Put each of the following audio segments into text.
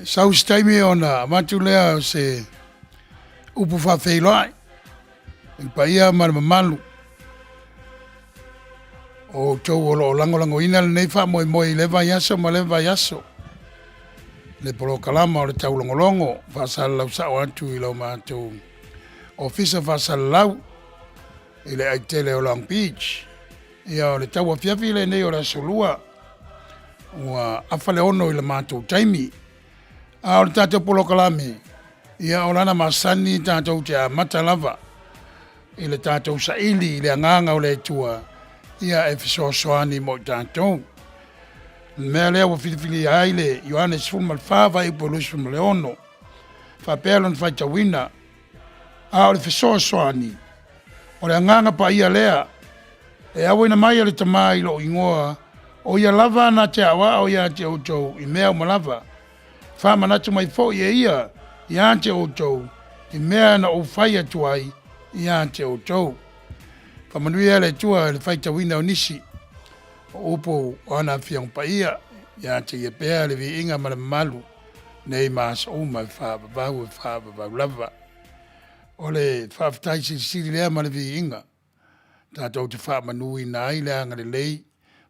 Sau se taimi ona avatu lea o se upu faafeiloai i le paia ma le mamalu o outou o lo o lagolagoina lenei faamoemoe i lea vaiaso ma lea vaiaso, le polokalama o le taulogologo faasalalau sao atu i lo matou ofisa faasalalau i le aitele o Long Beach. Ia, o le tauafiafi lenei o le aso Lua, ua afa le 6 i le matou taimi. A o le tatou polokalame, ia o lana masani tatou te amata lava i le tatou saili i le agaga o le Atua, ia e fesoasoani mo i tatou. O le mea lea ua filifilia ai le Ioane 14 fuaiupu 26, faapea lona faitauina, a o le fesoasoani, o le agaga paia lea, e auina mai e le Tama i lou igoa, o ia lava na te aoao ia te outou i mea uma lava, faamanatu mai foi e ia ia te outou i mea na ou fai atu ai ia te outou. Faamanuia le Atua i le faitauina o nisi o upu o ana Afioga Paia, ia te ia pea le viiga ma le mamalu nei ma aso uma e faavavau e faavavau lava. O le faafetai silisili lea ma le viiga tatou te faamanuina ai le agalelei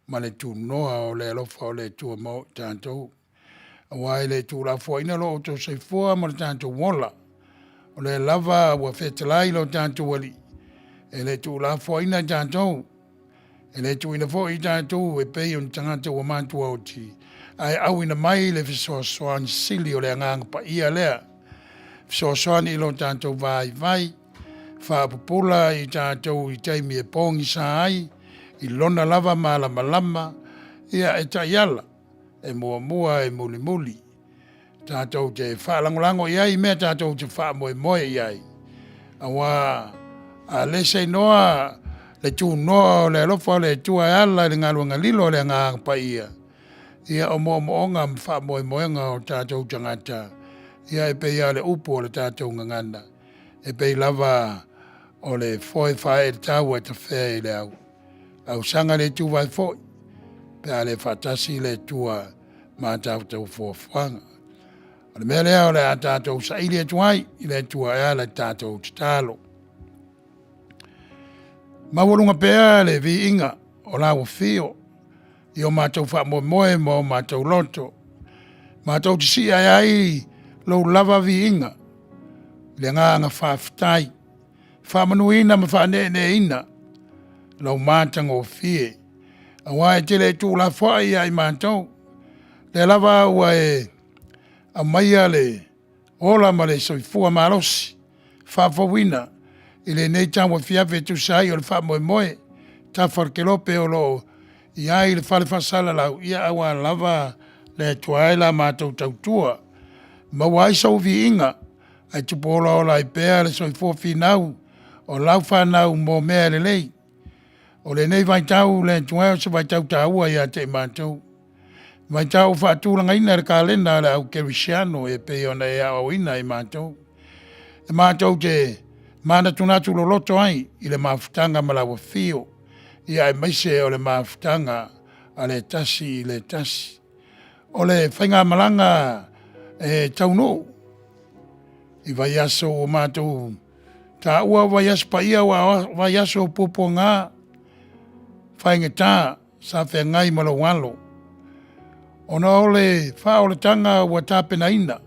ma le tunoa o le alofa o le Atua mo i tatou. Aua e le tuulafoaiina lo outou soifua ma lo tatou ola, o lea lava ua fetalai lo tatou Alii, e le tuulafoaiina i tatou, e le tuuina foi i tatou e pei o ni tagata ua matuaoti, ae auina mai le fesoasoani sili o le Agaga Paia lea, fesoasoani i lo tatou vaivai, faapupula i tatou i taimi e pogisa ai, i lona lava malamalama, ia e taiala, e muamua e mulimuli. Tatou te faalagolago i ai i mea tatou te faamoemoe i ai, aua a le seinoa le tunoa o le alofa o le Atua e ala i le galuega lilo a le Agaga Paia, ia o moomooga ma faamoemoega o tatou tagata, ia e pei lava o le upu a le tatou gagana, e pei lava o le foe faaee i le tau ae tafea i le au. Ausaga le tuvae foi, pe a le faatasi le Atua ma tatou fuafuaga. O le mea lea o le a tatou saili atu ai i le Atua e ala i le tatou tatalo. Maualuga pea le viiga o lau afio i o matou faamoemoe ma o matou loto. Matou te sii ae ai lou lava viiga i le agaga faafetai, faamanuina ma faaneeneeina lou matagofie, aua e te le tuulafoai ia i matou. O lea lava ua e aumaia le ola ma le soifua malosi faafouina i lenei tauafiafi e tusa ai o le faamoemoe tafa o le kelope o lo o i ai le fale faasalalau, ia aua lava le Atua e la matou tautua, maua ai sou viiga, ae tupu olaola ai pea le soifua finau o lau fanau mo mea lelei. O lenei vaitau le Atua e, o se vaitau taua ia te i matou, vaitau ua faatulagaina e le kalena a le au kerisiano e pei ona e aoaoina i matou, e matou te manatunatu loloto ai i le mafutaga ma lau afio, ia aemaise o le mafutaga a le tasi i le tasi. O le faigamalaga e taunuu i vaiaso ua matou taua o vaiaso paia, ua vaiaso o puapuaga faigata sa feagai ma lou alo, ona o le faaolataga ua tapenaina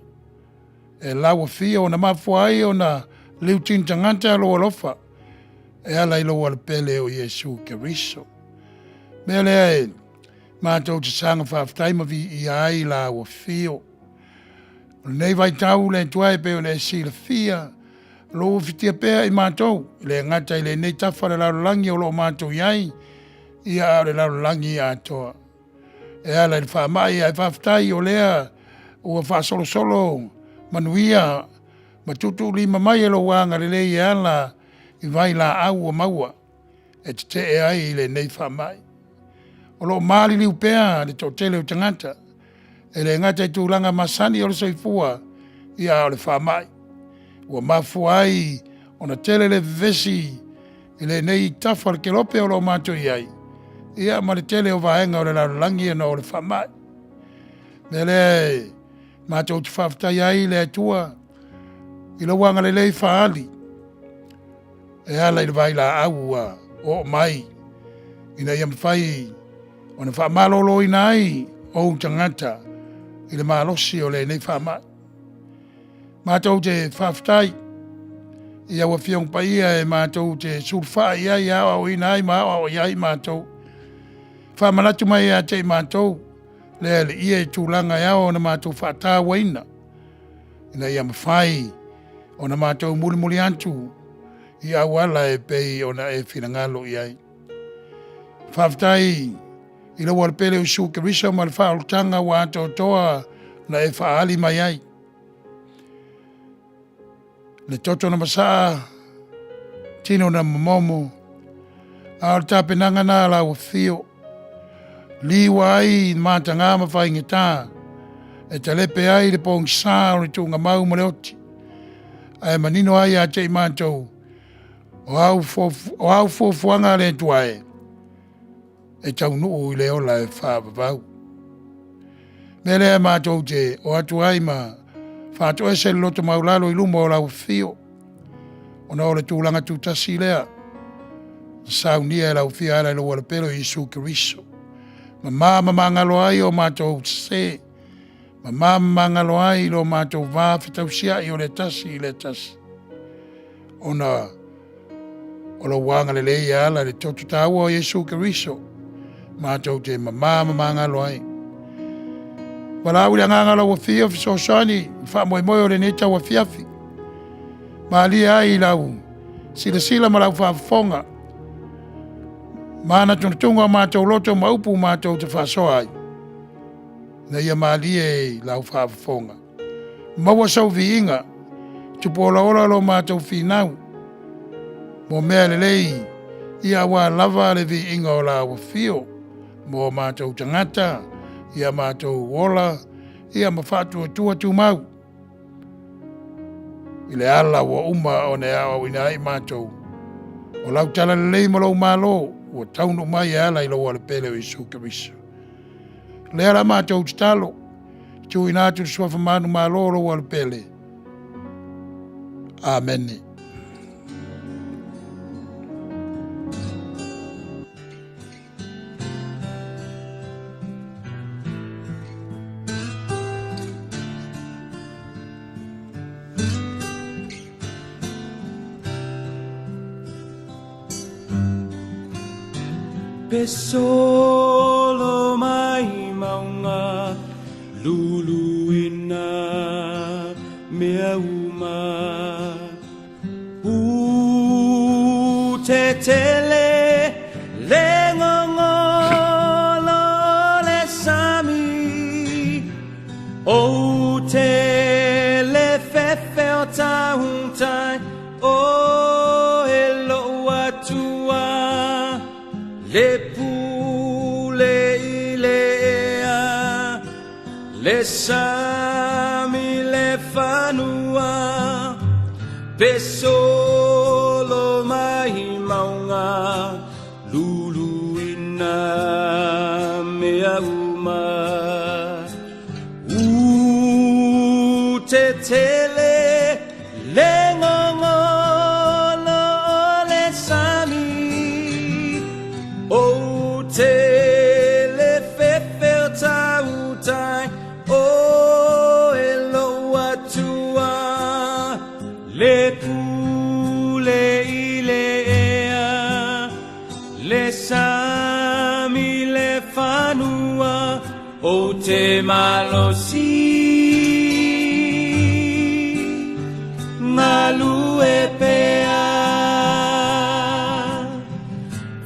e lau afio na mafua ai ona liutini tagata lou alofa e ala i lou alopele o Iesu Keriso. Mea lea e matou te saga faafetai ma viia ai lau afio. O lenei vaitau le Atua e pei ona e silafia, o lo o ua fitia pea i matou, e le gata i lenei tafa o le lalolagi o lo o matou i ai, ia a o le lalolagi atoa e ala i le faamai, ae faafetai o lea ua faasolosolo manuia ma tuutuulima mai e lou agalelei e ala i vailaau ua maua e tetee ai i lenei faamai. O lo o maliliu pea le toatele o tagata, e le gata i tulaga masani o le soifua, ia a o le faamai. Ua mafua ai ona tele le vevesi i lenei tafa o le kelope o lo o matou i ai, ia ma le tele o vaega o le lalolagi ona o le faamai. O le mea lea e Matou te faafetai ai i le Atua i lou agalelei faaali e ala i le vailaau ua oo mai ina ia mafai ona faamaloloina ai ou tagata i le malosi o lenei faamai. Matou te faafetai i au Afioga Paia e matou te sulufai i ai e aoaoina ai ma aoao i ai matou. Faamanatu mai ia te i matou le alii i tulaga e ao ona matou faatauaina ina ia mafai ona matou mulimuli atu i auala e pei ona e finagalo i ai. Faafetai i lou Alepele o Iesu Keriso ma le faaolataga ua atoatoa na e faaali mai ai. Le toto na masaa, tino na momomo, a o le tapenaga na a lau afio, liua ai mataga ma faigata, e talepe ai le pogisa o le tuugamau ma le oti, ae manino ai ia te i matou, o au fuafuaga a le Atua e, e taunuu i le ola e faavavau. Mea lea matou te o atu ai ma faatoese le loto maualalo i luma o lau afio, ona o le tulaga tutasi lea na saunia e lau afio e ala i lou Alepele o Iesu Keriso. Mama ma magalo ai o matou sese, mama ma magalo ai lo matou va fetausiai o le tasi i le tasi, ona o lou agalelei e ala i le toto taua o Iesu Keriso, matou te mama ma magalo ai. Valaau i le agaga o lau afio fesoasoani i le faamoemoe o lenei tauafiafi. Malie ai i lau silasila ma lau faafofoga. Manatunatuga o matou loto ma upu matou te faasoa ai, ina ia malie i lau faafofoga. Maua sou viiga, tupu olaola lo matou finau, mo mea lelei, ia aua lava le viiga o lau afio, mo matou tagata, ia matou ola, ia ma faatuatua tumau i le ala ua uma ona e aoaoina ai matou, o lau talalelei ma lou malo ua taunuu mai e ala i lou Alepele o Iesu Keriso. Lea la matou tatalo, tuuina atu le suafa manumalo o lou Alepele. Amene. Pe solo mai mauga luluina mea uma U te tele le gogolo o le sami O te le fefe o tautai O e lou Atua le pule i le ea Le sami le fanua Pe solo mai mauga Luluina mea uma U te tele le gogolo o le sami O te le fefe o tautai O e lou Atua le pule i le ea Le sami le fanua O te malosi Galue pea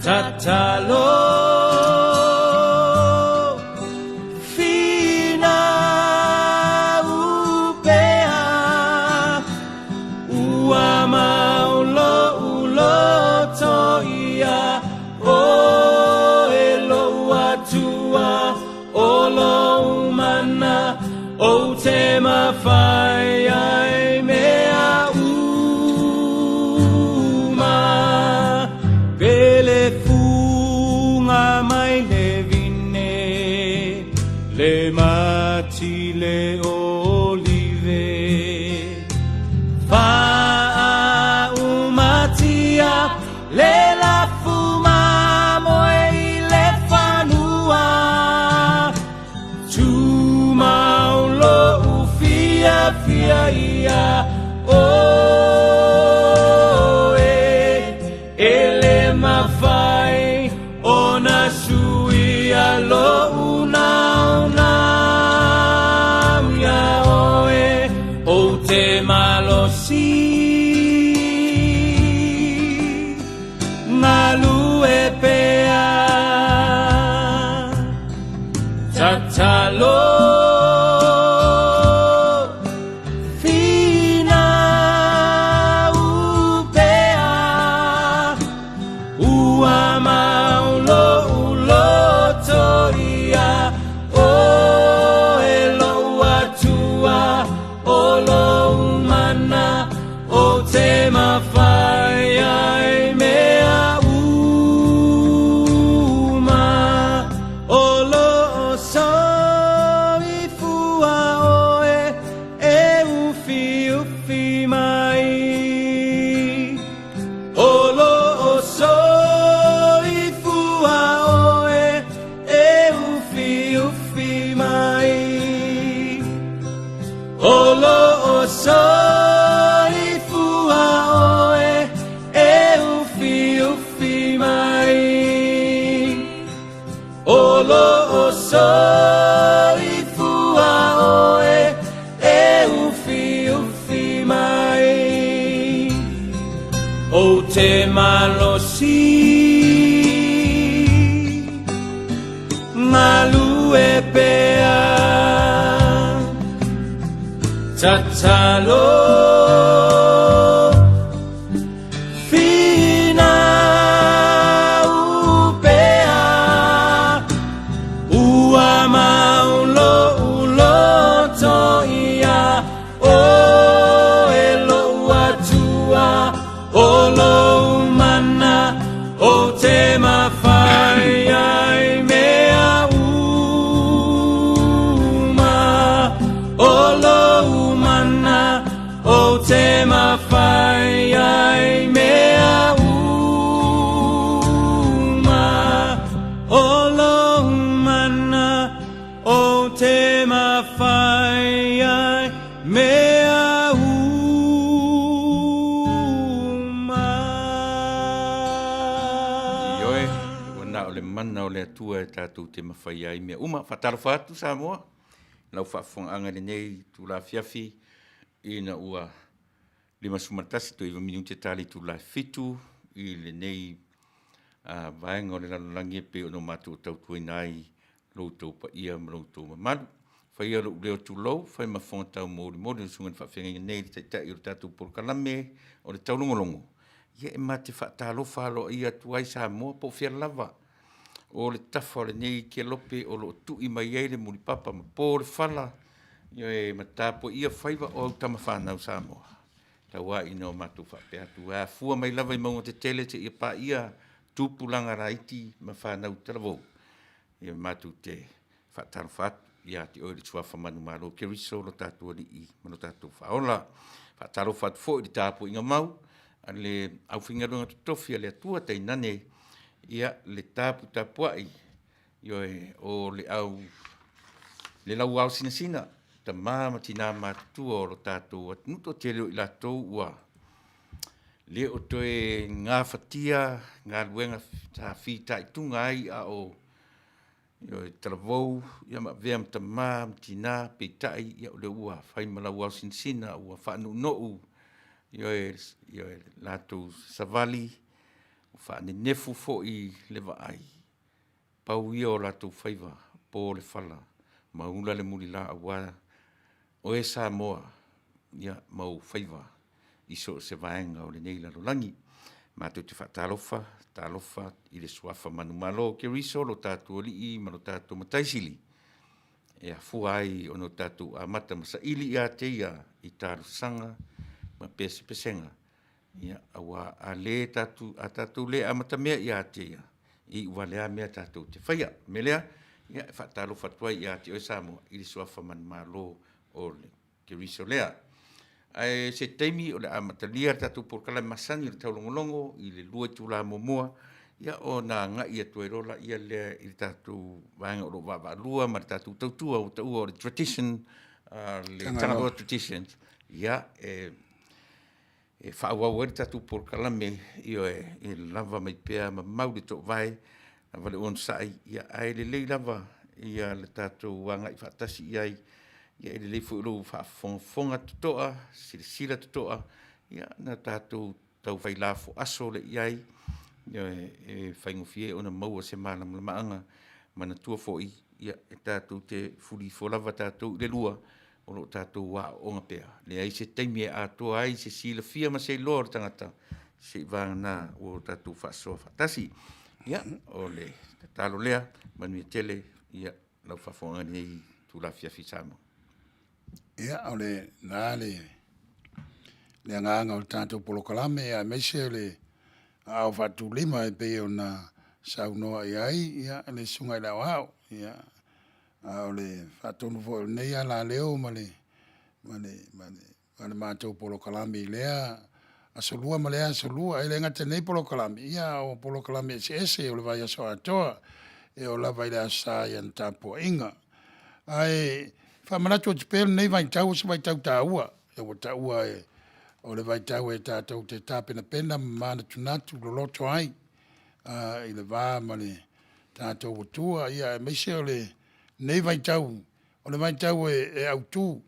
Tatalo Finau pea Ua mau lou loto ia O e lou Atua O lou mana. Le lafu mamoe i le fanua Tumau lo'u fiafia ia oe E le mafai ona suia lo'u naunau ia oe Ou te malosi Galue pea Tatalo Finau pea Ua mau lo'u loto ia oe Lo'u Atua o lou mana Ou te mafai ai mea uma O lo'o soifua oe e ufiufi mai O lo'o soifua oe e ufiufi mai O lo'o soifua oe e ufiufi mai O lo'o soifua oe e ufiufi mai Ou te malosi Galue pea Tatalo Finau pea Ua mau lo'u loto ia oe Lo'u Atua o lou mana Ou te mafai ai mea uma O lou mana Ou te mafai ai mea uma O lou mana Ou te mafai ai mea uma Ioe, ua na o le mana o le Atua e tatou te mafai ai mea uma. Faatalofa atu Samoa, lau faafofogaaga i lenei itula afiafi ina ua 51 toe 9 minute ta le itula e 7 i lenei vaega o le lalolagi e pei ona matou tautuaina ai lo outou paia ma lo outou mamalu. Faia lou leo tulou, fai ma fofoga taumolimoli o le susuga i le faafeagaiga nei le Taitai o le tatou polokalame o le taulogologo. Ia e ma te faatalofa aloaia atu ai Samoa po o fea lava o le tafa o lenei kelope o lo o tui mai ai le mulipapa ma po le fala, ioe, ma tapuaia faiva o au tama fanau Samoa. Tauā ina o matou faapea atu, e afua mai lava i mauga tetele seia paia tupulaga laiti ma fanau talavou. Ia matou te faatalofa atu ia te oe le suafa manumalo Keriso lo tatou Alii ma lo tatou Faaola. Faatalofa atu foi i le tapuaiga mau a le aufaigaluega totofi a le Atua, tainane ia le taputapuai, ioe, o le au le lauao sinasina, tama ma tina matutua o lo tatou atunuu, toatele o i latou ua le o toe gafatia galuega sa fitaituga ai a o talavou, ia ma avea ma tama ma tina, peitai ia o lea ua fai ma lauao sinasina ua faanuunuu, ioe, latou savali, ua faanenefu foi le vaai, pau ia o latou faiva, po le fala ma ula le mulila aua oe Samoa ia ma ou faiva i so o se vaega o lenei lalolagi. Matou te faatalofa, talofa i le suafa manumalo o Keriso lo tatou Alii ma lo tatou Matai Sili, e afua ai ona o tatou amata ma saili ia te ia i talosaga ma pesepesega, ia, aua a le tatou, a tatou le amatamea ia te ia, e iu vale lava mea tatou te faia. O le mea lea, ia, e faatalofa atu ai ia te oe Samoa i le suafa manumalo o le Keriso lea. Ae se taimi o le a amatalia le tatou polokalame masani o le taulogologo i le 2 itula muamua, ia ona agai atu ai loa laia lea i le tatou vaega o lo o vaavaalua ma le tatou tautua ua taua o le tradition, le Tagaloa Traditions, ia e faaauau ai le tatou polokalame, ioe, e lava mai pea ma mau le toovae, lava le onosai, ae lelei lava le tatou agai faatasi i ai. E lelei foi lou faafogafoga totoa, silasila totoa ona tatou taufai lafoaso lea i ai, ioe, e faigofie ai ona maua se malamalamaaga. Manatua foi, e tatou te fulifo lava tatou i le lua, o lo o tatou aooga pea, e leai se taimi e atoa ai se silafia ma se iloa o le tagata, seivagana ua tatou faasoa faatasi. Ia, o le tatalo lea, manuia tele lau faafofogaaga i lenei itula afiafi Samoa. Ia, o lena le agaga o le tatou polokalame aemaise o le aao faatulima e pei ona saunoa i ai le Susuga i le Aoao. A o le faatonu foi o lenei alaleo ma le matou polokalame i lea aso Lua ma lea aso Lua. E le gata i lenei polokalame, a o polokalame eseese o le vaiaso atoa e oo lava i le Aso Sa i ana tapuaiga. Ae faamanatu atu pea lenei vaitau o se vaitau taua, ua taua o le vaitau e tatou te tapenapena ma manatunatu loloto ai i le va ma le tatou Atua, aemaise o lenei vaitau, o le vaitau e autu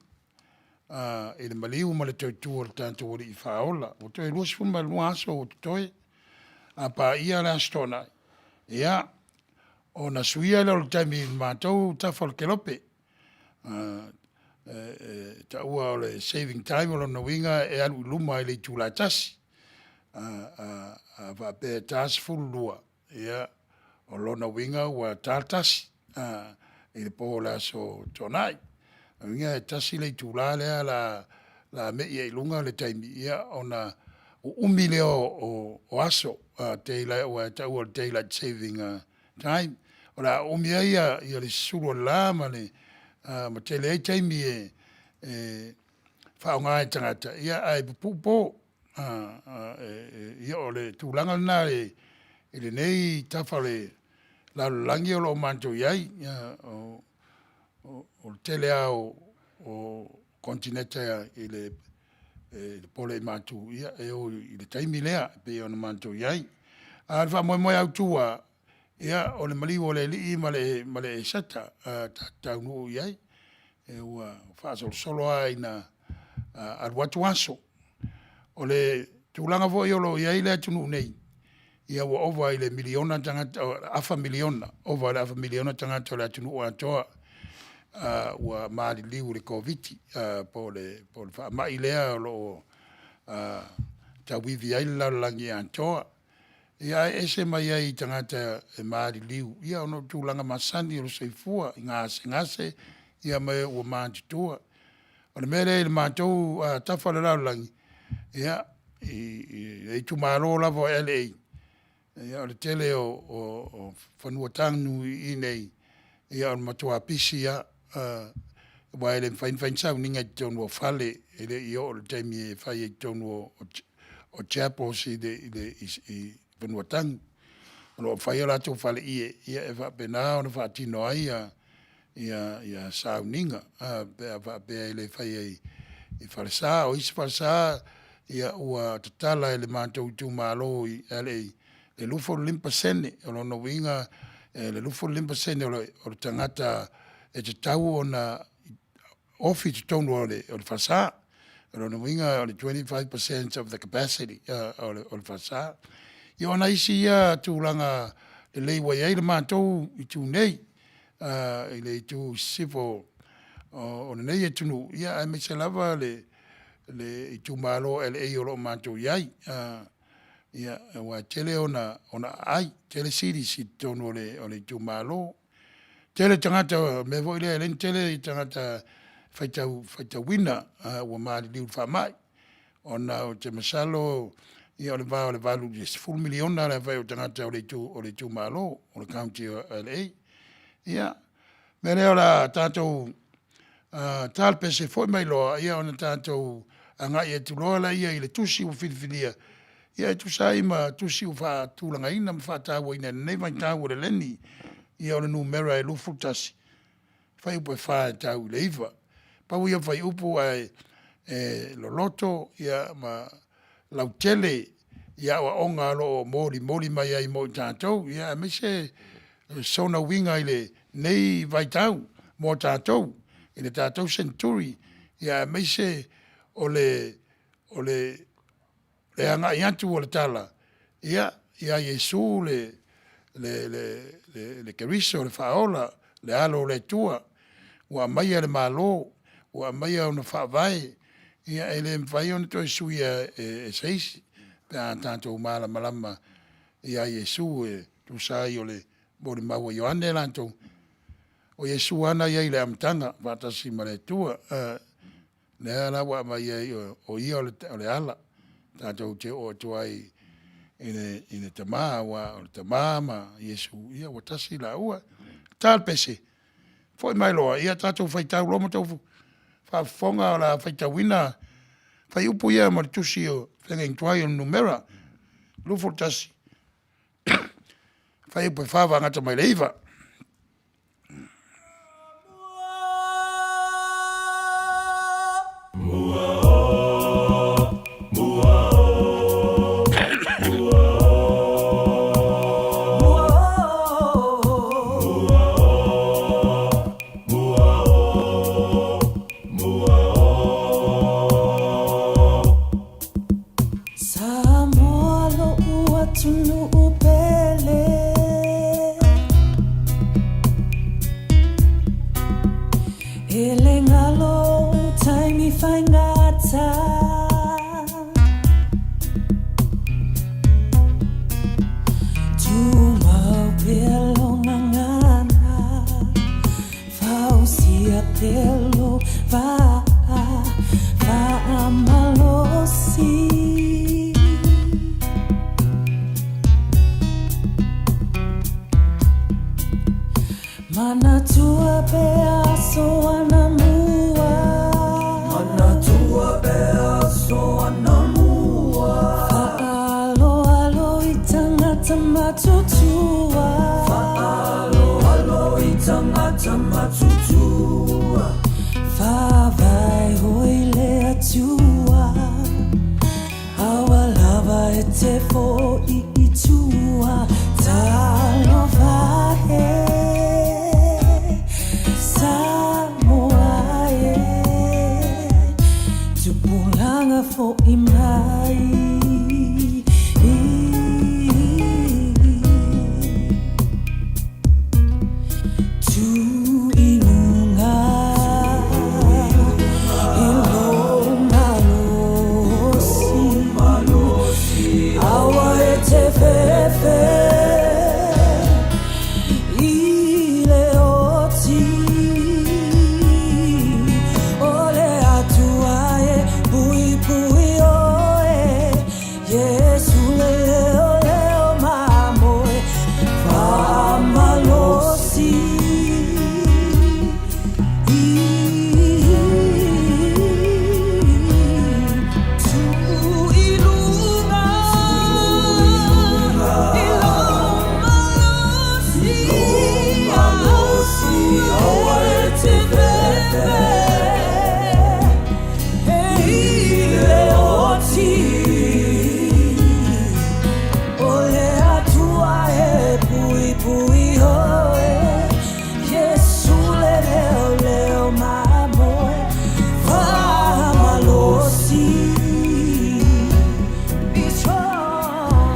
i le maliu ma le toe tu o le tatou Alii Faaola. Ua toe 22 aso ua totoe, a paia le Aso Toonai, ia, ona suia lea o le taimi i le matou tafa o le kelope. E taua o le saving time, o lona uiga e alu i luma i le itula e 1. A faapea e ta le 12, ia, o lona uiga ua ta le 1 i le po o le Aso Toonai. O lona uiga e 1 le itula lea o le a me'i ai i luga le taimi, ia ona uumi lea o aso, aua e taua o le daylight saving time. O le a uumi ai le susulu o le la ma tele ai taimi e faaaoga e tagata, ae pupuu po. Ia o le tulaga lena i lenei tafa o le lalolagi o lo o matou i ai. O le tele lava o Konitineti i le pole i matu, e o i le taimi lea e pei ona matou i ai. A o le faamoemoe autu lava, ia o le maliu o le Alii ma le Eseta tatou te taunuu i ai. Ua faasolosolo lava ina alu atu aso. O le tulaga foi o lo o i ai le atunuu nei, ia ua ova i le miliona tagata, afa miliona, ova i le afa miliona tagata o le atunuu atoa ua maliliu i le Koviti-19 po o le faamai lea o lo o tauivi ai le lalolagi atoa. Ia ae ese mai ai i tagata e maliliu ona o tulaga masani o le soifua i gasegase ma e ua matutua. O le mea lea i le matou tafa o le lalolagi, ia, i le itumalo lava o LA, o le tele o fanua tanu i inei, o le matua pisi lava, aua e le mafai ona fai ni sauniga i totonu o fale, e le i oo i le taimi e fai ai i totonu o chapels i fanua tanu. O lo o fai o latou faleie e faapena ona faatino ai sauniga pe a faapea e le faia i falesa. O isi falesa ua tatala e le matou itumalo i LA le 25%. O lona uiga o le 25% o le tagata e tatau ona ofi i totonu o le falesa. O lona uiga o le 25% of the capacity o le falesa. Ia o nai isi ia tulaga lelei ua i ai le matou itu nei i le itu i sisifo o lenei atunuu, aemaise lava le itumalo o LA o lo o matou i ai. Aua e tele ona aai, tele cities i totonu o le itumalo. Tele tagata, o le mea foi lea e ala ai ona tele tagata faitauina ua maliliu i le faamai, ona ou te masalo o le va o le 8 i le 10 miliona le aofai o tagata o le itumalo o le county o LA. Ia, o le mea lea o le a tatou ta le pese, foi mai loa ona tatou agai atu loa lea i le tusi ua filifilia, ia e tusa ai ma tusi ua faatulagaina ma faatauaina i lenei vaitau o le leni. Ia o le numera e 21, fuaiupu e 4 e tau i le 9. Pau ia o fuaiupu ae e loloto ia ma lautele i aoaoga o lo o molimoli mai ai mo i tatou, ia aemaise sona uiga i lenei vaitau mo tatou i le tatou seneturi, ia aemaise o le agai atu o le tala ia Iesu le Keriso o le Faaola, le Alo o le Atua ua aumaia le Malo, ua aumaia ona Faavae, ia e le mafai ona toe suia e se isi pe a tatou malamalama ia Iesu e tusa ai o le molimau a Ioane latou. O Iesu lava na i ai i le amataga faatasi ma le Atua. Lea la ua aumai ai o Ia o le ala tatou te oo atu ai i le Tama aua o le Tama ma Iesu ia ua tasi laua. Ta le pese, foi mai loa ia tatou faitau loa ma outou faafofoga o le a faitauina fuaiupu ia mai le tusi o Feagaiga Tuai o le Numera 21, fuaiupu e 4 amata mai le 9. Samoa lo'u atunuu pele E le galo ou taimi faigata Tumau pea lou gagana Fausia pea lou vaa Faamalosi Manatua pea aso anamua Manatua pea aso anamua Faaaloalo i tagata matutua Faaaloalo i tagata matutua Faavae hoi le Atua Aua lava e te fo'i i tua Talofa e Samoa e Tupulaga fo'i mai Tu i luga i lou malosi Aua e te fefe i le oti O le Atua e puipui oe Iesu le leoleo mamoe Faamalosi O le Atua e puipui oe Iesu le leoleo mamoe Faamalosi Be strong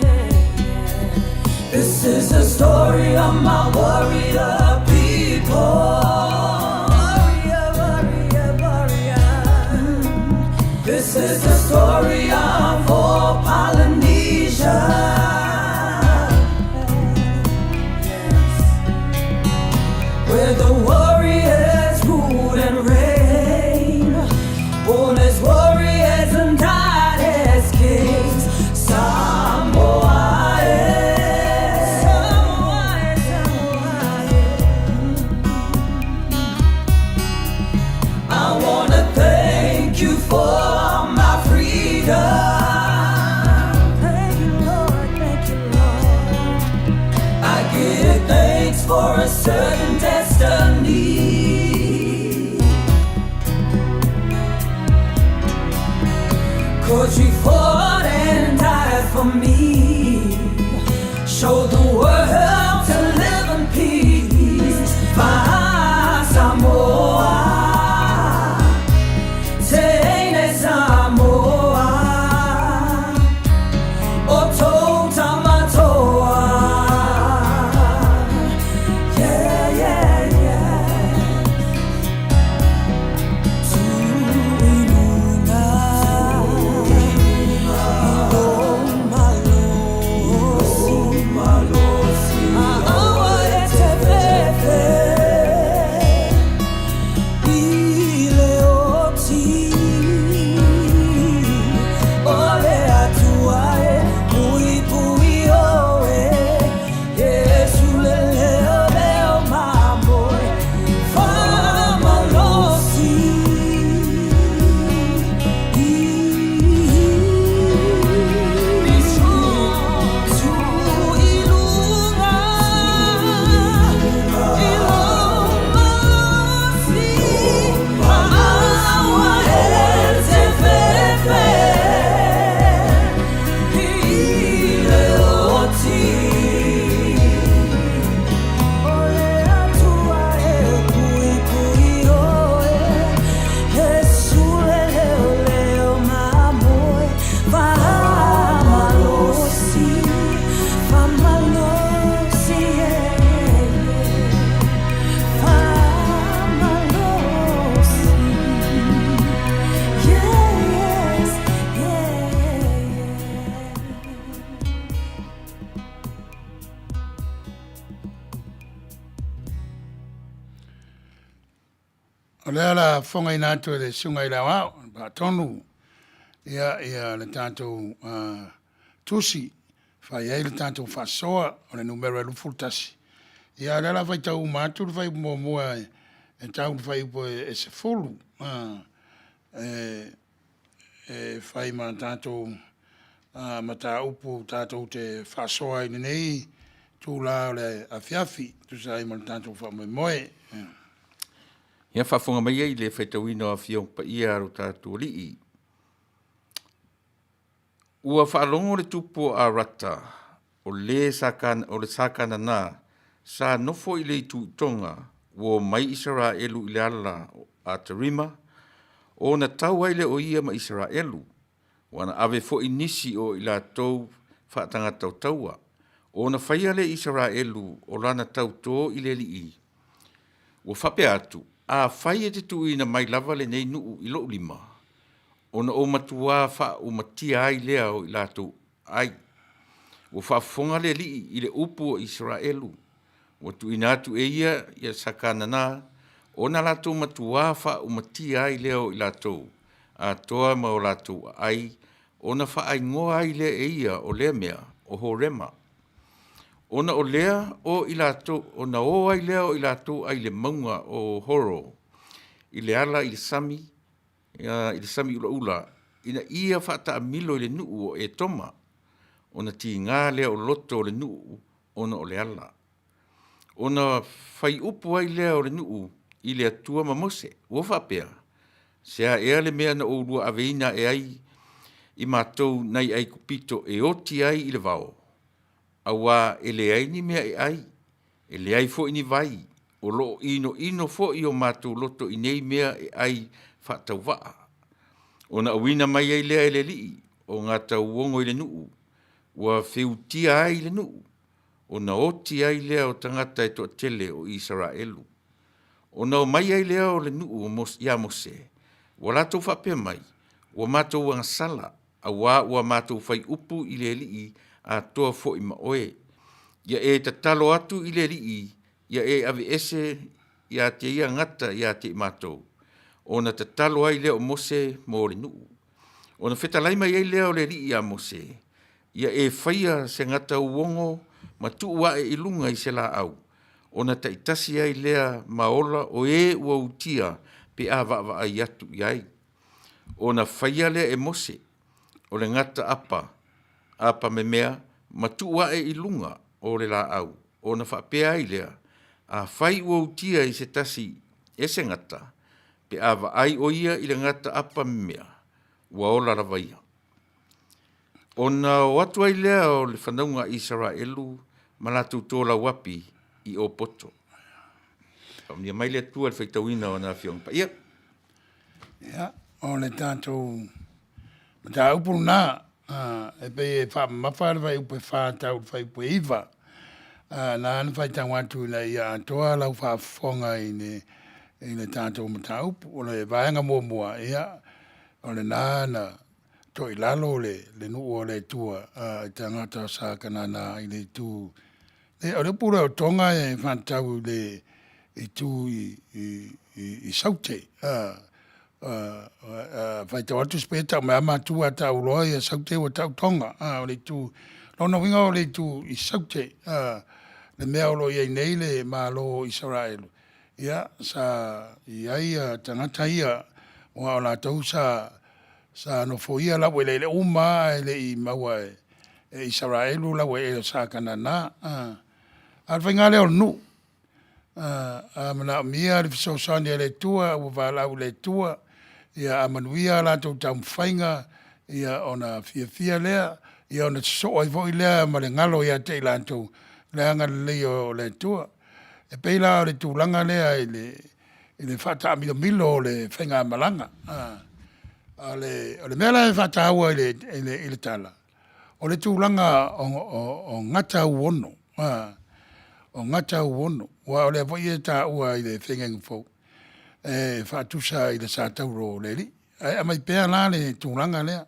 yeah. This is the story of my warrior people Warrior, warrior, warrior This is the story of all Polynesia Where the warriors rule and reign Born as warriors and died as kings Samoa, eh. Samoa, eh, Samoa, eh. I wanna thank for my freedom. Thank you, Lord, thank you, Lord. I give thanks for a certain destiny. Cause you fought and died for me. Showed the world to live in peace. Samoa. Teine Samoa. O Tamatoa. Yeah, yeah, yeah. Tuilunga, ilo malosi, Maawa e te fefe, i le oti, o le Atua e puipui oe, Iesu le leo leo mamoe, Faamalosi. Be strong Tuilunga, ilo malosi, Maawa e te fefe, i le oti. O le Atua e puipui oe, Iesu le leo leo mamoe, Faamalosi, faamalosi, yeah, yeah. Faamalosi, yes, yeah, yeah. O lea la fofogaina atu e le Susuga i le Aoao Faatonu ia ia le tatou uh, tusi fai ai le tatou faasoa o le numera e 21. Ia o lea la faitau uma atu le fuaiupu muamua e, e tau le fuaiupu e, e 10. Uh, e, e fai ma tatou uh, mataupu tatou te faasoa ai lenei tula o le afiafi tusa ai ma le tatou faamoemoe. Ia faafofoga mai ai i le faitauina o Afioga Paia a lo tatou Alii. Ua faalogo le tupu o Arata, o le sa o le sa Kanana, sa nofo i le itu i Toga, ua omai Isaraelu i le ala o Atarima, ona tau ai lea o ia ma Isaraelu. Ua na ave foi nisi o i latou faatagata o taua, ona faia lea e Isaraelu o lana tautō i le Alii. Ua faapea atu, Afai e te tuuina mai lava lenei nuu i lou lima, ona ou matuā faaumatia ai lea o i latou ai. Ua faafofoga le Alii i le upu o Isaraelu, ua tuuina atu e ia ia Sakanana, ona latou matuā faaumatia ai lea o i latou, atoa ma o latou aai, ona faaigoa ai lea e ia o lea mea, o Horema. Ona o lea o i latou, ona o ai lea o i latou ai le mauga o Horo, i le ala i le sami, i le sami ulaula, ina ia faataamilo i le nuu o Etoma, ona tiga lea o loto o le nuu ona o le ala. Ona fai upu ai lea o le nuu i le Atua ma Mose, ua faapea, Se a ea le mea na oulua aveina ae ai i matou nai Aikupito e oti ai i le vao? Auā e leai ni mea e ʻai, e leai foi ni vai, o lo o inoino foi o matou loto i nei mea e ʻai faatauvaa. Ona auina mai ai lea e le Alii o gatauogo i le nuu, ua feutia ai le nuu, ona oti ai lea o tagata e toatele o Isaraelu. Ona omai ai lea o le nuu iā Mose, ua latou faapea mai, Ua matou agasala, auā ua matou fai upu i le Alii atoa foi ma oe. Ia e tatalo atu i le Alii, ia e aveese ia te ia gata ia te i matou. Ona tatalo ai lea o Mose mo le nuu. Ona fetalai mai ai lea o le Alii iā Mose, Ia e faia se gata uogo ma tuu ae i luga i se laau, ona taitasi ai lea ma ola o e ua utia pe a vaavaai atu i ai. Ona faia lea e Mose o le gata apa, apa memea ma tuu ae i luga o le laau, ona faapea ai lea, Afai ua utia i se tasi e se gata, pe a vaai o ia i le gata apa memea, ua ola lava ia. Ona o atu ai lea o le fanauga a Isaraelu ma latou tolauapi i Opoto. Faamanuia mai le Atua i le faitauina o ana Afioga Paia. Ia, o le tatou mataupu lena, e pei e faamamafa le fuaiupu e 4 tau i le fuaiupu e 9. Na na faitau atu ina ia atoa lau faafofoga i le i le tatou mataupu. O le vaega muamua, ia, o lena na toilalo le nuu o le Atua i tagata sa Kanana i le itu o le upu lea o Toga e faatatau i le itu i Saute. A faitau atu le Tusi Paia e tau mai lava matua, a tau loa ia Saute ua tau Toga. O le itu, o lona uiga o le itu i Saute le mea o lo o i ai nei le Malo o Isaraelu, ia sa i ai tagata ia aua o latou sa nofoia laueleele uma lava ae le i maua e Isaraelu laueleele sa Kanana. A o le faiga lava lea o le nuu, a manaomia le fesoasoani a le Atua ua valaau i le Atua, ia a manuia a latou taumafaiga, ia ona fiafia lea, ia ona sosoo ai foi lea ma le galo ia te i latou le agalelei o le Atua. E pei la o le tulaga lea i le faataamilomilo o le faigamalaga. O le mea la e faataua i le tala, o le tulaga o gata auono, o gata auono. Aua o lea foi e taua i le Feagaiga Fou, e faatusa i le satauro o le Alii. Ae aumai pea la le tulaga lea,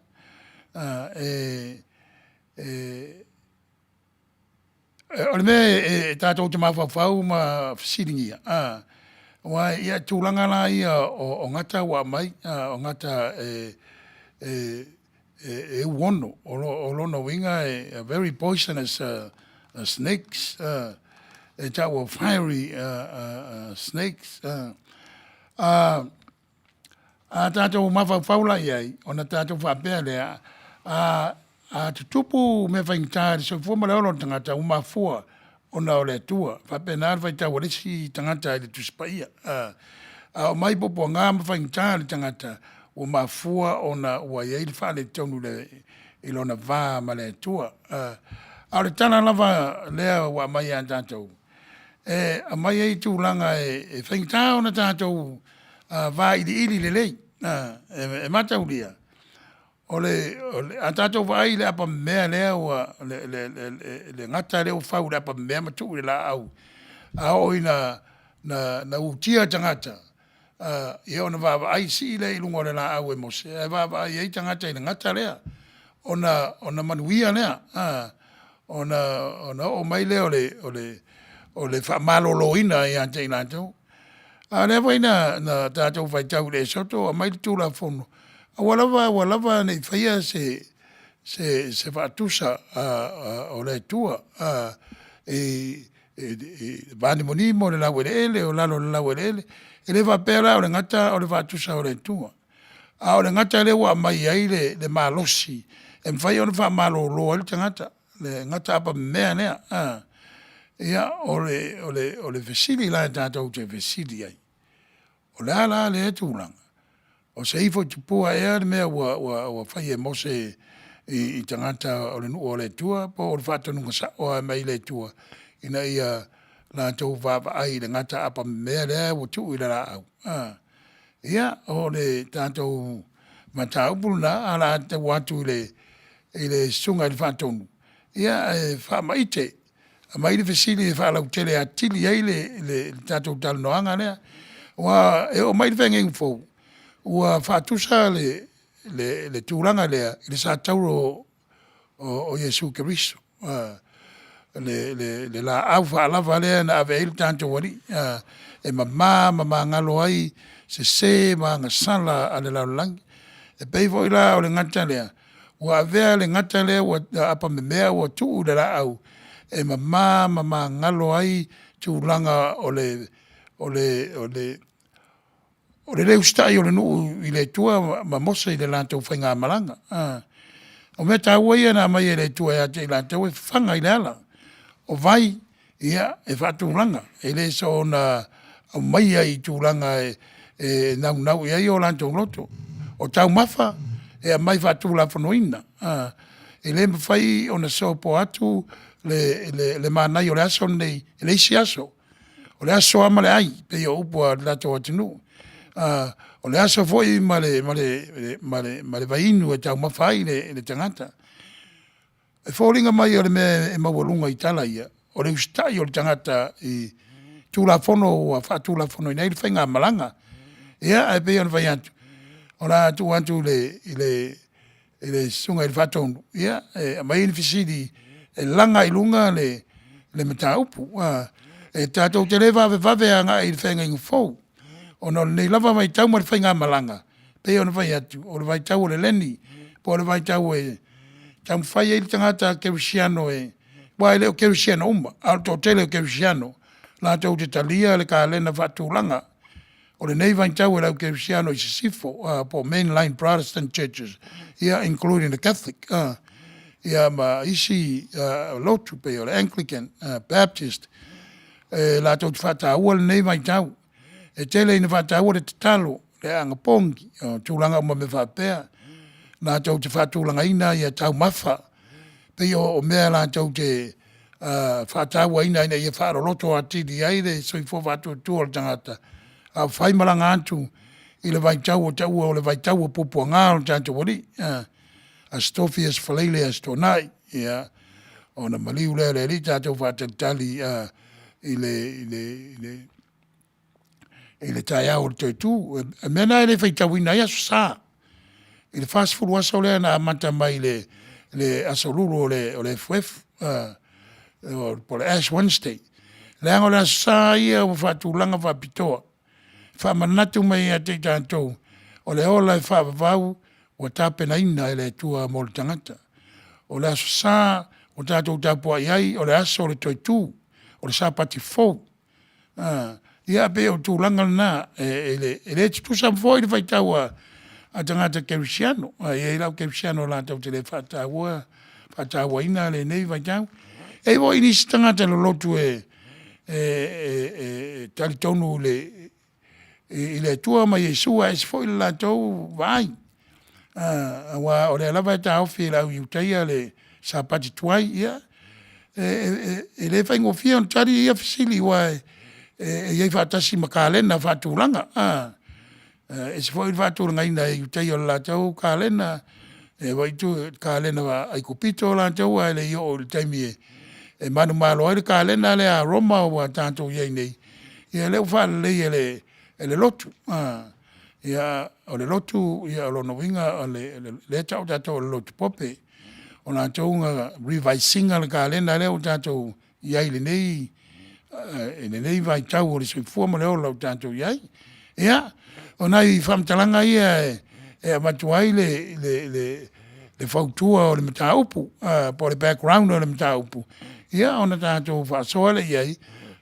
o le mea tatou te mafaufau ma fesiligia, aua o tulaga la ia o gata ua aumai, o gata e auono. O lona uiga e very poisonous snakes, e tau o fiery snakes. A tatou mafaufau la i ai, ona tatou faapea lea, a tutupu mea faigata i le soifua ma le ola o le tagata, ua mafua ona o le Atua. E faapena le faitau a le isi tagata i le Tusi Paia. A oo mai puapuaga ma faigata i le tagata, ua mafua ona ua i ai le faaletonu i lona va ma le Atua. A o le tala lava lea ua aumai ia tatou, e aumai ai tulaga e faigata ona tatou vailiili lelei. E mataulia, a tatou vaai i le apamemea lea ua, le gata lea ua fau i le apamemea ma tuu i le laau, a oo ina utia tagata, ia ona vaavaai sii lea i luga o le laau e Mose ae vaavaai ai tagata i le gata lea, ona manuia lea, ona oo mai lea o le faamaloloina ia te i latou. A o lea foi na tatou faitau i le Esoto ua aumai le Tulafono, aua lava aua lava ne i faia se faatusa o le Atua i le vanimonimo i le laueleele o lalo o le laueleele. E le faapea la o le gata o le faatusa o le Atua, a o le gata lea ua aumai ai le malosi e mafai ona faamalolo ai le tagata, le gata apamemea lea. Ia, o le fesili la tatou te fesili ai, o le a la lea tulaga? O se ifo i tupua ea le mea ua fai e Mose i tagata o le nuu o le Atua po o le faatonuga sao lava mai le Atua ina ia latou vaavaai i le gata apamemea lea ua tuu i le laau? Ia, o le tatou mataupu lena, ae o le a tau atu i le Susuga i le Faatonu e faamaite, aumai le fesili e faalautele atili ai le tatou talanoaga lea. Aua e oo mai i le Feagaiga Fou, ua faatusa le tulaga lea i le satauro o Iesu Keriso, le laau faalava lea na ave ai lo tatou Alii, e mama ma magalo ai sese ma agasala a le lalolagi. E pei foi la o le gata lea, ua avea le gata lea apamemea ua tuu i le laau e mama ma magalo ai tulaga o le O le lē usitai o le nuu i le Atua ma Mose i le latou faigamalaga. O mea taua ia na aumai e le Atua ia te i latou e fafaga i le ala. O vai, ia, e faatulaga, e le soona aumaia i tulaga e naunau i ai o latou loto. O taumafa, e aumai faatulafonoina, e le mafai ona sopoa atu le manaia o le aso lenei i le isi aso. O le aso lava ma le ai, e pei o upu a le tatou atunuu. O le aso foi ma le vaiinu e taumafa ai le tagata. E foliga mai o le mea e maualuga i tala ia, o le usitai o le tagata i Tulafono ua faatulafonoina ai le faigamalaga. Ia ae pei ona fai atu, o le a tuu atu i le Susuga i le Faatonu e aumai ni fesili e laga i luga le mataupu. E tatou te le vavevave agai i le feagaiga fou ona o lenei lava vaitau ma le faigamalaga, pei ona fai atu, o le vaitau o le leni, po o le vaitau e taumafai ai le tagata kerisiano aua e le o kerisiano uma, a o le toatele o kerisiano latou te talia le kalena faatulaga o lenei vaitau e le au kerisiano i sisifo po o mainline Protestant Churches, ia including the Catholic, ia ma isi lotu pei o le Anglican, Baptist, latou te faataua lenei vaitau. E tele ina faataua le tatalo, le aaga pogi, o tulaga uma mea faapea, latou te faatulagaina taumafa, pei o mea latou te faatauaina ina ia faaloloto atili ai le soifua faatuatua o le tagata a o faimalaga atu i le vaitau ua taua o le vaitau o puapuaga o le tatou Alii, Aso Tofi, Aso Faraile, Aso Toonai, ia, ona maliu lea i le Alii tatou faatalitali i le taeao o le toe tu. O le mea lena e le faitauina ai Aso Sa i le 40 aso lea na amata mai le Aso Lulu o le efuefu po o le Ash Wednesday. Leaga o le Aso Sa ia ua faatulaga faapitoa e faamanatu mai ia te i tatou o le ola e faavavau ua tapenaina e le Atua mo le tagata. O le Aso Sa ua tatou tapuai ai o le aso o le toe tu, o le Sapati fou. Ia pei o le tulaga lena, e le tutusa foi le faitau a tagata kerisiano. E i ai le au kerisiano latou te le faatauaina lenei vaitau. E i ai foi nisi tagata lolotu e talitonu i le Atua ma Iesu ae ese foi le latou vaai. Aua o lea lava e taofi e le au Iutaia le Sapati tuai, ia, e le faigofie ona tali ia fesili aua e i ai faatasi ma kalena faatulaga. E ese foi le faatulagaina e Iutaia o le latou kalena, e kalena Aikupito latou ae le i oo i le taimi e manumalo ai le kalena lea a Roma ua tatou i ai nei, ia lea ua faalelei e le lotu. Ia, o le lotu, o lona uiga o lea e tau o tatou o le lotu Pope. O latou na revise ina le kalena lea ua tatou i ai i lenei vaitau o le soifua ma le ola ua tatou i ai. Ia, o nai faamatalaga ia e avatu ai le fautua o le mataupu po o le background o le mataupu, ia ona tatou faasoa lea i ai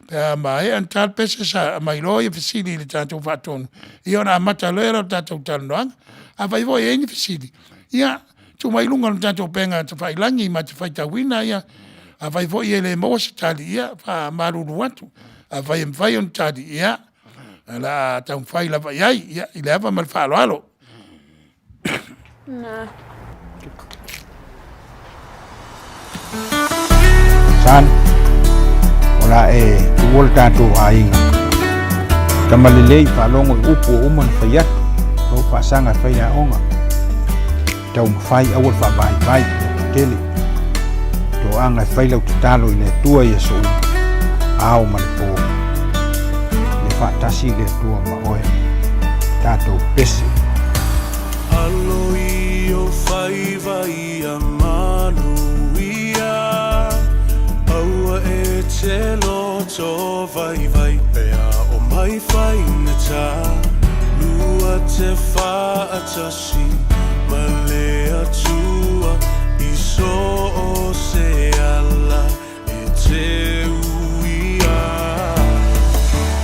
pe a maea ona ta le pese aumai loa fesili i le tatou faatonu, ia ona amata loa lea o le tatou talanoaga. Afai foi e i ai ni fesili, ia tuu mai i luga o le tatou upega tafailagi matou te faitauina. Afai foi e le maua se tali, ia e faamalulu atu. Afai e mafai ona tali, ia, o le a taumafai lava i ai. Ia, i le ava ma le faaaloalo. Son, o le a e tuua le tatou aiga. Tama lelei faalogo i upu ua uma ona fai atu, lou faasaga e fai le aoga. Taumafai aua le faavaivai, tele. Toaga e fai lau tatalo i le Atua i aso uma, ao ma le po. Le faatasi le Atua ma oe, tatou pese. Alo i o faiva ia manuia, Aua e te loto vaivai pea o mai faigata, Lua te faatasi ma le Atua i so o se ala e te uia.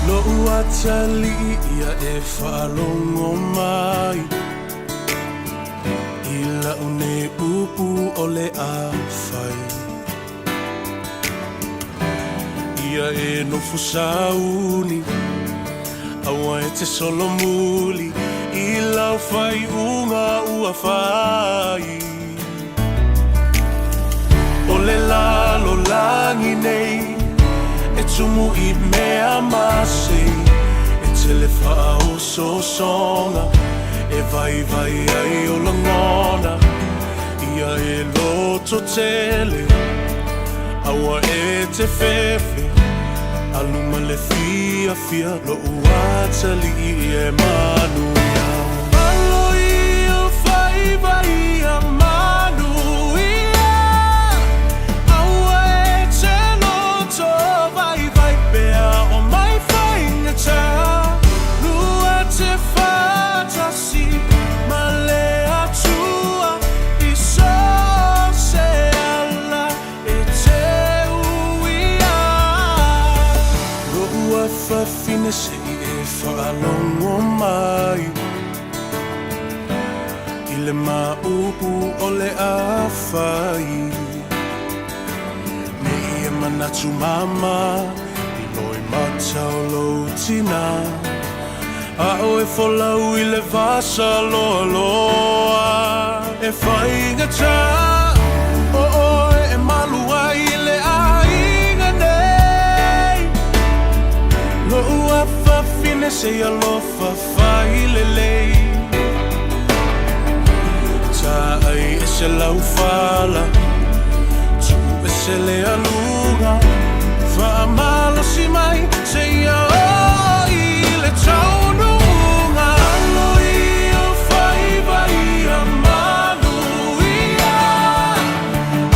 Lo'u atalii ia e faalogo mai i lau nei upu o le a fai. Ia e nofo sauni, aua e te solomuli i lau faaiuga ua fai. O le lalolagi nei e tumu i mea masei, e tele faaosoosoga e vaivai ai ou lagona. Ia e loto tele, aua e te fefe, alu ma le fiafia, lou atalii e manuia. Alo i ou faiva ia manuia, aua e te loto vaivai pea o mai faigata. Lua te faatasi ma le Atua i so o se ala e te uia. Lou afafine se i e faalogo mai i le ma upu o le a fai. Ne i e manatu mama i loimata o lou tina, a o e folau i le vasa loaloa. E faigata o oe e malu ai i le aiga nei. Lou afafine se i alofa fai lelei. Taai ese lau fala, tuu ese le aluga, faamalosi mai seia oo i le taunuuga. Alo i ou faiva ia manuia,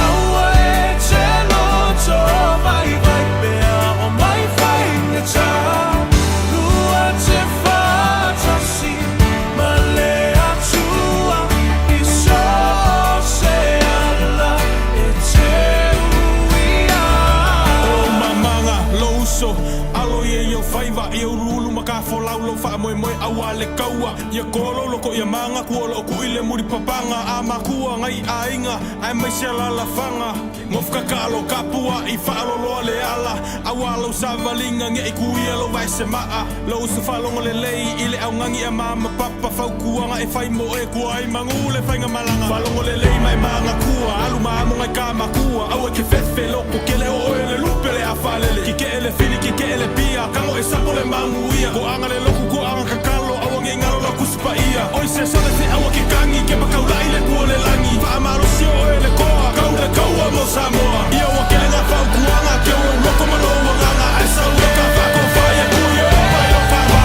aua e te loto vaivai pea o mai faigata. Lua te faatasi ma le Atua i so o se ala e te uia. O mamaga lou uso, alo ia i ou faiva ia uluulu ma kafolau lou faamoemoe auā le kaua ia kolo loko ia maga kua o loo kuʻi le mulipapaga a makua ngai aiga aemaise alaalafaga gofokakalo kapuaʻi faaloloa le ala auā lau savaliga neʻi kuia lou vaesemaa lou uso faalogo lelei i le augani a mama papa fautuaga e fai mo oe kua ai magū le faigamalaga faalogo lelei ma e magakua alu ma amo ngai ka makua aua e te fefe loko kele o oe le lupe le afalele kikeʻe le fili kikeʻe le pia kago e sapo le maguia koaga le loku koaga kakalo aua nei galo lau Tusi Paia oi se sole se aua ke kagi ke makaulaʻi le Atua o le lagi faamalosi o oe le koa kau le kaua mo Samoa ia ua kele ngā fautuaga ke o lou loko ma lou agaga ae sau e ka faakofa ia kui e opa i lo ka vā.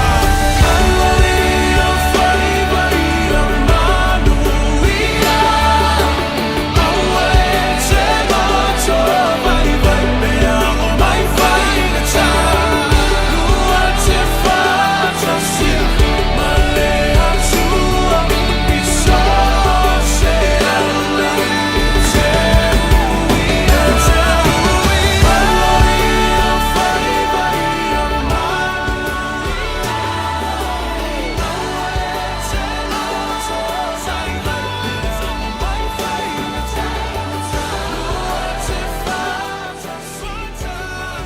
Alo i ou faiva ia manuia, aua e te loto vaivai pea o mai faigata. Lua te faatasi ma le Atua i so o se ala e te uia. Alo i ou faiva ia manuia, aua e te loto vaivai pea o mai faigata. Lua te faatasi ma le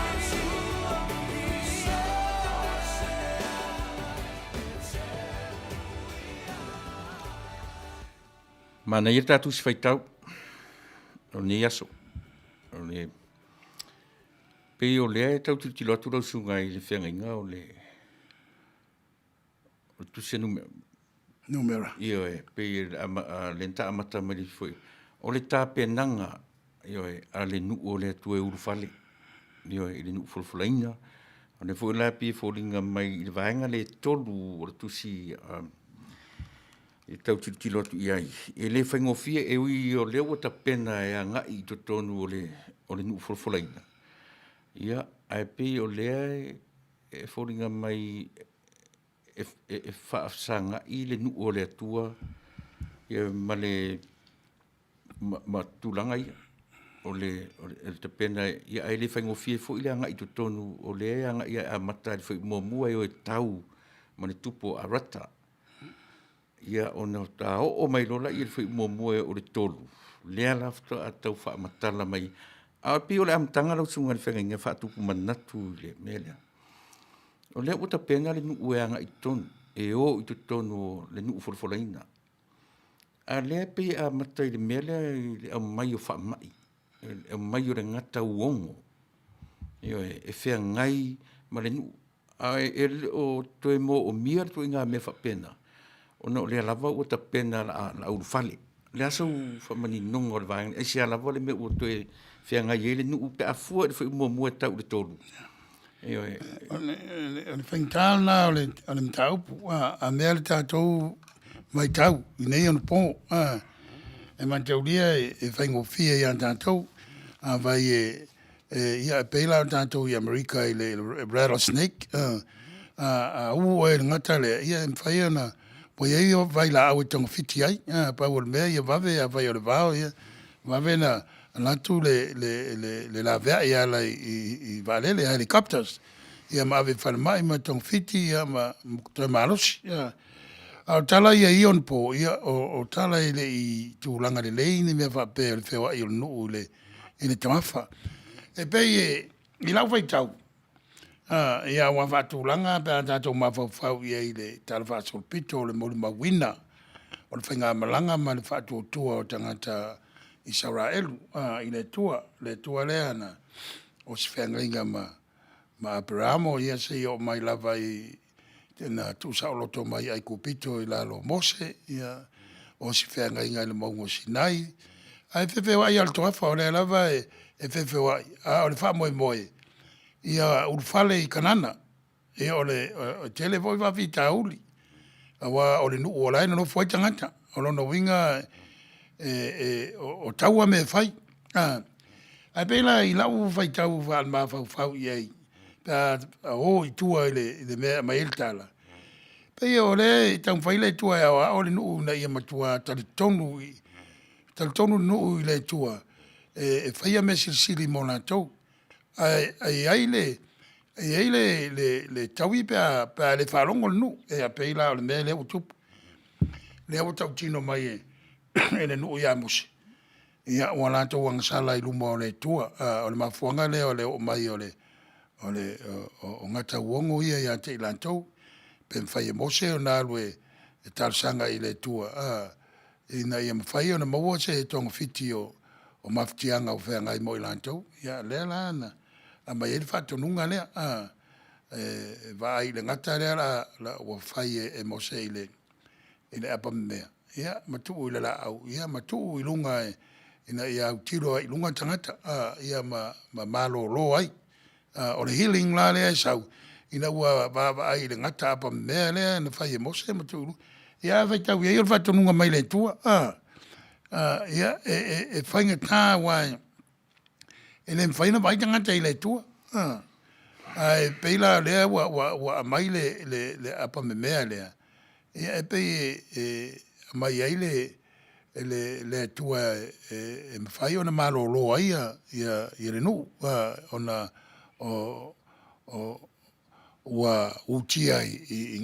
Atua i so o se ala e te uia. Manaia le tatou tusi faitau o lenei aso. O le pei o lea e tau tilotilo atu lau susuga i le feagaiga o le o le tusi numera Numera. Ioe, pei e le na amata mai le foi o le tapenaga, ioe, a le nuu o le Atua e ulufale, ioe, i le nuu folafolaina. O lea foi la e pei e foliga mai i le vaega lea e tolu o le tusi e tau tilotilo atu i ai, e le faigofie e ui o lea ua tapena e agai i totonu o le nuu folafolaina, ia, ae pei o lea e foliga mai e faafesagai le nuu o le Atua ma le ma tulaga ia. O le, o le, o le tapena, ia ae le faigofie foi le agai i totonu, o lea e agai e amata i le foi muamua e o e tau ma le tupu o Arata. Ia ona faatoa oo mai loa lea i le fuaiupu muamua e oo i le 3, lea la faatoa tau faamatala mai. A e pei o le amataga lau Susuga i le Feagaiga e faatupu manatu i le mea lea. O lea ua tapena le nuu e agai i totonu, e o i totonu o le nuu folafolaina. A o lea e pei e amata i le mea lea i le aumai o faamai, le aumai o le gata uogo, ioe, e feagai ma le nuu. Ae e le o toe moomia le ituaiga mea faapena, ona o lea lava ua tapena o le a ulufale. O le a sou faamaninoga o le vaega lea? Aisea lava le mea ua toe feagai ai le nuu pe a fua i le fuaiupu muamua e tau i le 3? Ioe. O le faigata lena o le mataupu, a mea le tatou vaitau i nei onapo, e mataulia e faigofie ia tatou. Afai e, ia e pei la o tatou i Amerika i le rattlesnake, a uu oe i le gata lea, ia e mafai ona, ua i ai vailaau e togafiti ai. Pau o le mea ia vave, afai o le vao, ia vave ona alu atu le laveai e ala i vaalele, helicopters, ia ma ave i le falemai ma togafiti ma toe malosi. A o tala ia i ia ona po, ia o tala e le i tulaga lelei ni mea faapea o le feoai o le nuu i le togafiti. E pei i lau faitau, ia ua faatulaga pe a tatou mafaufau i ai i le talafaasolopito o le molimauina o le faigamalaga ma le faatuatua o tagata Isaraelu i le Atua, le Atua lea na osifeagaiga ma Aperamo ia seia oo mai lava i na tuusaoloto mai i Aikupito i lalo o Mose, ia osifeagaiga i le mauga o Sinai. Ae feofeoai lava o le toafa, o lea lava e feofeoai, a o le faamoemoe, ia ulufale i Kanana. Ia o le tele foi faafitauli, aua o le nuu o la e nonofo ai tagata. O lona uiga o taua mea e fai. Ae pei la i lau faitau faalemafaufau i ai pe a o i tua i le mea e aumai ai le tala, pei o lea e taumafai le Atua e aoao le nuu ina ia matua talitonu, talitonu le nuu i le Atua e faia mea silisili mo latou. Ae i ai le le taui pe a le faalogo le nuu. E pei la o le mea lea ua tupu, lea ua tautino mai e le nuu ia Mose, ia ua latou agasala i luma o le Atua. O le mafuaaga lea o le oo mai o gatauogo ia ia te i latou, pe mafai e Mose ona alu e talosaga i le Atua ina ia mafai ona maua se togafiti o mafatiaga o feagai ma i latou. Ia o lea la na aumai ai le faatonuga lea, e vaai i le gata lea ua fai e Mose i le apamemea, ia ma tuu i le laau, ia ma tuu i luga ina ia autilo ai i luga tagata, ia ma malolo ai. O le healing la lea e sau, ina ua vaavaai i le gata apamemea lea na fai e Mose ma tuu i luga. Ia a faitau i ai o le faatonuga mai le Atua. Ia e faigata aua e le mafai ona vaai tagata i le Atua. Ae pei la o lea ua aumai le apamemea lea, ia e pei e aumai ai le Atua e mafai ona malolo ai le nuu ona ua utia i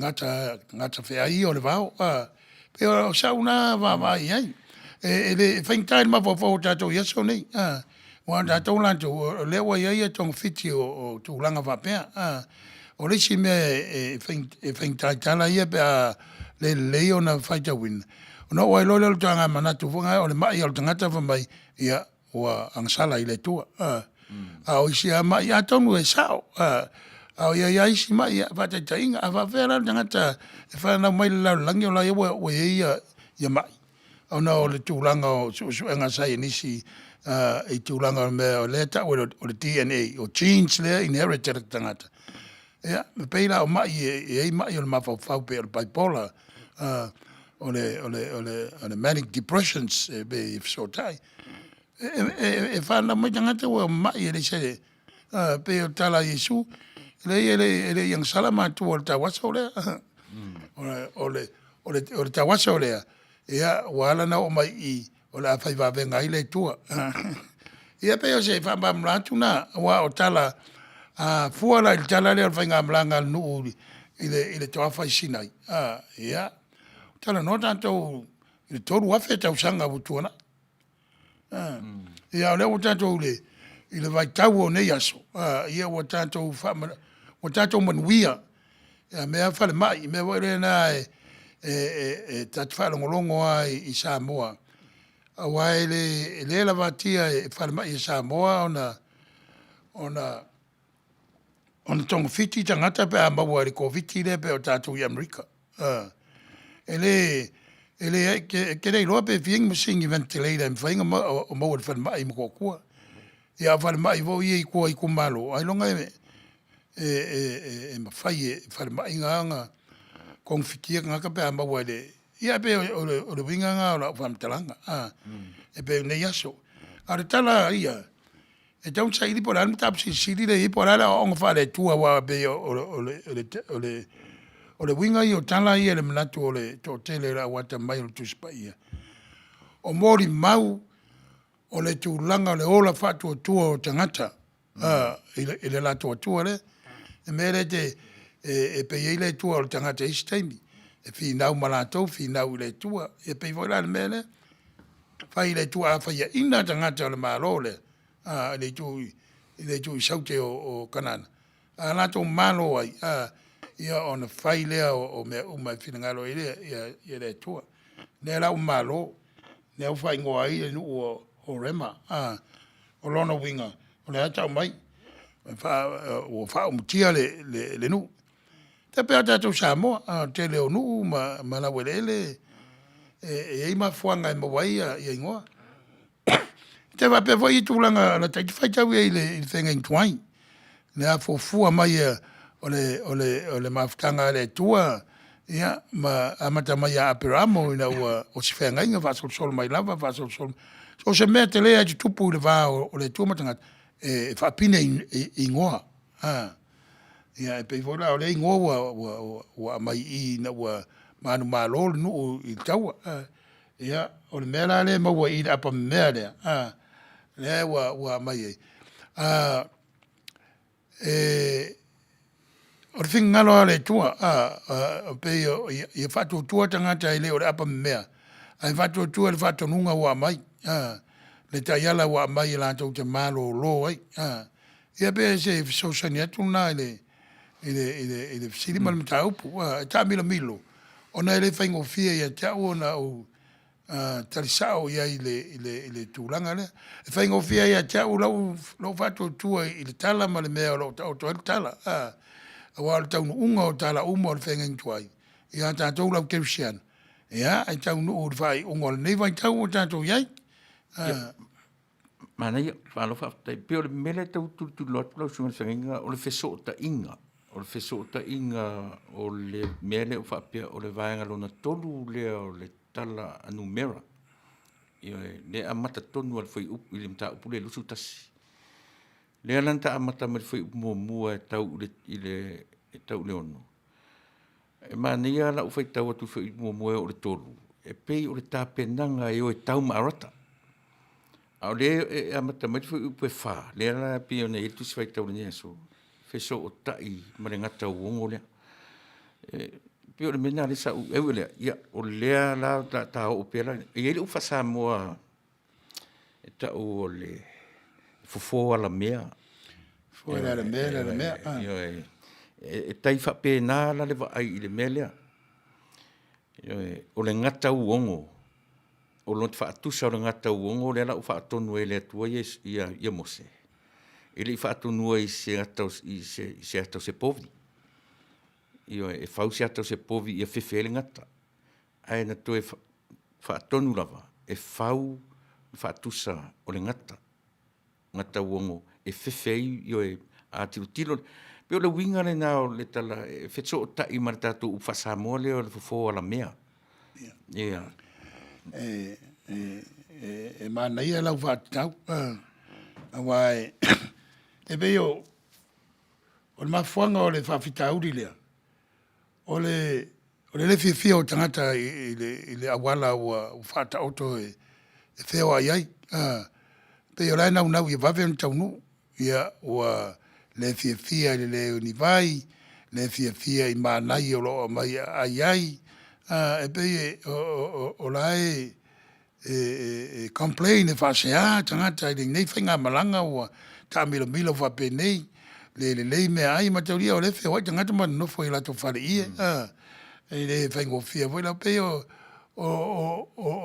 gatafeai ia o le vao. E pei o sau na vaavaai i ai. E faigata i le mafaufau o tatou i aso nei, aua o tatou latou o lea ua i ai togafiti o tulaga faapea. O le isi mea e faigata i tala ia pe a le lelei ona faitauina, ona oo ai loa lea o le toga manatu foi lea o le mai lava o le tagata fai mai, ia, ua agasala i le Atua. A o isi lava mai, atonu e sao, a o i ai lava isi mai, faataitaiga, a faapefea la le tagata e fanau mai i le lalolagi o la e ua i ai ia mai ona o le tulaga o suesuega a saienisi i tulaga o mea o lea e tau o le DNA, o genes lea e inherit e le tagata. Ia, e pei la o mai e i ai mai o le mafaufau pei o le bipolar, o le manic depressions e pei e fesootai. E fanau mai tagata ua mamai e leai se… e pei o le tala a Iesu, leai e le i agasala matua i le tauaso lea. O le tauaso lea, ia ua ala ona oo mai i i, o le a fai vavega ai le Atua. Ia pei o se faamalamalama atu lena, aua o tala, a fua la i le tala lea o le faigamalaga a le nuu i le i le toafa i Sinai, a, ia, talanoa tatou i le 3,000 tausaga ua tuanai. Ia a o lea ua tatou i le vaitau o nei aso, ia ua tatou ua tatou manuia i mea falemai, mea foi lena e ta te faalogologo lava i Samoa, aua e le lavatia e falemai a Samoa ona togafiti tagata pe a maua i le Koviti lea pei o tatou i Amerika. E le, e te le iloa pe fia ni masini ventilator e mafai ona maua i le falemai i Motootua. Ia a o falemai foi ia i tua i itumalo, ailoga e mafai e falemai na ona togafitia tagata pe a maua i le… Ia e pei o le uiga lena o lau faamatalaga, e pei o nei aso. A o le tala lava ia, e tatau ona saili po o le a le mataupu silisili lea e i ai po o le a le aoaoga faale-Atua aua e pei o le uiga ia o tala ia i le manatu o le toatele o le au atamamai o le Tusi Paia, o molimau o le tulaga o le ola faatuatua o tagata i le latou Atua lea. Le mea lea e pei ai le Atua o le tagata i isi taimi, e finau ma latou, finau i le Atua. Ia e pei foi la o le mea lea, fai i le Atua a faiaina tagata o le Malo lea i le itu i Saute o Kanana, a latou malo ai, ia ona fai lea o mea uma e finagalo i ai le Atua. Lea la ua malo, lea ua faaigoa ai le nuu o Horema. O lona uiga, o lea e tau mai, ua faaumutia le nuu. E tai pei lava o tatou i Samoa, o le tele o nuu ma laueleele e i ai mafuaaga e maua ai igoa. E faapea foi tulaga lata ita faitau i ai i le feagaiga tuai, i le afuafua mai o le mafutaga a le Atua ma amata mai ia Aperamo ina ua o se feagaiga faasolosolo mai lava faasolosolo mai. So o se mea tele lava e tutupu i le va o le Atua ma tagata, e faapine i igoa. Ia e pei foi la o lea igoa ua aumai i i ina ua manumalo le nuu i le taua. Ia, o le mea la lea e maua i i le apamemea lea, lea ua aumai ai, o le finagalo lava o le Atua, pei ia faatuatua tagata e le o le apamemea, ae faatuatua i le faatonuga ua aumai, le taiala ua aumai latou te malolo ai. Ia pei o se fesoasoani atu lena i le fesili ma le mataupu. E taamilomilo ona e le faigofie ia te au ona ou tali sao i ai i le tulaga lea. E faigofie ia te au lou faatuatua i le tala ma le mea o lo o taoto ai le tala, aua o le taunuuga o tala uma o le feagaiga tuai ia tatou le au kerisiano, ia e taunuu i le faaiuga o lenei vaitau ua tatou i ai. Manaia, malo faafetai. E pei o le mea lea e tau tulituliloa atu lau susuga i le feagaiga, o le fesootaiga. O le fesootaiga o le mea lea faapea o le vaega lona 3 lea o le tala a numera. Ioe, lea e amata tonu lava i le fuaiupu i le mataupu lea 21. Lea la na amata mai i le fuaiupu 1 e tau i le 6, e manaia lou faitau atu i le fuaiupu 1 e oo i le 3, e pei o le tapenaga e o e tau ma Arata. A o lea e amata mai le fuaiupu e 4, lea la e pei ona i ai le Tusi Faitau i lenei aso, fesootai ma le gatauogo lea. E pei o le mea lena lea sa ou… ae ui i lea, ia o lea la o le a ta oo pea la… E i ai le upu faa-Samoa e tau o le fofo alamea. Fofo alamea le alamea. Ioe. E tai faapena la le vaai i le mea lea. Ioe. O le gatauogo, o lona faatusa o le gatauogo lea la ua faatonu ai e le Atua ia Mose, e le i faatonuina i se ata o se povi. Ioe, e fau se ata o se povi ia fefe ai le gata, ae na toe faatonu lava, e fau le faatusa o le gata, gatauogo e fefe ai, ioe, a tilotilo, e pei o le uiga lena o le tala e fesootai ma le tatou upu faa-Samoa lea o le fofo alamea. Ia. E manaia lau faatatau, aua e pei o le mafuaaga o le faafitauli lea, o le le fiafia o tagata i le auala ua faataoto e feoai ai. Pei o la e naunau ia vave ona taunuu, ia ua le fiafia i le le o ni vai, le fiafia i manaia o lo o aumai e aai ai, a, e pei e, o la e complain, e faasea tagata i lenei faigamalaga ua taamilomilo faapenei, le lelei meaai, mataulia o lea e feoai tagata ma nonofo i latou faleie, a, e le faigofie foi la. Pei o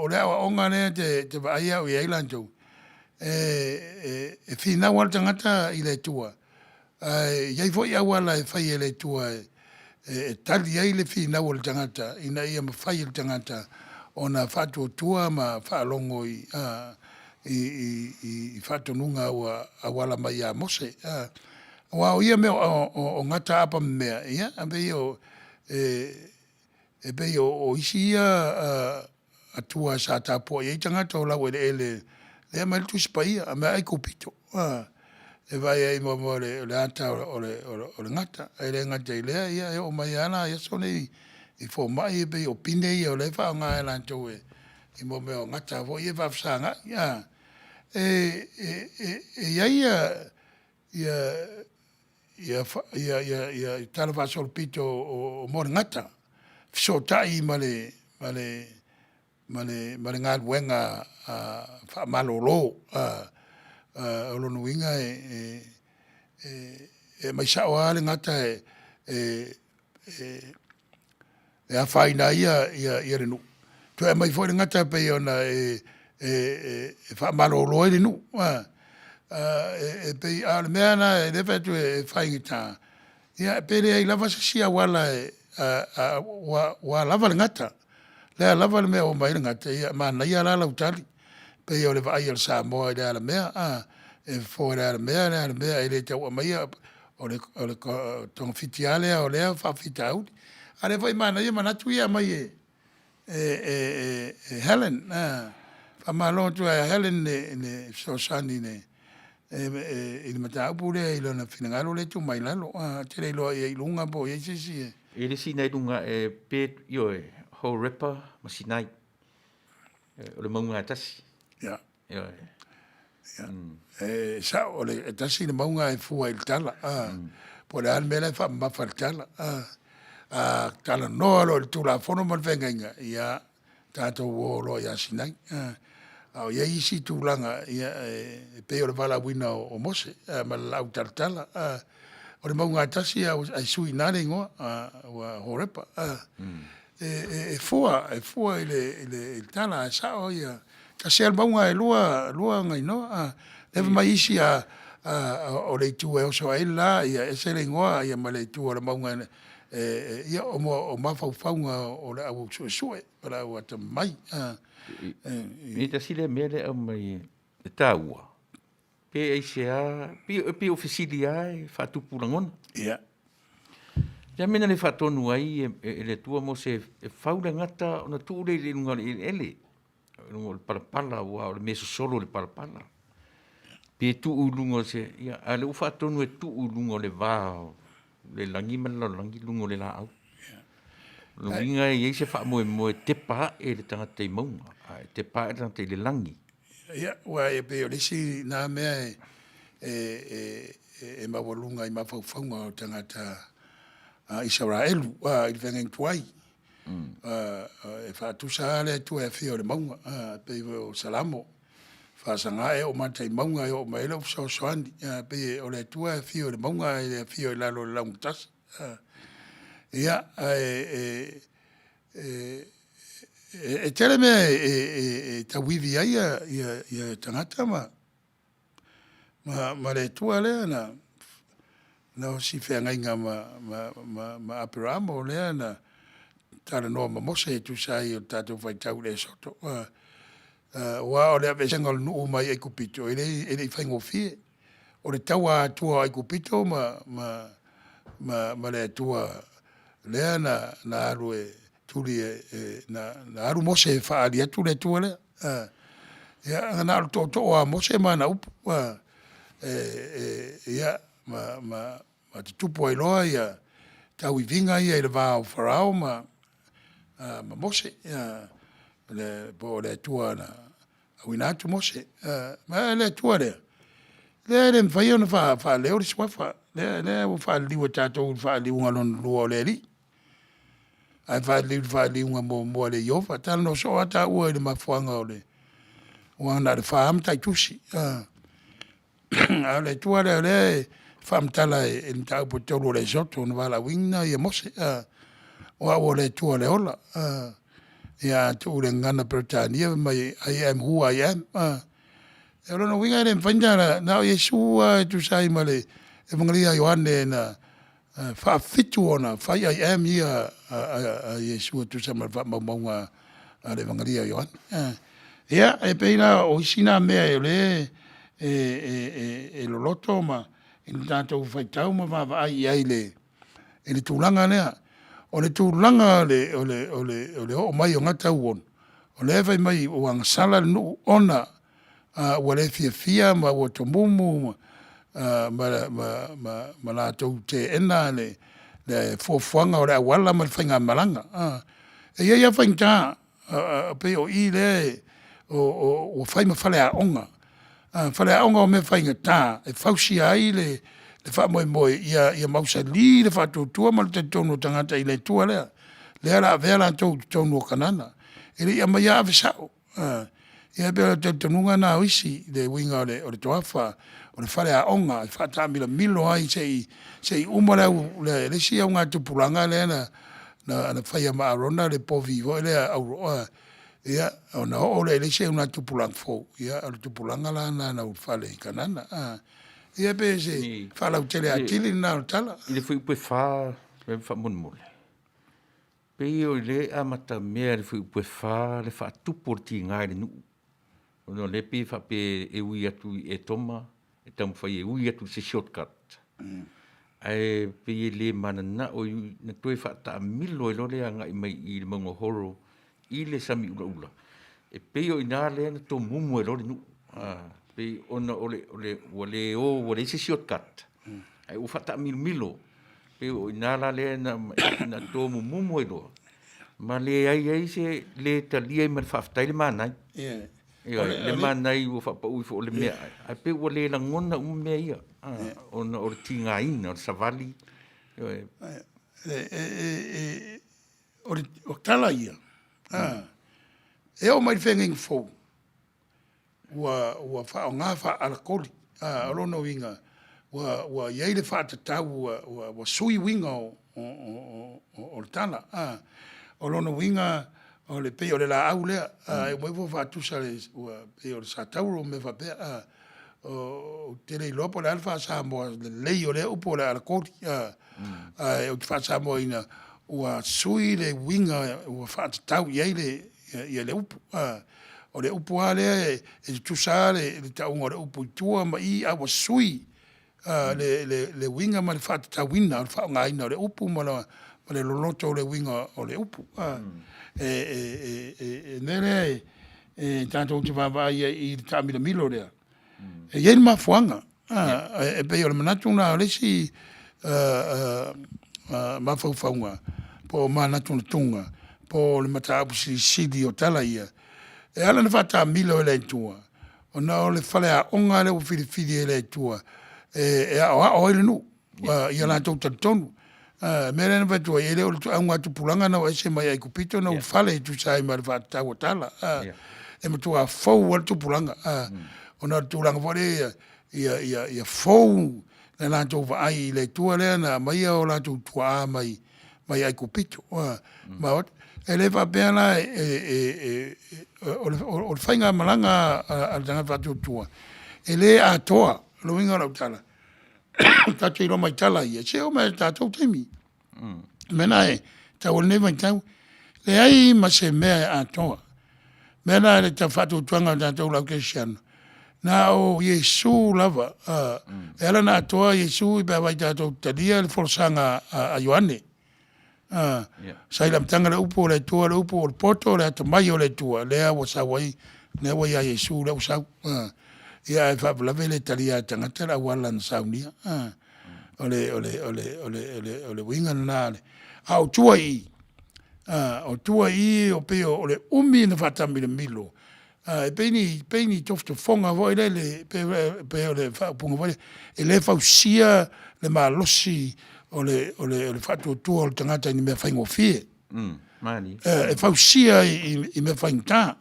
le aoaoga lea e te vaai au i ai latou, e finau lava le tagata i le Atua, ae i ai foi auala e fai e le Atua e tali ai le finau o le tagata ina ia mafai e le tagata ona faatuatua ma faalogo i faatonuga ua auala mai ia Mose. Aua o ia mea o gata aapa mea, ia, e pei o, e pei o isi ia atua sa tapuai ai tagata o laueleele lea e aumai ai le Tusi Paia, aumai Aikupito, a, e vaai ai mo mea o le ata o le gata. E le gata i lea, ia e oo mai lava la i aso nei i fomai e pei o pine ia o lea e faaaoga e latou i mo mea o gata foi ia faafesagai, a. E i ai talafaasolopito mo le gata, fesootai ma le galuega faamalolo. O lona uiga e aumai sao lava le gata e afaina ai le nuu, toe aumai foi le gata pei ona e faamalolo ai le nuu. E pei, a o le mea lena lea e fai atu e faigata, ia pe leai lava se isi auala ua lava le gata. O le a lava le mea ua aumai ai le gata, ia e manaia la lau tali, pei o le vaai a le Samoa i le alamea, a, e fofo e le alamea le alamea e le tau aumaia, o le togafiti lava lea o lea faafitauli. A o lea foi e manaia manatu ia e aumai e Helen. Faamalo atu lava ia Helen i le fesoasoani i le mataupu lea i lona finagalo lea e tuu mai i lalo. Ou te le iloa i ai i luga po o i ai se isi e… E le sina i luga ae pe, ioe, Horepa ma Sinai, o le mauga lava e tasi. Ia. Ioe. E sao, e tasi le mauga ae fua i le tala. Po o le a le mea la e faamamafa i le tala. A talanoa loa i le Tulafono ma le feagaiga, ia tatou o loa ia Sinai. A o i ai isi tulaga, ia e pei o le valaauina o Mose ma le laau talatala. O le mauga lava e tasi ae sui i ina le igoa ua Horepa. E fua, e fua i le tala, ae sao ia, tasi lava le mauga ae lua ona igoa. Lea e fai mai isi o le itu e oso ai le la e ese le igoa ma le itu o le mauga ia o mafaufauga o le au suesue o le au atamamai. E tasi lea mea lea e aumai e taua, pe aisea, e pei o fesili lava e faatupu lagona. Ia. O le a le mea na le faatonu ai e le Atua Mose e fau le gata ona tuu lea i luga o le eleele, i luga o le palapala aua o le mea e sosolo le palapala. Pe tuu i luga o se, ia a o lea ua faatonu e tuu i luga o le va o le lagi ma le lalolagi luga o le laau. O lona uiga e i ai se faamoemoe e tepa ae le tagata i mauga, ae tepa ae le tagata i le lagi. Ia, aua e pei o le isi na mea e maualuga i mafaufauga o tagata Isaraelu i le feagaiga tuai. E faatusa lava le Atua e afio i le mauga, e pei foi o Salamo, faasaga ea ou mata i mauga e oo mai ai lau fesoasoani. E pei o le Atua e afio i le mauga ae le afio i lalo i le laugatasi. Ia, ae e tele mea e tauivi ai tagata ma le Atua lea na osi feagaiga ma Aperamo lea na talanoa ma Mose e tusa ai o le tatou faitau i le Esoto. Aua o le aveeseina o le nuu mai Aikupito, e le i faigofie. O le taua atua o Aikupito ma le Atua lea na alu e tuli na alu Mose e faaali atu le Atua lea. Ia na o le tootoo lava o Mose ma ana upu, ia ma tutupu ai loa tauiviga ia i le va o Farao ma Mose, po o le Atua na auina atu Mose. Ma le Atua lea, lea e le mafai ona faaleo le suafa, lea, lea ua faaliliu e tatou i le faaliliuga lona lua o le Alii. Ae faaliliu i le faaliliuga muamua e le Ieova. Talanoa soo lava taua i le mafuaaga o le, aua na o le fa lava mataitusi. A o le Atua lea o lea e faamatala i le mataupu e 3 o le Esoto na valaauina Mose, o au o le Atua o le ola. Ia a tuu i le gagana Peretania fai mai I am who I am. O lona uiga e le mafai ona, na o Iesu lava e tusa ai ma le Epegalia a Ioane na faafitu ona fai I am ia a Iesu e tusa ma le faamaumauga a le Epegalia a Ioane. Ia, e pei la o isi na mea o lea e loloto ma i le tatou faitau ma vaavaai i ai i le tulaga lea. O le tulaga o le oo mai o na tauono, o lea e fai mai ua agasala le nuu ona ua le fiafia ma ua tomumu ma latou teena le fuafuaga o le auala ma le faigamalaga. E i ai lava faigata, pei o i lea ua fai ma faleaoga, faleaoga o mea faigata e fausia ai le faamoemoe ia mausali le faatuatua ma le talitonu o tagata i le Atua lea, lea o le a avea latou i totonu o Kanana. E le i aumaia ave sao. Ia pei o le talitonuga lena o isi i le uiga o le toafa, o le faleaoga e faataamilomilo ai se i uma le isi augatupulaga lea na faia ma Arona le povi foi lea auroa, ia, ona oo lea i le isi augatupulaga fou, ia o le tupulaga la lena na ulufale i Kanana. Ia pei o se faalautele atili lena o le tala. I le fuaiupu e 4 faamolemole, pei o lea e amatamea i le fuaiupu e 4 le faatupu o le tiga i le nuu, ona o lea e pei e faapea e ui atu i Etoma, e taumafai e ui atu i se shortcut, ae pei e le mananao na toe faataamilo ai loa lea agai mai i le mauga o Horo i le sami ulaula, e pei o i ina lea na tomumu ai loa le nuu, pei ona o le ua le o ua leai se shortcut, ae ua faataamilomilo. Pei o i ina la lea na tomumumu ai loa, ma leai ai se, le talia ai ma le faafetai le manai. Ioe, le manai ua faapau ifo o le meaai, ae pei ua le lagona uma mea ia, ona o le tigaina o le savali. Ioe. O tala ia, e oo mai i le feagaiga fou, ua faaaoga faa-alakoli. O lona uiga, ua i ai le faatatau ua sui uiga o le tala. O lona uiga, e pei o le laau lea, e uma ifo faatusa pei o le satauro ma mea faapea. Ou te le iloa po o le a le faa-Samoa lelei o lea upu o le alakoli, ae ou te faa-Samoa ina, ua sui le uiga ua faatatau i ai le upu. O le upu lava lea e tutusa lava le tauga o le upu i tua ma i, a ua sui le uiga ma le faatatauina o le faaaogaina o le upu ma le loloto o le uiga o le upu. O le mea lea e tatou te vaavaai ai i le taamilomilo lea, e i ai le mafuaaga. E pei o le manatu lena o le isi mafaufauga po o manatunatuga po o le mataupu silisili o tala ia, e ala ona faataamilo e le Atua, ona o le faleaoga lea ua filifili e le Atua e aoao ai le nuu ia latou talitonu. O le mea lea na fai atu ai, e le o le augatupulaga na o ese mai Aikupito na ulufale e tusa ai ma le faatatau o tala. E matua fou lava le tupulaga ona o le tulaga foi lea ia fou le latou vaai i le Atua lea na aumaia o latou tuaa mai Aikupito. Ma e le faapea la o le faigamalaga a le tagata faatuatua, e le atoa. O le uiga o lau tala, tatou te iloa mai tala ia, se i oo mai lava i le tatou taimi. O le mea lena e tatau ai lenei vaitau. Leai ma se mea e atoa. O le mea lena i le faatuatuaga o tatou o le au kerisiano, na o Iesu lava. E ala ona atoa Iesu pe afai tatou te talia le folasaga a Ioane. Sa i le amataga le upu o le Atua, o le upu o le poto o le atamai o le Atua, lea ua sau ai, lea ua ia Iesu lea ua sau. Ia ae faalavelave e le talia e tagata le auala na saunia. O le uiga lena. A o tua i i, o tua i i pei o le umi ona faataamilomilo. E pei ni, pei ni tofotofoga foi lele, pe, pe o le faaupuga foi lea, e le fausia le malosi o le, o le, o le faatuatua o le tagata i ni mea faigofie. Malie. E fausia i, i, i mea faigata.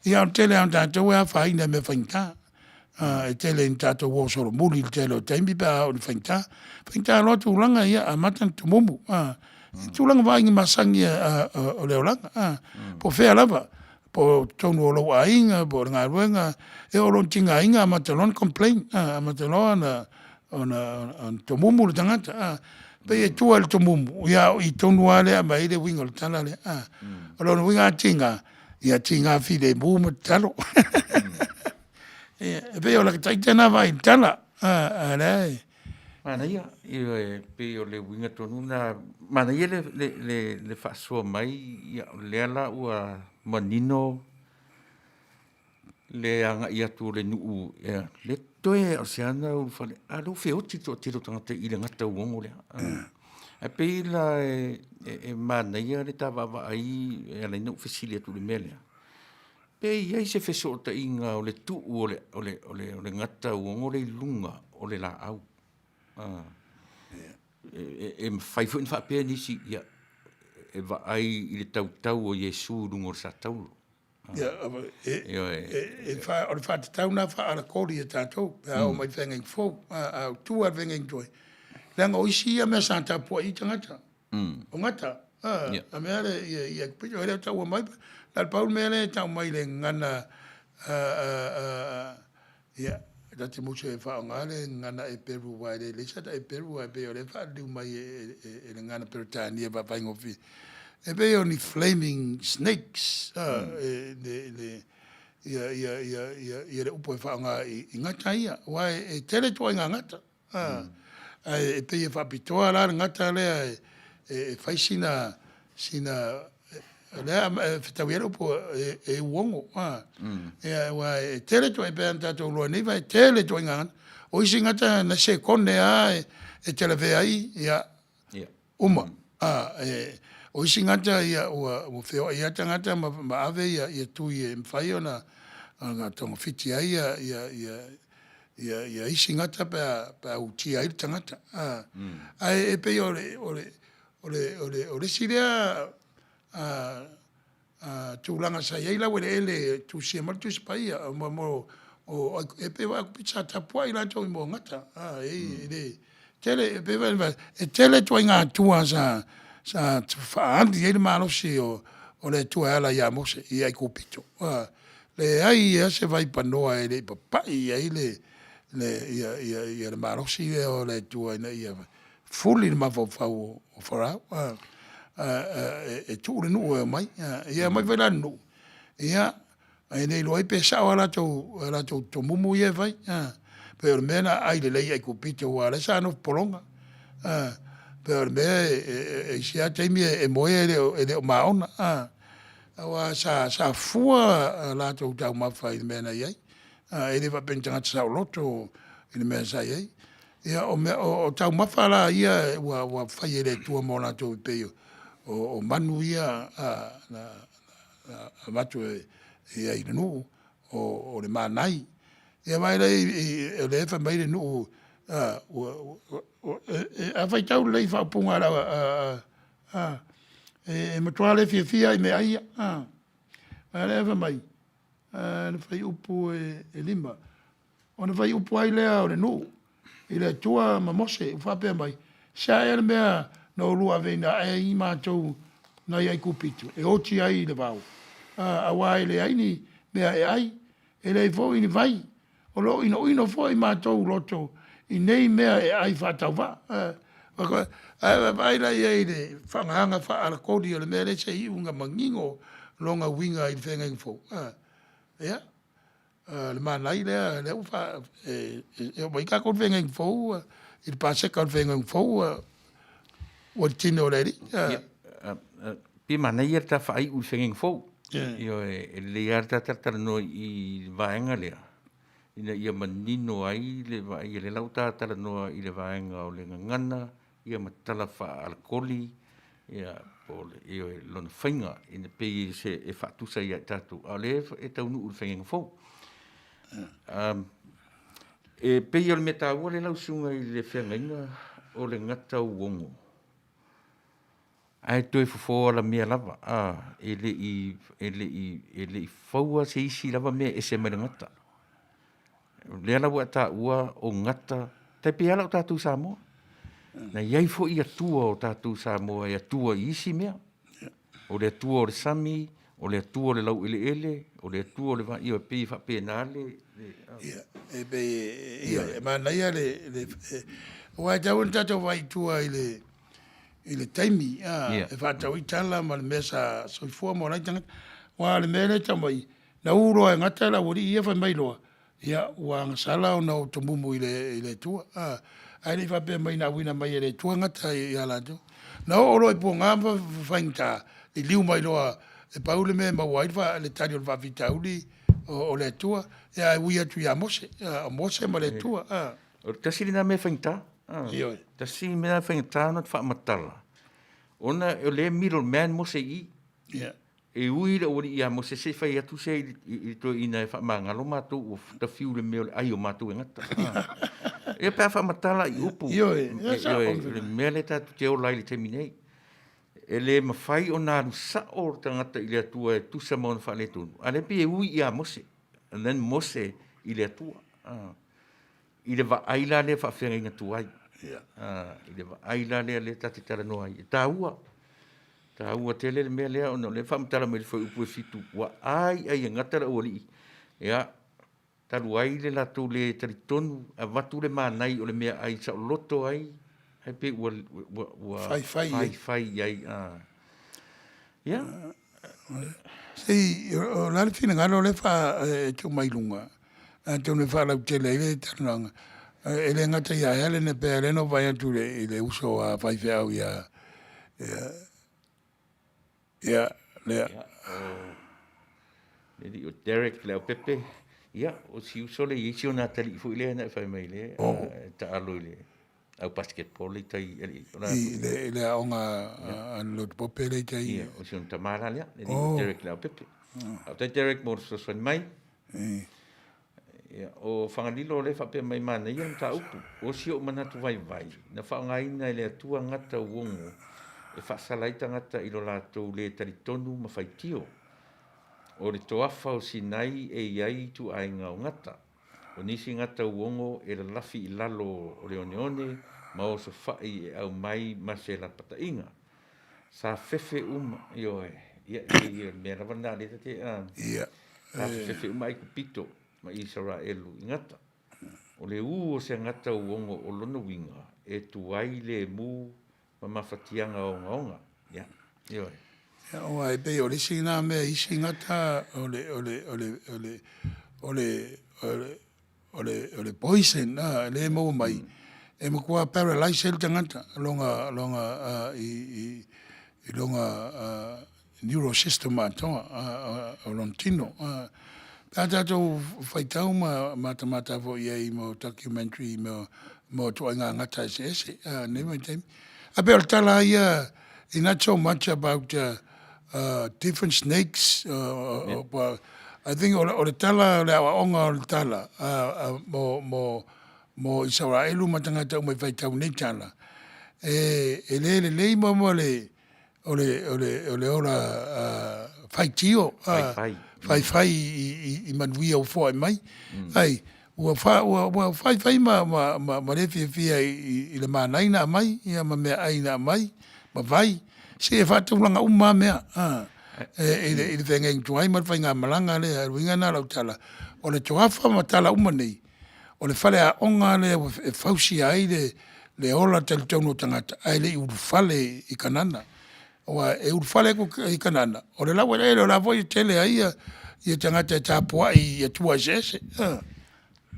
Ia o le tele lava o tatou e afaina i mea faigata. E tele ina tatou o solomuli i le tele o taimi pe a oo ina faigata. Faigata loa tulaga, ia amata ona tumumu. I tulaga vaaiga masani o le olaga, po o fea lava, po o totonu o lou aiga po o le galuega, e oo loa ina tigaina amata loa ona complain, amata loa ona tomumu le tagata. E pei e tua i le tomumu, ia a o i tonu lava lea e aumai ai le uiga o le tala lea. O lona uiga a tiga, ia tiga filemu ma tatalo. Ia, e pei o lata ita lena vaai i le tala, a o lea e... Manaia, ioe, pei o le uiga tonu lena, manaia le, le, le, le faasoa mai, ia, o lea la ua manino le agai atu o le nuu, ia, le toe lava o se ana ulufale, a o lea ua feoti le toatele o tagata i le gata uogo lea. Ae pei la e manaia le ta vaavaai e ala ai ona ou fesili atu i le mea lea, pe i ai se fesootaiga o le tuu o le gata uogo lea i luga o le laau. E mafai foi ona faapea nisi, ia, e vaai i le tautau o Iesu i luga o le satauro. O le faatatau lena faa-alakoli a tatou pe a oo mai i le feagaiga fou, a o tua i le feagaiga tuai, leaga o isi ia mea sa tapuai ai tagata, o gata. A mea lea ia, e le o taua mai, na o le pau le mea lea e tau mai i le gagana, ia, ta te musu e faaaoga le gagana Eperu aua e le leai sata Eperu ae pei o lea e faaliliu mai e le gagana Peretania faafaigofie. E pei o ni flaming snakes, ia, ia, ia, ia, ia le upu e faaaoga i gata ia, aua e tele ituaiga gata. Ae e pei e faapitoa la le gata lea e fai sina, sina, lea e fetaui ai le upu e uogo, ia aua e tele ituaiga, pei ona tatou iloa nei, e tele ituaiga gata. O isi gata na sekone lava e televea ai, ia, uma. O isi gata ia ua feoai lava tagata ma ave ia tui e mafai ona togafiti ai ia isi gata pe a utia ai le tagata. Ae pei o le isi lea tulaga sa i ai laueleele e tusia mai le Tusi Paia, e pei sa tapuai latou i moa gata. E le tele, e pei foi ona e tele ituaiga atua sa faaali ai le malosi o le Atua e ala ia Mose i Aikupito. Leai lava se vaipanoa e le i papai i ai le malosi lea o le Atua ina ia fuli le mafaufau o Farao e tuu le nuu e omai. Ia e omai foi la le nuu, ia, e le iloa ai pe sao a latou tomumu ia e fai. Pei o le mea na aai lelei i Aikupito aua o lea sa nofo pologa. Pei o le mea e i isi lava taimi e moe e le o maona, aua sa fua a latou taumafa i le mea na i ai. E le faapea ni tagata saoloto i le mea sa i ai. Ia o mea o taumafa la ia ua fai e le Atua mo latou e pei o manu ia na avatu e i ai i le nuu, o le manai. Ia vaai la o lea e fai mai le nuu, a faitau lelei i faaupuga a e matua le fiafia lava i meaai ia. A o lea e fai mai le fuaiupu e 5, Ona fai upu ai lea o le nuu i le Atua ma Mose ua faapea mai, Se a ea le mea na oulua aveina ae ai matou nai Aikupito e oti ai i le vao, aua e leai ni mea e ai, e leai foi ni vai, o lo o inoino foi matou loto i nei mea e ai faatauvaa. Ae vaai la i ai i le faagaga faa-alakoli o le mea lea se i iu ina manino lona uiga i le feagaiga fou. Ia, le manai lea, lea ua faa, e oo mai ai tatou i le feagaiga fou, i le paseka o le feagaiga fou ua i le tino o le Alii. Pe manaia le ta faaiu i le feagaiga fou. Ioe, e lelei lava le ta talatalanoa i le vaega lea, ina ia manino ai le vaai, o lea la ua ta talanoa i le vaega o le gagana, ia ma tala faa-alakoli, ia. Po o le, ioe, lona faiga ina pei e se e faatusa ia i tatou, a o lea e taunuu i le faiga fou. E pei o le mea taua lea lau Susuga i le feagaiga o le gatauogo, ae toe fofo alamea lava, e le i, e le i, e le i faua se isi lava mea e ese mai le gata. O lea la ua e taua o gata, e tai pei lava la o tatou i Samoa. Na i ai foi Atua o tatou Samoa e atua i isi mea. O le Atua o le sami, o le Atua o le laueleele, o le Atua o le vai, ioe, e pei e faapena le... Ia, e pei e manaia le, aua e tatau ona tatou vaai i tua i le i le taimi e faatatau ai tala ma le mea sa soifua ma ola ai tagata. Aua o le mea lea e tau mai, na uu loa e gata le aualii ia fai mai loa, ia ua agasala ona ou tomumu i le Atua. Ae le i faapea mai na auina mai e le Atua gata ia latou. Na oo loa i puaga ma faigata, liliu mai loa e pau le mea e maua ai le tali o le faafitauli o le Atua. Ia ae ui atu ia Mose, o Mose ma le Atua. O le tasi lena mea faigata. Ioe. Tasi le mea faigata ona faamatala, ona o lea e middle man Mose i i. Ia. E ui le aualii ia Mose se i fai atu se i le toeaina e faamagalo matou ua tafiu i le mea o le ai o matou e gata. Ia pe a faamatala i upu. Ioe, Ioe, le mea lea tatou te ola ai i le taimi nei. E le mafai ona alu sao le tagata i le Atua e tusa ma ona faaletonu, a o lea e pei e ui ia Mose, and then Mose i le Atua. I le vaai la lea faafeagaiga tuai, i le vaai la lea lea ta te talanoa ai, e taua, taua tele le mea lea ona o lea e faamatala mai i le fuaiupu e 7, ua ai ai e gata le aualii, ia, talu ai le latou le talitonu, avatu le manai o le meaai saoloto ai, ae pei ua faifai faifai i ai. Ia. Se i, o le a le finagalo lea e tuu mai luga, atonu e faalautele ai le talanoaga. E le gata ia Helen, e pei lava o lea na ou vaai atu i le uso a faifeau ia, ia, lea. Ia, o le alii o Derek Leaupepe, ia, o si uso lea e i ai si ona atalii foi lea na e fai mai ai e taalo i le au basketball lea i tai i I le aoga a le Lotu Pope lea i tai. Ia, o si ona tama la lea, le alii o Derek Leaupepe. Faafetai Derek mo le fesoasoani mai. Ia, o Fagalilo lea e faapea mai manaia le mataupu. O si ou manatu vaivai, na faaaogaina e le Atua gata uogo e faasala ai tagata i lo latou le talitonu ma faitio. O le toafa o Sinai e i ai ituaiga o gata. O nisi gata uogo e lalafi i lalo o le oneone ma osofai e aumai ma se lapataiga. Sa fefe uma, ioe, ia, ia, mea lava lena lea ta te, Ia. Sa fefefe uma Aikupito ma Isaraelu i gata. O le ū o se gata uogo o lona uiga e tuai lemu ma mafatiaga ogaoga. Ia, ioe. Ia, aua e pei o le isi lena mea i isi gata o le, o le, o le, o le, o le, o le, o le, o le poison, a, lea e maua mai, e matua paralyse ai le tagata, lona, lona, i, i, i lona neurosystem atoa o lona tino. Pe a tatou faitau ma matamata foi i ai i mea o documentary i mea o ituaiga gata eseese nei vaitaimi. Ae pei o le tala lava ia, it's not so much about different snakes, but I think o le tala, o le aoaoga o le tala mo Isaraelu ma tagata uma i faitau nei tala, e le lelei mo le o le, o le, o le ola faitio, faifai, faifai i manuia ua foai mai. Ai, ua, fa, ua, ua faifai ma, ma, ma, ma le fiafia i le manai na aumai, ia ma meaai na aumai, ma vai. Se e faatulaga uma lava mea, a, e, i le, i le feagaiga tuai ma le faigamalaga lea. O le uiga lena o lau tala, o le toafa ma tala uma nei, o le faleaoga lea e fausia ai le, le ola talitonu o tagata ae le i ulufale i Kanana. Aua e ulufale atu i Kanana, o le laueleele o la foi e tele ai ia, ia tagata e tapuai i Atua eseese.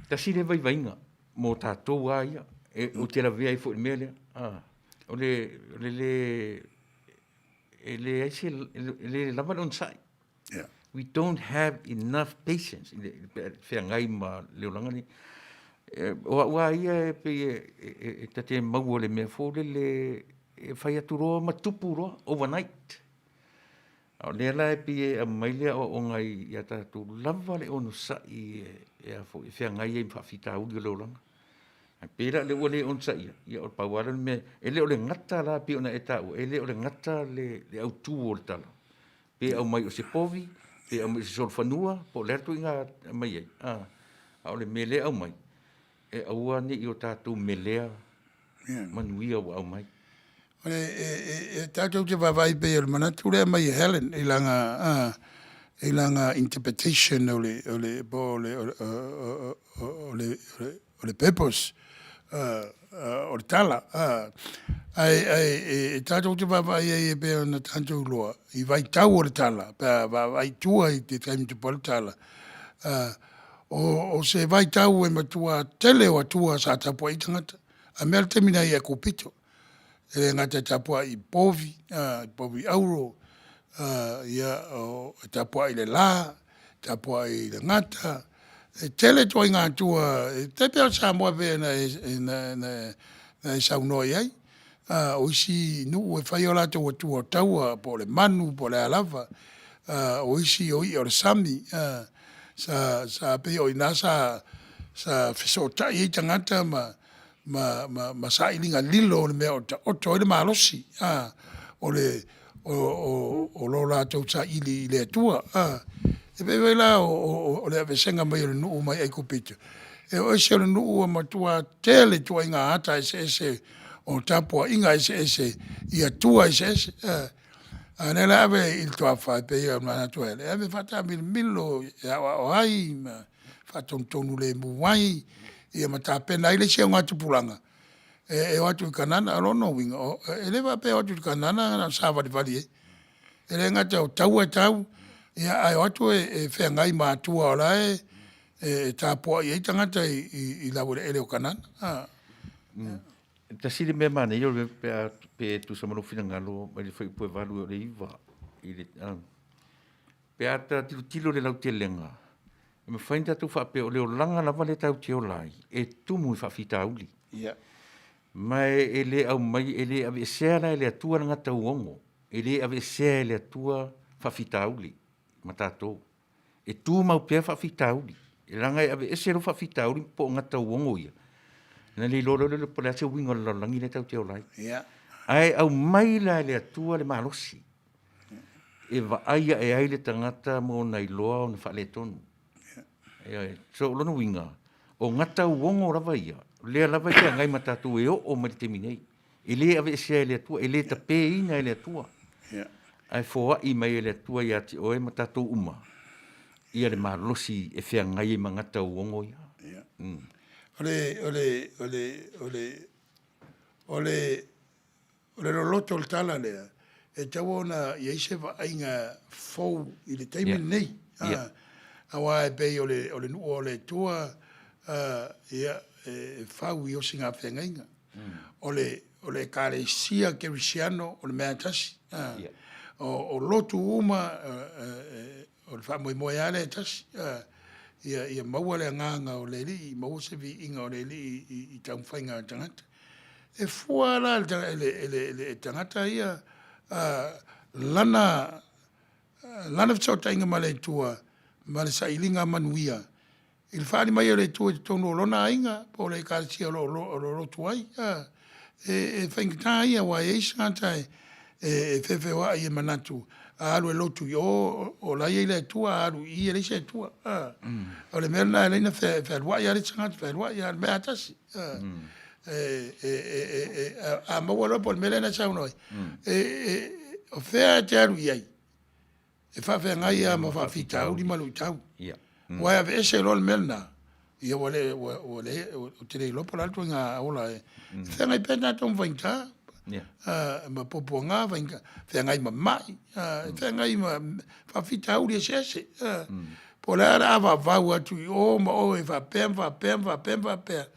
Tasi lea vaivaiga mo tatou lava ia, e, ou te lavea ai foi i le mea lea. O le, o le le, e leai se, e le lava le onosai. Yeah. We don't have enough patience i le feagai ma le olaga nei. O au lava ia e pei e, e, e, e ta te maua le mea fou lele. e fai atu loa ma tupu loa overnight. A o lea la e pei e aumai le aoaoga ia tatou lava le onosai e a foi e feagai ai ma faafitauli o le olaga. Ae pei la o lea ua le onosaia, ia o le pau lava lea o le mea, e le o le gata la pei ona e taua, e le o le gata le autu o le tala, pe aumai o se povi, pe aumai o se solofanua, po o le a le ituaiga e aumai ai, a o le mea lea e aumai, e aua ne i o tatou melea manuia ua aumai. E tatou te vaavaai pei o le manatu lea e aumai e Helen i lana, i lana interpretation o le, o le, po o le, o le, o le purpose o le tala. Ae, ae e tatou te vaavaai ai e pei ona tatou iloa i vaitau o le tala pe a vaavaai i tua i le taimi e tupu ai le tala, o se vaitau e matua tele o Atua sa tapuai ai tagata. Ae mea le taimi na i Aikupito. E le gata e tapuai i povi, povi auro, ia, e tapuai i le la, tapuai i le gata. E tele ituaiga Atua, e tai pei o Samoa e pei ona e saunoa i ai. O isi nuu e fai o latou atua o taua, po o le manu po o le a lava. O isi o i'a o le sami. Sa pei o i ina sa fesootai ai tagata ma ma sailiga lilo o le mea o taoto ai le malosi o le o lo latou saili i le Atua. E pei foi la o le aveeseina mai o le nuu mai Aikupito, e o ese o le nuu ua matua tele ituaiga ata eseese o tapuaiga eseese i Atua eseese. A o lea la e ave i le toafa, e pei ona manatu ai, e ave e faataamilomilo e aoao ai ma faatonutonu lemu ai, ia ma tapena ai le isi augatupulaga e o atu i Kanana. O lona uiga, e le faapea e o atu i Kanana na ona savalivali ai. E le gata o taua e tau, ae o atu e feagai ma Atua o la e tapuai ai tagata i laueleele o Kanana. E tasi le mea manaia o le pe a pe tusa ma lou finagalo mai le fuaiupu e 8 e oo i le 9 i le pe a ta tilotilo i le lautelega, e mafai ona tatou faapea o le olaga lava lea tatou te ola ai, e tumu i faafitauli. Ma e le aumai, e le aveesea la e le Atua le gatauogo, e le aveesea e le Atua faafitauli ma tatou. E tumau pea faafitauli, leaga e aveese loa faafitauli po o gatauogo ia, ona le iloa loa lea po o le a se uiga o le lalolagi lea tatou te ola ai. Ae aumai la e le Atua le malosi e vaai ae ai le tagata ma ona iloa ona faaletonu. Ioe. So o lona uiga, o gatauogo lava ia, lea lava e feagai ma tatou e oo mai i le taimi nei. E le aveesea e le Atua, e le tapeina e le Atua. Ae foai mai e le Atua ia te oe ma tatou uma ia le malosi e feagai ai ma gatauogo ia. O le, o le, o le, o le, o le, O le loloto o le tala lea, e tatau ona i ai se vaaiga fou i le taimi lenei. Aua e pei o le, o le nuu o le Atua, ia, e fau i osigafeagaiga. O le, o le Ekalesia Kerisiano, o le mea lava e tasi. O lotu uma, o le faamoemoe lava lea e tasi, ia maua le agaga o le Alii, maua se viiga o le Alii i taumafaiga a le tagata. E fua la i le tagata ia lana fesootaiga ma le Atua ma le sailiga manuia i le faaali mai o le Atua i totonu o lona aiga po o le Ekalesia o lo o lotu ai. E faigata ia aua e i ai isi tagata e feofeoai e manatu a alu e lotu i o, o la e i ai le Atua, a alu i i e leai se Atua. O le mea lena e ala ai ona fealuai lava le isi tagata, fealuai lava, o le mea lava e tasi. A maua loa po o le mea lea na e saunoa ai, o fea e te alu i ai, e faafeagai lava ma faafitauli ma luitau. Aua e aveese loa le mea lena, ia ua le, ua, ua le, ou te le iloa po o le a le ituaiga ola e feagai pea tatou ma faigata, ma puapuaga, feagai ma mai, feagai ma faafitauli eseese. Po o le a le avavau atu i o ma o e faapea ma faapea ma faapea ma faapea,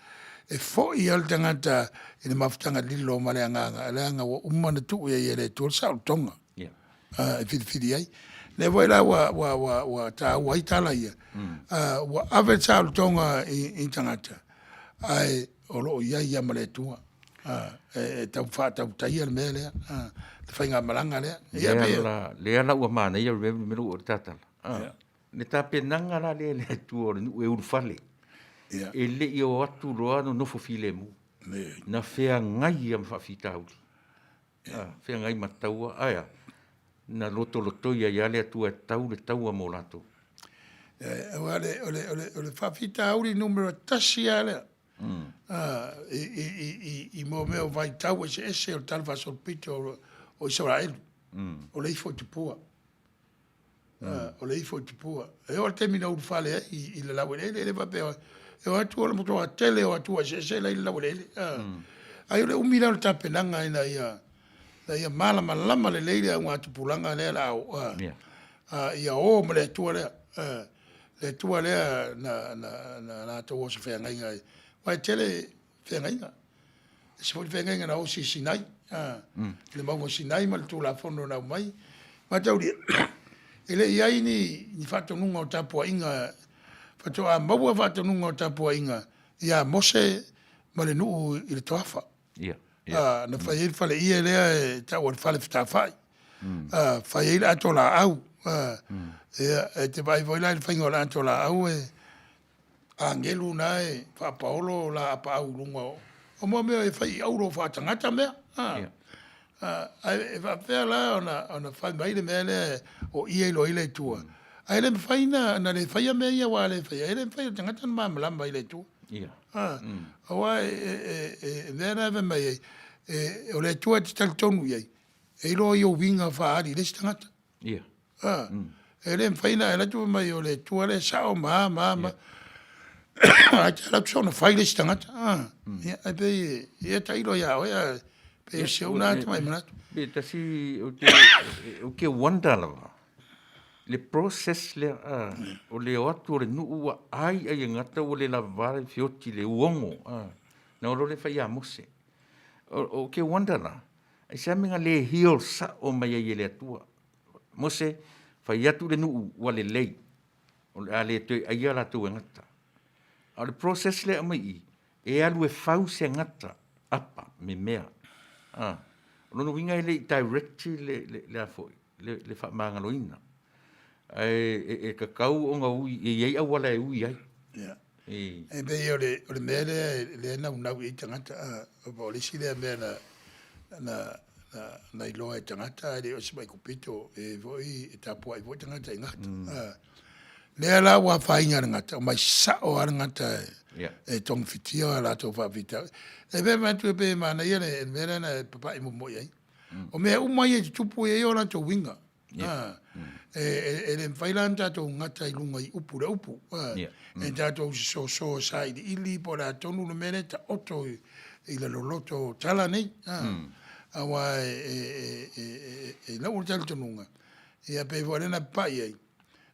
e foi lava le tagata i le mafutaga lilo ma le agaga, leaga ua uma ona tuu i ai e le Atua le saolotoga. E filifili ai. Lea foi la ua, ua, ua, ua taua ai tala ia, ua ave le saolotoga i tagata, ae o lo o i ai lava ma le Atua. E tau faatautaia le mea lea, le faigamalaga lea. Ia, Lea la, lea la ua manaia le mea ua tatala. Le tapenaga la lea e le Atua o le nuu e ulufale. E le i o atu loa nonofo filemu. Na feagai ia ma faafitauli. Feagai ma taua, ae a? Na lotolotoi ai lava le Atua e tau le taua mo latou. Aua o le faafitauli numera tasi lava lea i mea o vaitau eseese o le talafaasolopito o Isaraelu, o le ifo i tupua. O le ifo i tupua. E oo i le taimi na ulufale ai i le laueleele, e le faapea e o atu o le matua tele o atua eseese la i le laueleele. Ai o le umi lea o le tapenaga ina ia malamalama lelei le augatupulaga lea la ia o ma le Atua lea. Le Atua lea na latou oso feagaiga ai. Aua e tele feagaiga. E ese foi le feagaiga na osi i Sinai, le mauga o Sinai ma le Tulafono na aumai. Mataulia, e le i ai ni faatonuga o tapuaiga, faatoa maua faatonuga o tapuaiga ia Mose ma le nuu i le Toafa. Na fai ai le faleie lea e tau o le fale fetafai. Fai ai le ato laau. Ia, e te vaai foi la i le faiga o le ato laau e agelu na e faapaolo la apaau i luga o o mo mea e fai i auro faatagata mea. Ae e faapefea la ona fai mai le mea lea o i e iloa ai le Atua. Ae le mafai na le faia mea ia aua a le faia, e le mafai e le tagata ona malamalama i le Atua. Aua e mea la e fai mai ai, o le Atua e te talitonu i ai, e iloa i ou uiga faaali i le isi tagata. E le mafai ona e alu atu fai mai o le Atua lea e sao ma a ma a ma a. Ae te alu atu soona fai le isi tagata. Ia, ae pei e, ia tailo ia oe, ae pei o si ou na tamai manatu. Pe tasi, ou te wonder lava, le process lea, o le o atu o le nuu ua ai ai e gata ua le lava le feoti le uogo, na o lo le fai ia Mose. Ou te wonder la, aisea mea na le heal sao mai ai e le Atua? Mose, fai atu le nuu ua lelei, o le a le toe aia latou e gata. A o le process lea e aumai i i, e alu e fau se gata, apa, memea. A, o lona uiga e le i direct le, le, le a foi, le, le faamagaloina. Ae e, e tatau ona ui, e i ai auala e ui ai. Yeah. E, e pei o le, o le mea lea, lea e naunau i ai tagata, o le isi lea mea na, na, na, na iloa e tagata, ae le o se mai kupito, e foi, e tapuai foi tagata i gata. Lea la ua afaina le gata, omai sao lava le gata e, e togafitia a latou faafitauli. E pei atu e pei e manaia le mea lea na papa'i muamua i ai. O mea uma ia e tutupu e i ai o latou uiga. E le mafai la ona tatou gata i luga i upu le upu. E tatou soso sailiili po o le a tonu le mea lea e taoto i le loloto o tala nei. Aua e lau le talitonuga, ia pei foi o lea na papai ai,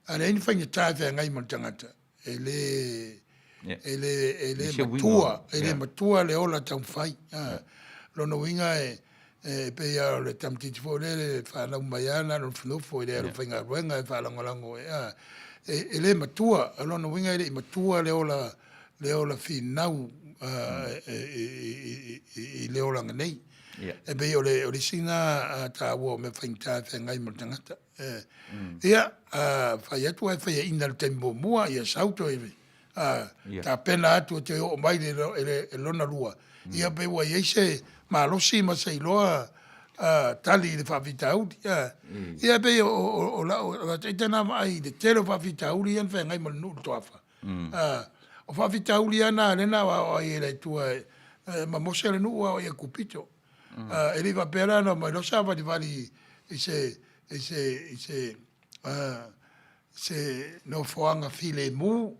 a leai ni faigata e feagai ma le tagata, e le e le e le matua, e le matua le ola taumafai. Lona uiga e e pei lava o le tamaitiiti foi lele e fanau mai lava na o le nofonofo e le alu faigaluega e faalagolago e, e le matua. O lona uiga e le i matua le ola le ola finau i le olaga nei. E pei o le o le isi lena taua o mea faigata e feagai ma le tagata. Ia, fai atu ae faiaina i le taimi muamua, ia sau toe tapena atu e toe oo mai le lona lua, ia pei ua i ai se malosi ma se iloa tali i le faafitauli. Ia pei o lau ita lena vaai i le tele o faafitauli ia na feagai ma le nuu i le Toafa. O faafitauli lava na lea na aoao ai e le Atua ma Mose le nuu a o i Aikupito. E le i faapea la na omai loa savalivali i se i se i se se nofoaga filemu,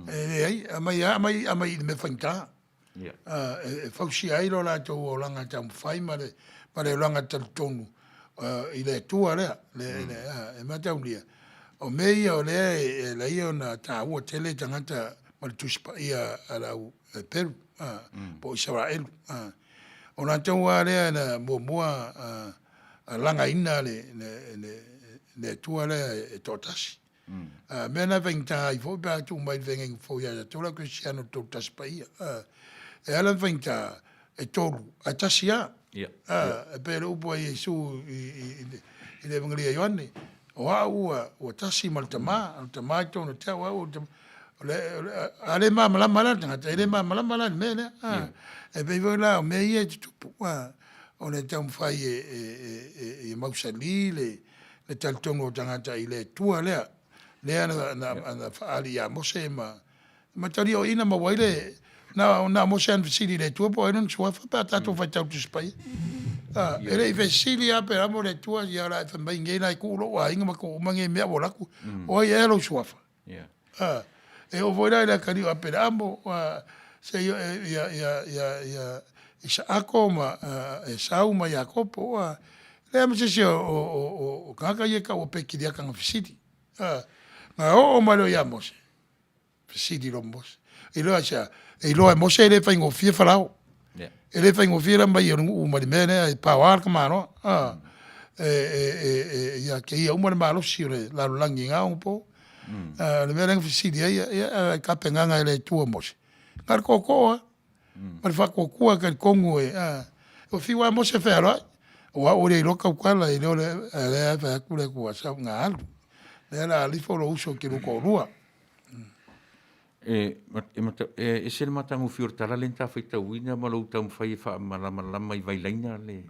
e leai, aumai lava aumai aumai i le mea faigata e fausia ai lo latou olaga taumafai ma le ma le olaga talitonu i le Atua lea e mataulia. O mea ia o lea e ala ai ona taua tele tagata ma le Tusi Paia a le au Heperu po o Isaraelu. O latou lava lea na muamua lagaina le Atua lea e toatasi. A mea na faigata ai foi pe a tuu mai i le feagaiga fou ia tatou le au kerisiano i le Toolutasi Paia. E ala ona faigata, e tolu, ae tasi lava. Ia. A, e pei o le upu a Iesu i, i, i, le, i le Evangelia a Ioane, o au ua, ua tasi ma le Tama, o le Tama i totonu o te au, au o le Tama. O le, o le, a le malamalama la le tagata, e le malamalama la i le mea lea. A, e pei foi la o mea ia e tutupu, a, o le taumafai e, e, e, e, e mausali le, le talitonu o tagata i le Atua lea, lea na, na, na faaali ia Mose ma, ma talioina maua ai le, na, na o Mose lava na fesili i le Atua po o ai lona suafa pe a tatou faitau i le Tusi Paia. A, e le i fesili lava Aperamo i le Atua, ia o le a e fai mai nei la e tuu lou aiga ma tuu uma nei mea ua alu atu, o ai ea lou suafa? A, e oo foi la i le atalii o Aperamo, a, se ia, ia, ia, ia, ia Isaako ma Esau ma Iakopo, a, leai ma se isi o, o, o, o tagata ia e tau o Pekiliaka na fesili. A, na oo mai loa ia Mose, fesili loa Mose. Iloa aisea? E iloa e Mose e le faigofie Farao. Yeah. E le faigofie la mai o le nuu mai le mea lea e paoa le tamaloa. A, e, e, e, e, ia te ia uma le malosi o le lalolagi i na onapo. A, o le mea lea na fesili ai, ia, e tapenaga e le Atua Mose. Na o le tootoo lava. Ma le faatuatua e talitonu e, a, ua fiu lava Mose e fealoai. O au e le iloa tautala, e le o le, a lea e fai atu le Atua, sau ina alu. Lea o le a alifo lou uso i te lua toalua. E, e, e ese le matagofie o le tala lea na ta faitauina ma lou taumafai e faamalamalama i vailaina le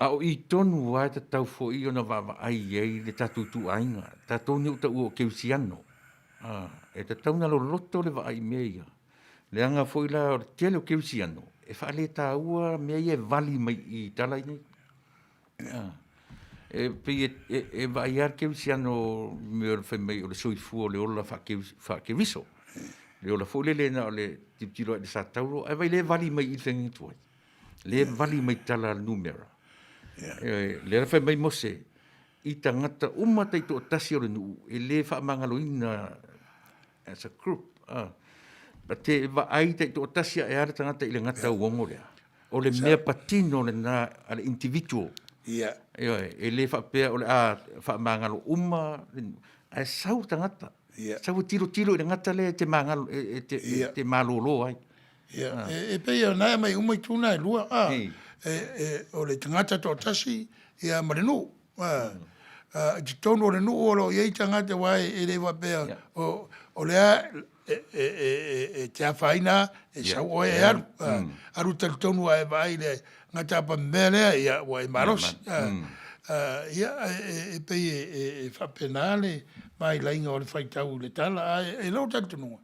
a o i tonu lava e tatau foi ona vaavaai i ai le tatou ituaiga, tatou nei ua taua o kerisiano, e tatau ona loloto le vaai i mea ia. Leaga foi la o le tele o kerisiano e faaletaua mea ia e vali mai i tala i nei. E pei e vaai lava le kerisiano i mea o le fai mai o le soifua o le ola faakeriso. Le ola foi lele na o le tilotilo lava i le satauro, ae vaai lea e vali mai i le feagaiga tuai. Lea e vali mai tala a le numera. Lea na fai mai Mose, i tagata uma taitoatasi o le nuu, e le faamagaloina as a group. Te vaai taitoatasi ae a le tagata i le gata uogo lea. O le mea patino lena a le individual. Ia. Ioe, e le faapea o le a faamagalo uma, ae sau le tagata. Ia. Sau e tilotilo i le gata lea e te magalo, e te, Ia. e te malolo ai. Ia, e pei o na e aumai uma itu na e lua, a, e, o le tagata toatasi, ia ma le nuu. A, a, i totonu o le nuu o lo o i ai tagata aua e le faapea, o, o lea e te afaina e sau oe e alu. Alu talitonu lava e vaai i le gata mea lea, ia ua e malosi. Ia, e pei e faapena le vailaiga o le faitau i le tala. Ae i lou talitonuga,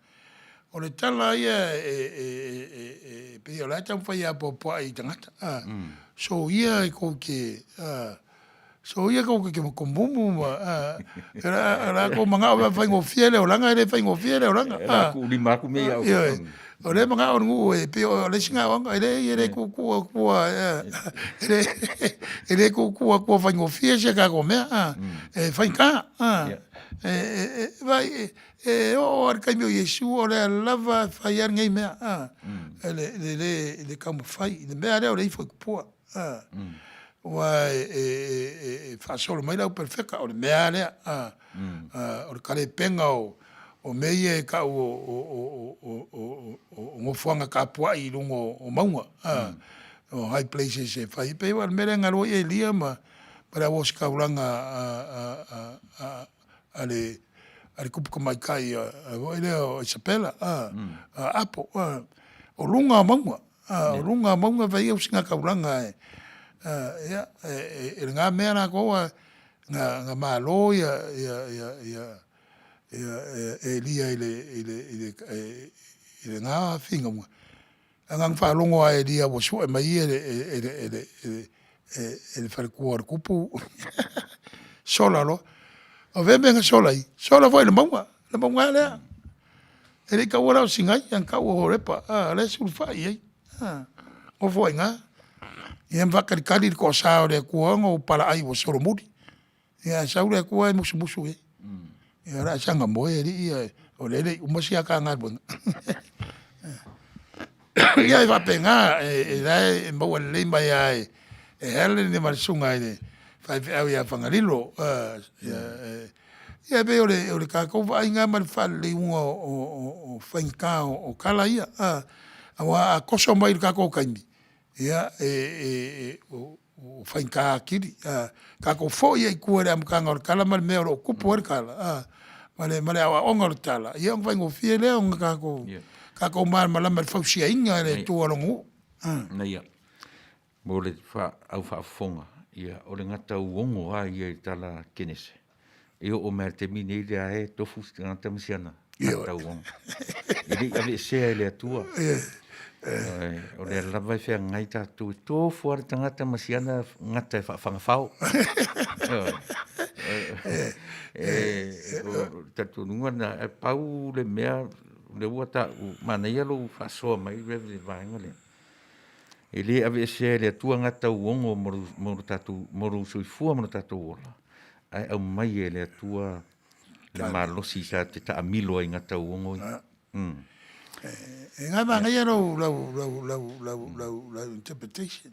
o le tala ia e pei o la e taumafai e apoapoai i tagata. Soia e kou te Soia kou ke komumu ma a la kou mangao mea faigofie le olaga e le faigofie le olaga. E la ku lima aku me iau. Ioe. O le mangao o le nuu e pei o le isi gaoaga e le e le kuukuu atua e le kuukuu atua faigofie si a tatou mea e faigata. E vai e oo lava i le taimi o Iesu o lea lava e fai ai lenei mea e le le le taumafai i le mea lea o le ifo i tupua. Aua e faasolo mai le au perofeta, o le mea lava lea, o le talepega o mea ia e tau o nofoaga tapuai i luga o mauga, o high places e fai. E pei o le mea lea na alu ai Elia ma le au ositaulaga a le tupu tamaitai foi lea o Isapela, a Apo, o luga o mauga. O luga o mauga fai ai usigataulaga e, ia, e lena mea latou a na malo ia, ia, ia, ia, ia Elia i le, i le, i le, i lena finauga. A na ona faalogo lava e Elia ua sue mai ia e le, e le, e le, e le faletua o le tupu, sola loa. O fea mea na sola ai? Sola foi i le mauga, le mauga lava lea. E le i taua la o Sinai, a na tau o Horepa, a, lea e sulufai i ai. A, nofo ai i ina. Ia ma faatalitali i le toasa o le Atua ona ou palaai ua solomuli. Ia ae sau le Atua e musumusu i ai. Ia o le a saga moe alii ia, o lea e le i uma si a ta galuega. Ia e faapena, e la e maua lelei mai lava e Helen ma le susuga i le faifeau ia Fagalilo. Ia, Ia e pei o le, o le tatou vaaiga ma le faaleleia o faigata o tala ia. Aua a koso mai i le tatou taimi, ia, e, e, e, ua faigata atili. Tatou foi ai i tua i le amataga o le tala ma le mea o lo o tupu ai le tala, ma le, ma le aoaoga o le tala, ia ona faigofie lea ona tatou, tatou malamalama i le fausiaina e le Atua o lona nuu. Ia, mo le au faafofoga, ia, o le gatauogo lava ia i le tala a Kenese, e oo mai lava i le taimi lenei o lea e tofu si tagata ma si ana gatauogo. E le i aveesea e le Atua. O lea lava e feagai tatou, e tofu lava le tagata ma si ana gata e faafagafao. O le talitonuga lena, ae pau le mea, o lea ua taua, manaia lou faasoa mai Rev i le vaega lea, e le aveesea e le Atua gatauogo mo lou soifua ma lo tatou ola, ae aumai e le Atua le malosi sa te taamilo ai i gatauogo ia. E ngai manaia lou lau lau lau lau lau lau interpretation.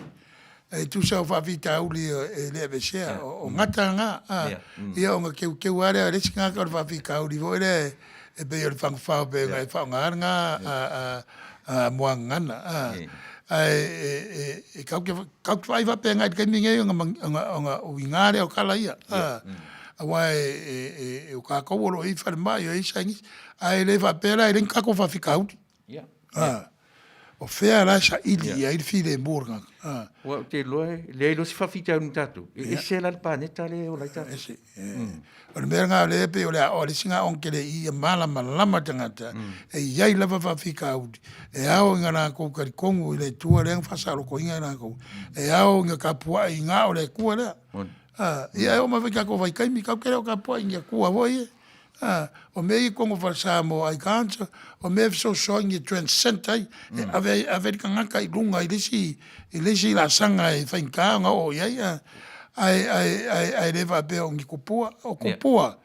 E tusa o faafitauli e le aveesea, o gata na, ia ona teuteu lava lea o le isi tagata o le faafitauli foi lea e pei o le fagafao pei ona e faaaogaina lena muagagana. Ae e tatou te vaai faapena i le taimi lenei ona uiga lea o tala ia, aua o tatou o lo o i ai falemai o i ai saienisi, ae le faapea la e leai ni tatou faafitauli. O fea la e saili i ai le filemu o le tagata? Aua ou te iloa e leai loa se faafitauli ma tatou, e ese la le paneta lea e ola ai tatou. Ese. O le mea lena o lea e pei o le aoga, le isi lena aoga tele ia malamalama le tagata, e i ai lava faafitauli e ao ina latou talitonu i le Atua lea na faasaolotoina i latou, e ao ina tapuai na o le Atua lea. Ia e oo mai foi i tatou vaitaimi, tatou te le o tapuai i ni Atua foi ia. O mea ia i totonu o falesa mo icons, o mea e fesoasoani e transcend ai, e ave ai, ave le tagata i luga i le isi, i le isi laasaga e faigata ona oo i ai, ae, ae, ae, ae le faapea o ni tupua. O tupua,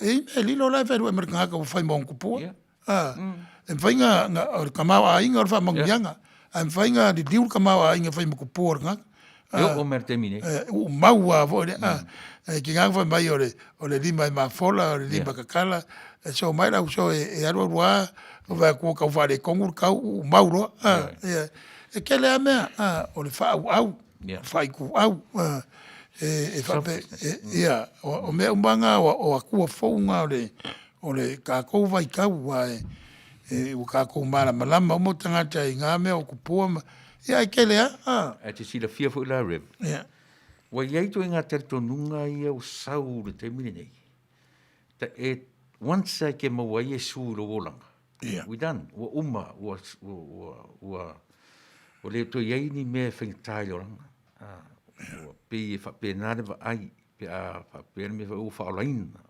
e i ai mea lilo la e feiloai ma le tagata ua fai ma ona tupua. E mafai ona, o le tamaoaiga o le faamanuiaga, ae mafai ona liliu le tamaoaiga e fai ma tupua o le tagata. E oo mai i le taimi nei. Ua mau lava foi lea. E tiga ona fai mai o le lima e mafola, o le lima tatala. E so mai le auso e alu alu lava, vaai atu ua tau faaletonu le tau, uu mau loa. E tele lava mea, o le faaauau, faaituau, e faapea, ia, o mea uma lava na o atua fou na o le tatou vaitau, aua ua tatou malamalama uma tagata i na mea o tupua ma, ia ae tele lava. Ae te silafia foi la Rev, ua i ai ituaiga talitonuga ia ua sau i le taimi lenei, e once lava e te maua ai Iesu i lou olaga, we done, ua uma, ua, ua, ua, ua le toe i ai ni mea e faigata i le olaga. Ua pei e faapena le vaai pe a faapea le mea foi ua faaolaina.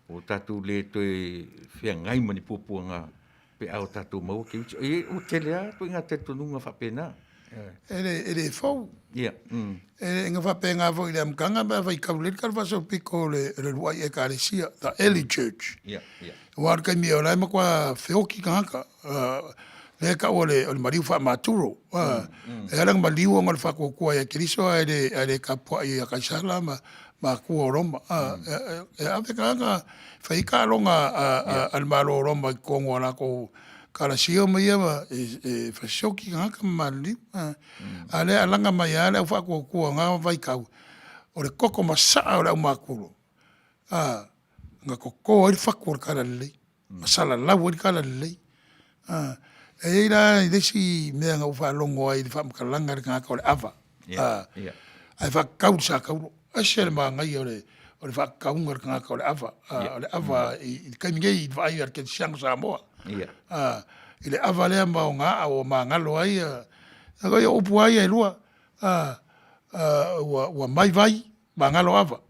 Ua tatou le toe feagai ma ni puapuaga pe a o tatou maua Keriso. E, ua tele lava ituaiga talitonuga faapena. E le fou. Ia. E na faapena foi i le amataga pe a faitau lelei le talafaasolopito o le uluai Ekalesia, the early church. Ia, ia. Aua o le taimi o la e matua feoti tagata, lea e tau o le maliu faamaturo. E ala ona maliu ona o le faatuatua ia Keriso ae le tapuai ia Kaisara ma Atua o Roma. E ave tagata e fai ai taaloga a le Malo o Roma i totonu o latou kalasia ma ia e fasioti tagata ma maliliu. A o lea e alaga mai lava le au faatuatua o na vaitau, o le toto masaa o le aumatulo, a, na toto ai le fatu o le talalelei, ma salalau ai le talalelei. A, e i ai la i le isi mea na ou faalogo ai i le faamatalaga a le tagata o le ava, a, ae faatatau i le sa taulo. E ese le manaia o le faatatauga o le tagata o le ava, a, o le ava i le taimi nei i le vaai a le kerisiano Samoa, a, i le ava lea ma ona aa ua magalo ai, a, o upu lava ia e lua, a, ua mai vai, magalo ava,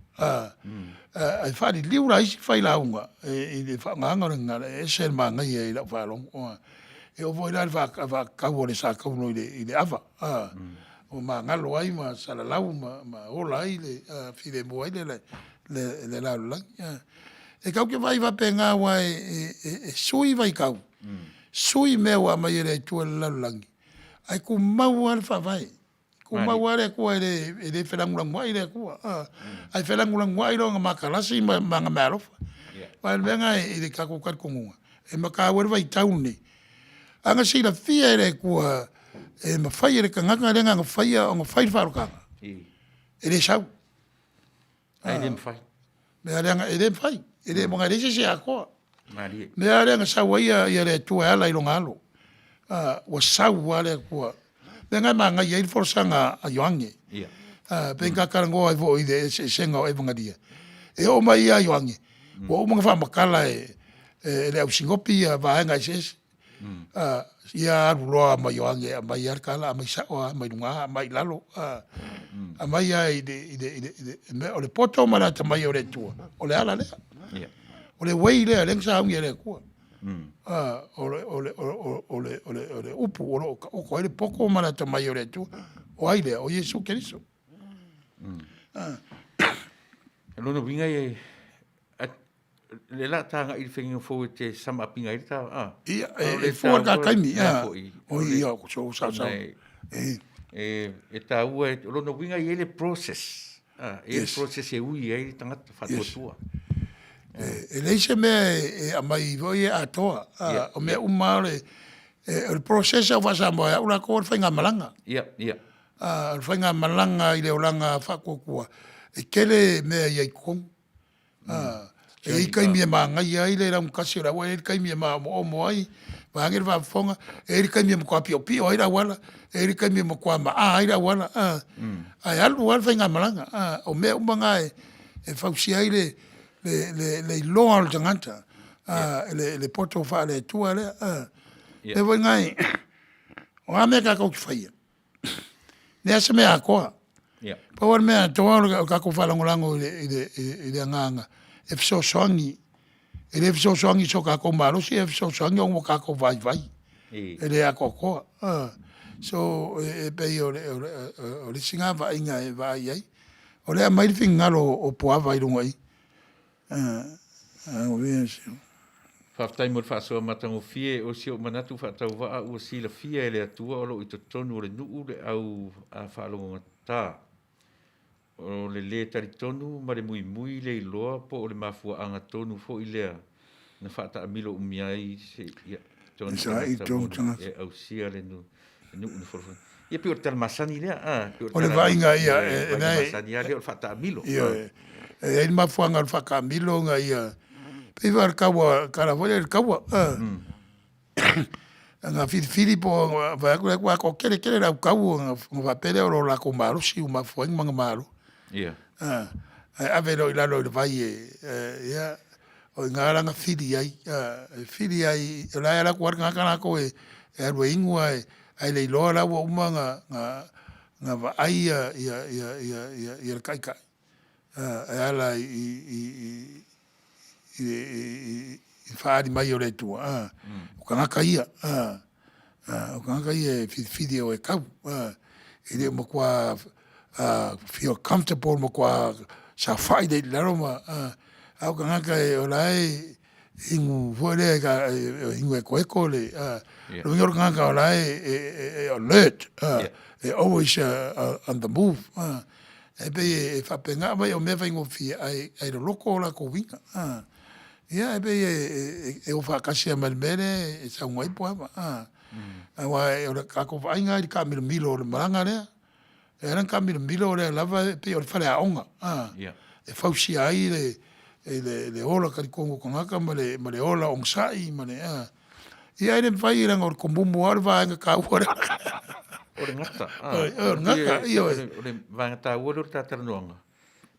ae faaliliu la isi failauga i le faaaogaina o le gagana, e ese le manaia i lau faalogo. E oo foi la i le faatau o le sa taulo i le ava, ua magalo ai ma salalau ma ola ai le filemu ai le lalolagi. E tatou te vaai faapena aua e sui vaitau, sui mea ua aumai e le Atua i le lalolagi, ae tumau lava le Faavae. Tumau lava le Atua e le felagulaguai le Atua. Ae felagulaguai loa ona matalasi ma ana meaalofa. Aua o le mea lena i le tatou talitonuga, e mataua ai le vaitau lenei. Aga silafia e le Atua e mafai e le tagata le agaga faia ona fai le faaalotaga. E le sau. Ae le mafai. Mea leaga e le mafai. E le mafai, e leai se isi e atoa. Malie. Mea lea na sau ai ia le Atua e ala i lona alo. Ua sau lava le Atua. Mea na e manaia ai le folasaga a Ioane. Ia. Pei na talanoa ai foi i le eseesega o Evangelia. E oo mai ia Ioane, ua uma ona faamatala e le ausinopi ia vaega eseese. Ia alu loa ma Ioane e aumai lava le tala, aumai sao lava mai luga, aumai i lalo, aumai lava i le mea, o le poto ma le atamai o le Atua, o le ala lea. O le way lea lea na sauni e le Atua. O le upu o lo o taoto ai le poto ma le atamai o le Atua. O ai lea? O Iesu Keriso. O lona uiga e le la ta agai i le faiga fou e te samaapiga ai le ta a. Ia, e fua le ta taimi. O ia, o so sa sa. E taua, o lona uiga e i ai le process. E i ai le process e ui ai le tagata faatuatua. E leai se mea e aumai foi e atoa. O mea uma o le process au faa-Samoa e au latou o le faigamalaga. Ia, ia. O le faigamalaga i le olaga faatuatua, e tele mea e i ai i totonu. E i ai taimi e manaia ai le laugatasia o le auala, e i ai le taimi e maomoomo ai vaeane le faafofoga, e i ai le taimi e matua piopio ai le auala, e i ai le taimi e matua maa ai le auala, ae alu lava le faigamalaga. O mea uma na e fausia ai le iloa o le tagata i le poto faale-Atua lea. O lea foi na, o a mea tatou te faia, leai se mea atoa. Yeah. Pau lava le mea atoa o le tatou faalagolago i le agaga e fesoasoani. E le fesoasoani i so tatou malosi, e fesoasoani ona ua tatou vaivai. E le atoatoa. So e pei o le isi lena vaaiga e vaai ai. O lea e aumai le finagalo o Puava i luga i i. Faafetai mo le faasoa matagofie o si ou manatu faatauvaa ua silafia e le Atua o lo o i totonu o le nuu le au faalogogata o le lē talitonu ma le muimui le iloa po o le mafuaaga tonu foi lea na faataamilo umi ai se ia tonu tagata e ausia le nuu na folafolaina. Ia pei o le tala masani lea, a, pei o le vaaiga ia, e vaaiga masani lava lea o le faataamilo. Ioe. E i ai le mafuaaga o le faataamilo ona ia, pei foi o le taua, tala foi lea i le taua, na filifili po o fai atu le ua toatele tele le autau ona faapea lea o lo latou malosi ua mafua ai ona manumalo. Ia. Ae ave loa i lalo i le vai e, ia, o i ina la na fili ai, e fili ai, o la e alu atu lava le tagata latou e alu e inu ae ae le iloa la ua uma ona vaai le taitai e ala i le faaali mai o le Atua, o tagata ia, o tagata ia e filifili e o e tau. E le o matua feel comfortable, matua saofai lelei i lalo ma, a o tagata o la e inu foi lea e inu ekoeko le, lona uiga o le tagata o la e alert, e always on the move. E pei e faapena aumai o mea faigofie ae loloto o latou uiga. Ia e pei e o faatasi lava ma le mea lea e saunoa ai Puava. Aua o le tatou vaaiga i le taamilomilo o le malaga lea, e ala ona taamilomilo o lea lava e pei o le faleaoga e fausia ai le ola talitonu o tagata ma le ola onosai ma le a. Ia e le mafai leaga o le tomumu lava o le vaega taua lea. O le gata. O le gata, ioe. O le vaega taua lea o le ta talanoaga,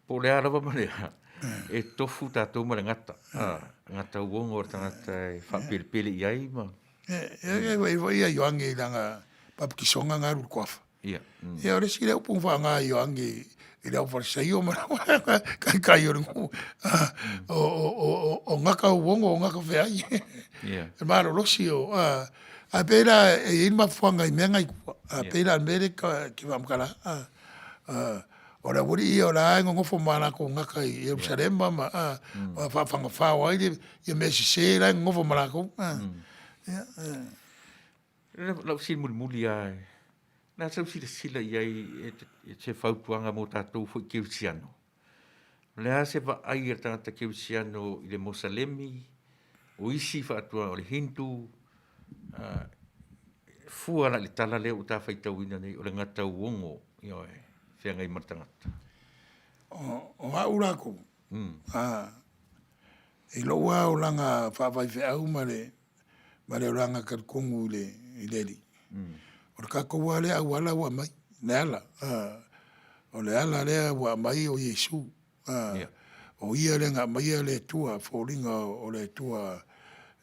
po o le a lava ma le a, e tofu tatou ma le gata, gata uoga o le tagata e faapelepele i ai ma... E i ai foi ia Ioane i lana papatisoga na alu i le kuafa. Ia. Ia o le isi lea upu na faaaoga e Ioane i le aufalesaio ma le taitai o le nuu, o gata uogo o gata feai. Ia. E malolosi o, ae pei la e i ai le mafuaaga i mea na i tua. Pei la o le mea lea e te faamatala, o le aualii ia o la e nonofo ma latou gata i Ierusalema ma faafagafao ai ia mea sese la e nonofo ma latou. Ia. Lau fesili mulimuli lava, o le a sau silasila i ai e se fautuaga mo tatou foi kerisiano? O le a se vaai a le tagata kerisiano i le Mosalemi, o isi faatuaga o le Hindu? Fua la i le tala lea ua ta faitauina nei, o le gatauogo, ioe, feagai ma le tagata. O au lakou, i lou lava olaga faafaifeau ma le ma le olaga talitonu i le i le Alii. O le tatou lava lea auala ua aumai, le ala, o le ala lea ua aumai o Iesu. O Ia lea na aumaia le Atua, foliga o le Atua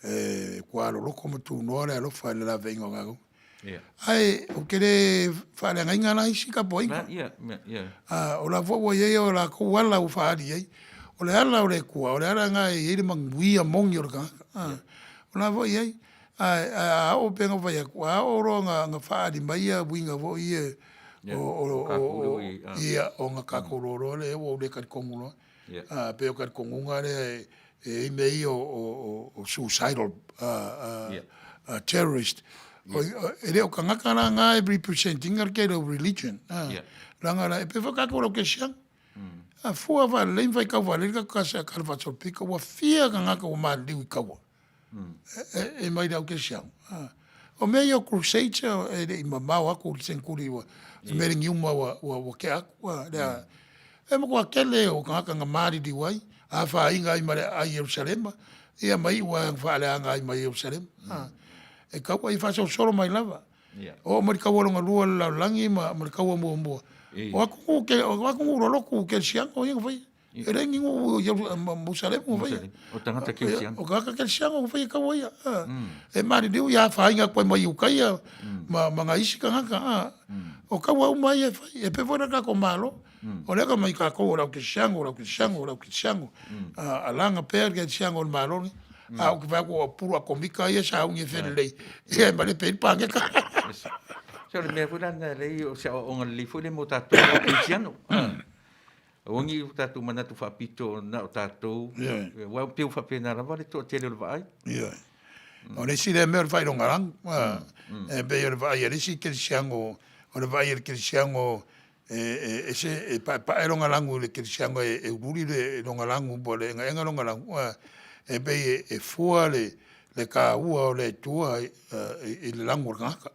e matua loloto ma tunoa le alofa i le laveaiga o galuega. Ae ou te le faaleagaina la isi tapuaiga. O la foi ua i ai o latou ala ua faaali i ai. O le ala o le Atua, o le ala lena e i ai le manuia moni o le tagata. O la foi e i ai. Ae a oo pei ona ou fai atu, a oo loa ina faaali mai ia uiga foi ia ia ona tatou iloa loa lea ua ou le talitonu loa. E pei o le talitonuga lea e i ai mea ia o suicidal terrorist. E le o tagata la na e represent ina le tele o religion. Leaga e pei foi o tatou o le au kerisiano. A fua faalelei ma faitau faalelei le tatou Tala Faasolopito, ua fia tagata ua maliliu i taua e mai le au kerisiano. O mea ia o crusades e le i mamao atu le seneturi ua meleniuma ua tea atu. E matua tele o tagata na maliliu ai, afaina ai ma le aai i Ierusalema, ia ma iu lava ina faaleaga ai ma Ierusalema. E taua, ia faasolosolo mai lava. Oo mai le taua lona lua o le lalolagi ma le taua muamua, o atunuu lolotu kerisiano ia na faia. E leai ni nuu Musalemu na faia. O tagata kerisiano. O tagata kerisiano na faia taua ia. E maliliu ia afaina atu ai ma Iutaia ma nai isi tagata. O taua uma ia e fai. E pei foi la tatou Malo, o lea ka mai tatou o le au kerisiano, o le au kerisiano, o le au kerisiano. A laga pea le kerisiano e le Malo lenei. A ou te fai atu o pulu atomika ia e sauni e felelei, ia e male pe ai le paneta. Se o le mea foi la lena e leai o se aoaoga lelei foi lea mo tatou au kerisiano. Aua ne i o tatou manatu faapito na o tatou, aua e pei ua faapena lava le toatele o le vaai. Ioe. O le isi lea mea o le faailoga lanu. E pei o le vaai a le isi kerisiano, o le vaai a le kerisiano e ese, e paepae lona lanu i le kerisiano e uliuli lona lanu po o le egaega lona lanu, e pei e fua le taua o le Atua i le lanu o le tagata.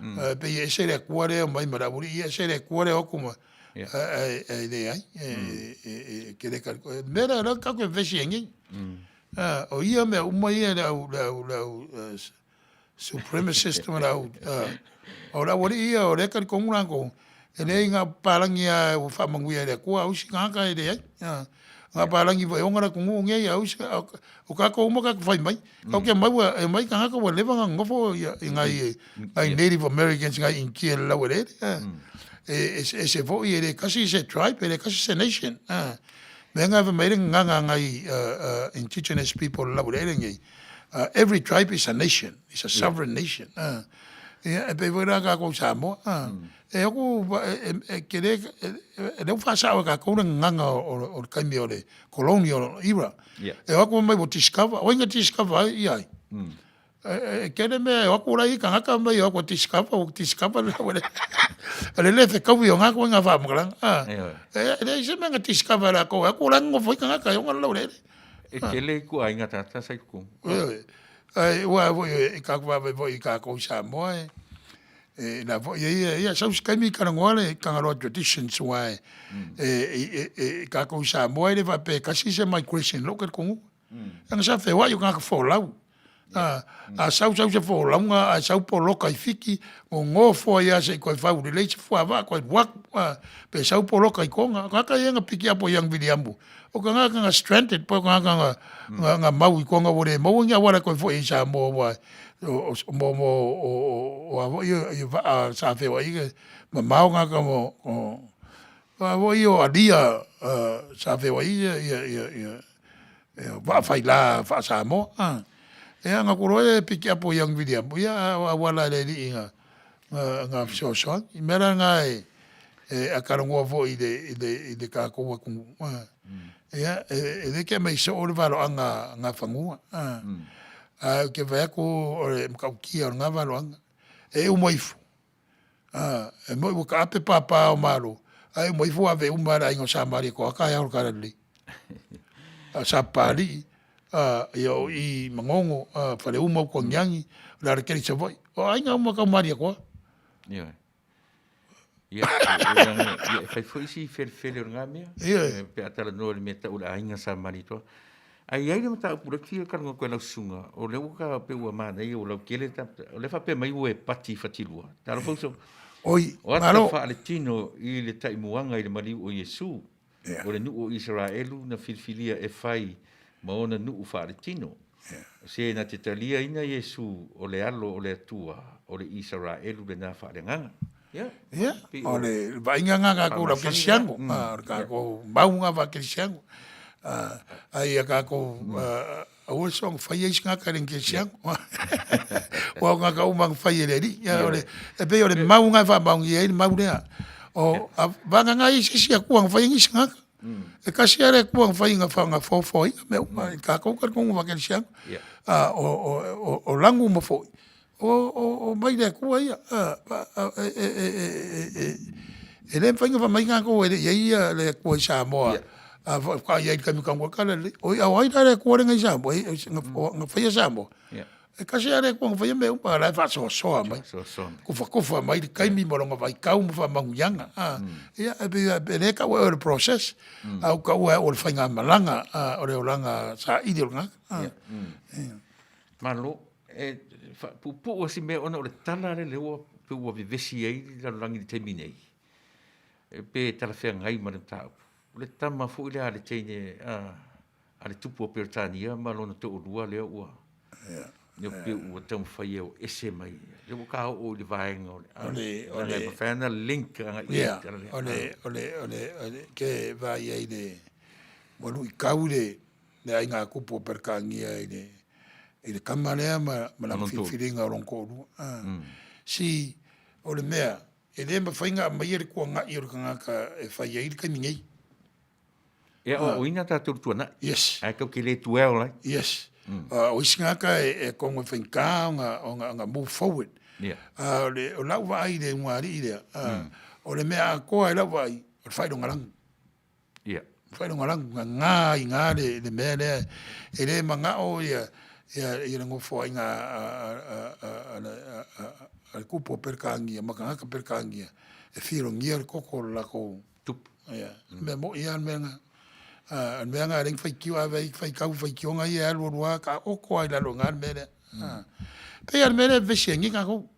E pei e ese le Atua lea e omai ma le aualii, ia ese le Atua lea e o atu ma Ae leai, e te le talitonu. O le mea lea o lea tatou te vevesi ai nei. O ia mea uma ia le au, le au, le au supremacist ma le au, o le aualii ia o lea e talitonu latou, e leai na o papalagi lava ua faamanuia e le Atua, a o isi tagata e leai. Na o papalagi foi e ona le atunuu lenei, a o isi, o tatou uma tatou te fai mai. Tatou te omai ua, e omai tagata ua leva ona nonofo i nai, nai Native Americans, nai Initia i le laueleele. E eseese foi, e le tasi se tribe, e le tasi se nation. Mea na fai mai ai le gagana a nai indigenous people i le laueleele nei, every tribe is a nation, is a sovereign nation. Ia, e pei foi la tatou i Samoa, E oku, e kele, e lea ua faasao e tatou le gagana o le taimi o le colonial era. E o atu mai ua discover, o ai na discover ai ia ai? E kele mea e o atu la i tagata mai o atu e discover, ua discover le lau e le le fetaui o nga koe nga faamatalaga. E leai se mea na discover e latou, e atu la nofo ai tagata e ona le laueleele. E tele ituaiga tagata sa i totonu. Ai, ua foi e tatou vaavaai foi i tatou i Samoa, e E la foi e ia, ia sau se taimi talanoa le Tagaloa Traditions aua e, e, e, e, e tatou i Samoa e le faapea e tasi se migration lou talitonuga. Leaga sa feoai o tagata folau. A, a sau sau se folauga ae sau poloka i Fiti, nonofo ai lava se i toe fau lelei se fuavaa toe alu atu. A, pe sau poloka i Toga. O tagata ia na piki apo i Young Viliamu, o tagata na stranded po o tagata na, na, na mau i Toga ua le maua ni auala e toe foi ai i Samoa aua mo mo o a foi ia vaa sa feoai ai mamao tagata mo o a foi o alia sa feoai ia ia ia ia vaa faila faa-Samoa a. Ia na ku loa e piki apo i Young Viliamu ia o auala e le alii na na fesoasoani. I mea la na e e a talanoa foi i le i le i le tatou atunuu a. Ia e le ke aumai soo le valoaga a Nafanua a. Ae ou te vaai atu o le matautia o lena valoaga e uma ifo a, e moi ua taape pāpā o Malo, ae uma ifo ua ave uma e le aiga o Samalietoa taeao o le Talalelei. A sa Papalii. Ia o i Magogo, Faleuma, Utuagiagi, o le alakele i Savaii. O aiga uma tau Malietoa. Ioe. Ia, e fai foi si felefele o lena mea. Ioe. Pe a talanoa i le mea tau o le aiga sa Malietoa. Ae i ai le mataupu lea ou te fia talanoa atu ai lau susuga, o lea ua ta pei ua manaia ua lautele le ta, o lea e faapea mai ua e pati i Fatilua. Talofa uso. Oi, O ata malo. faaletino i le taimuaga i le maliu o Iesu, o le nuu o Isaraelu na filifilia e fai ma ona nuu faaletino. Se na te taliaina Iesu o le Alo o le Atua, o le Isaraelu lena faaleagaga. Ia, Ia, pei o o le vaaiga lena a tatou lau faamasani kerisiano, lena. o le tatou mauga faa-kerisiano. A ia tatou aua le soona faia isi tagata e le ni kerisiano. Aua o tagata uma na fai e le Alii. Ia, o le, e pei o le mau lena e faamaonia ai le mau lea. O, a vagana ai se isi Atua na faia nisi tagata. E tasi lava le Atua na fai na foafoaina mea uma i tatou talitonuga faa-kerisiano. O lanu uma foi, o mai le Atua ia. E le mafai ona fai mai tatou e le i i ai le Atua i Samoa faatoa i ai i le taimi talu ai le talalelei. Oi a o ai la le Atua lea na i Samoa na faia Samoa? E tasi lava le Atua na faia mea uma, a o la e faasoasoa mai, tufatufa mai le taimi ma lona vaitau ma faamanuiaga. Ia, e pei e le taua e oe o le process, a ua taua e au o le faigamalaga o le olaga saili o le tagata. Malo. E faapuupuu lava si mea ona o le tala lea ua pei ua vevesi ai le lalolagi i le taimi nei, pe talafeagai ma le mataupu. O le tama foi lea a le teine a le tupu o Peretania ma lona toalua lea ua lea pei ua taumafai e o ese mai, lea ua ta oo i le vaega o le O le e mafai ona link agai i Ia, le tala lea. o le o le o le o le ke vaai ai le ua luitau le le aiga tupu o Peretania i le i le tama lea ma ma lana filifiliga o lona toalua. Si o le mea e le mafai ona aumaia le tuanai o le tagata e fai ai le taimi nei. E aoaoina tatou i le tuanai. Yes. Ae tatou te le dwell ai. Yes. O isi tagata e atonu e faigata ona ona move forward. Yeah. A o le o lau vaai i le ulugalii lea, o le mea atoa i lau vaai, o le faailogalanu. Yeah. Faailogalanu, gagā ai i ina le mea lea. E le manao ia ia le nofoaiga a le tupu o Peretania ma tagata Peretania e filogia le toto o le latou tupu. Ia, mea moi lava le mea lena. O le mea lena e ala ai ona faitio, a vaai i faitau faitioga ia e alu alu lava taooto lava i lalo i ina le mea lea. Pei lava o le mea lea e vevesi ai nei tatou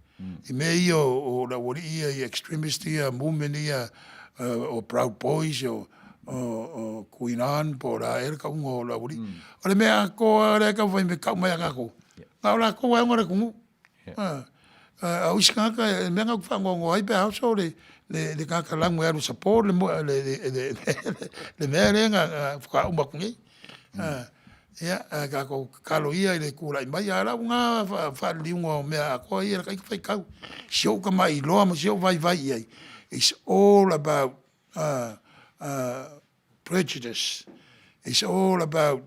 i mea ia o le aualii ia i extremist ia movement ia o Proud Boys o QAnon po o le a ea le tauga o le aualii. O le mea atoa lava lea e taumafai mai e tau mai ia tatou, na o latou lava e ona le atunuu. A o isi tagata, o le mea lena ou te faanoanoa ai pe a oso le tagata lanu e alu e support le mea lea na faatoa uma atu nei. Ia, ae tatou tatalo ia i le tulai mai, a o lau lena faaliliuga o mea atoa ia i lata ita faitau. Si ou tamailoa ma si ou vaivai i ai, it's all about prejudice, it's all about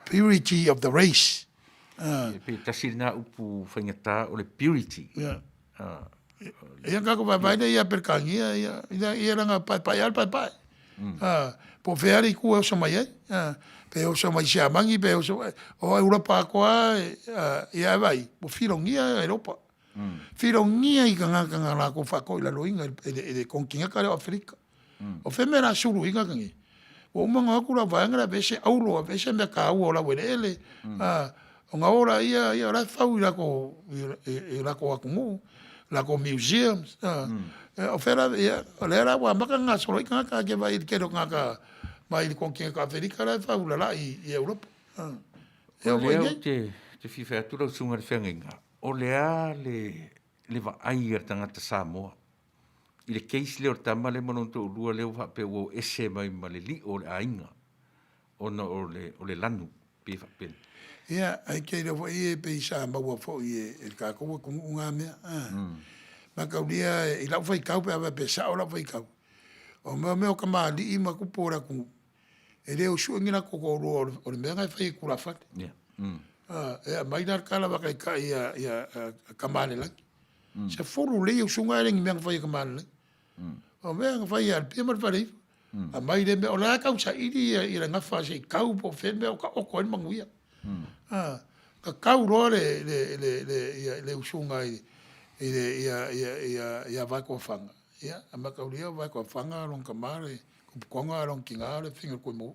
purity of the race. E pei tasi lena upu faigata o le purity. Ia. Ia tatou vaavaai lea ia Peretania ia ia lana paepae lava le paepae. Po o fea le itu e oso mai ai. Pe oso mai Siamani pe oso o Europa atoa ia e vaai ua filogia Europa. Filogia i tagata na latou faatoilaloina i le konekineta lea o Aferika. O fea mea o le a sulu ai tagata nei? Ua uma ona o atu lau vaega lea e aveese auro, aveese mea taua o laueleele, ona o laia, ia o la e fau i latou atunuu, latou museums. O fea la, ia, o lea la ua amata ona gasolo ai tagata, e te vaai i le tele o tagata mai le konekineta o Aferika la e fau lalai i Europa. E O lea ou te fia fai atu lau susuga i le feagaiga, o le a le vaai a le tagata Samoa i le case lea o le tama lea ma lona toalua lea ua faapea ua o ese mai ma le lio o le aiga ona o le, o le lanu, pei e faapena. Ia, ae te iloa foi e pei sa maua foi e le tatou atunuu na mea. Mataulia i lau faitau pe a faapea e sao lau faitau, o mea o tamalii ma tupu o le atunuu, e le o sue ni latou toalua o le mea na e fai e tulafale. E aumai la le tala faataitai ia Tamalelagi. 10 lelei usuga e le ni mea na fai e Tamalelagi. O mea na fai e Alipia ma le Faleifo. Aumai lea mea, o la e tau saili ia le gafa se i tau po o fea le mea o taoto ai le manuia. A, tatau loa le, le, le, le, ia, le usuga i, i le, ia, ia, ia, ia Vaetoafaga, ia, a mataulia o Vaetoafaga lona tama le Tuputoga a lona tina o le afine o le Tuimaua.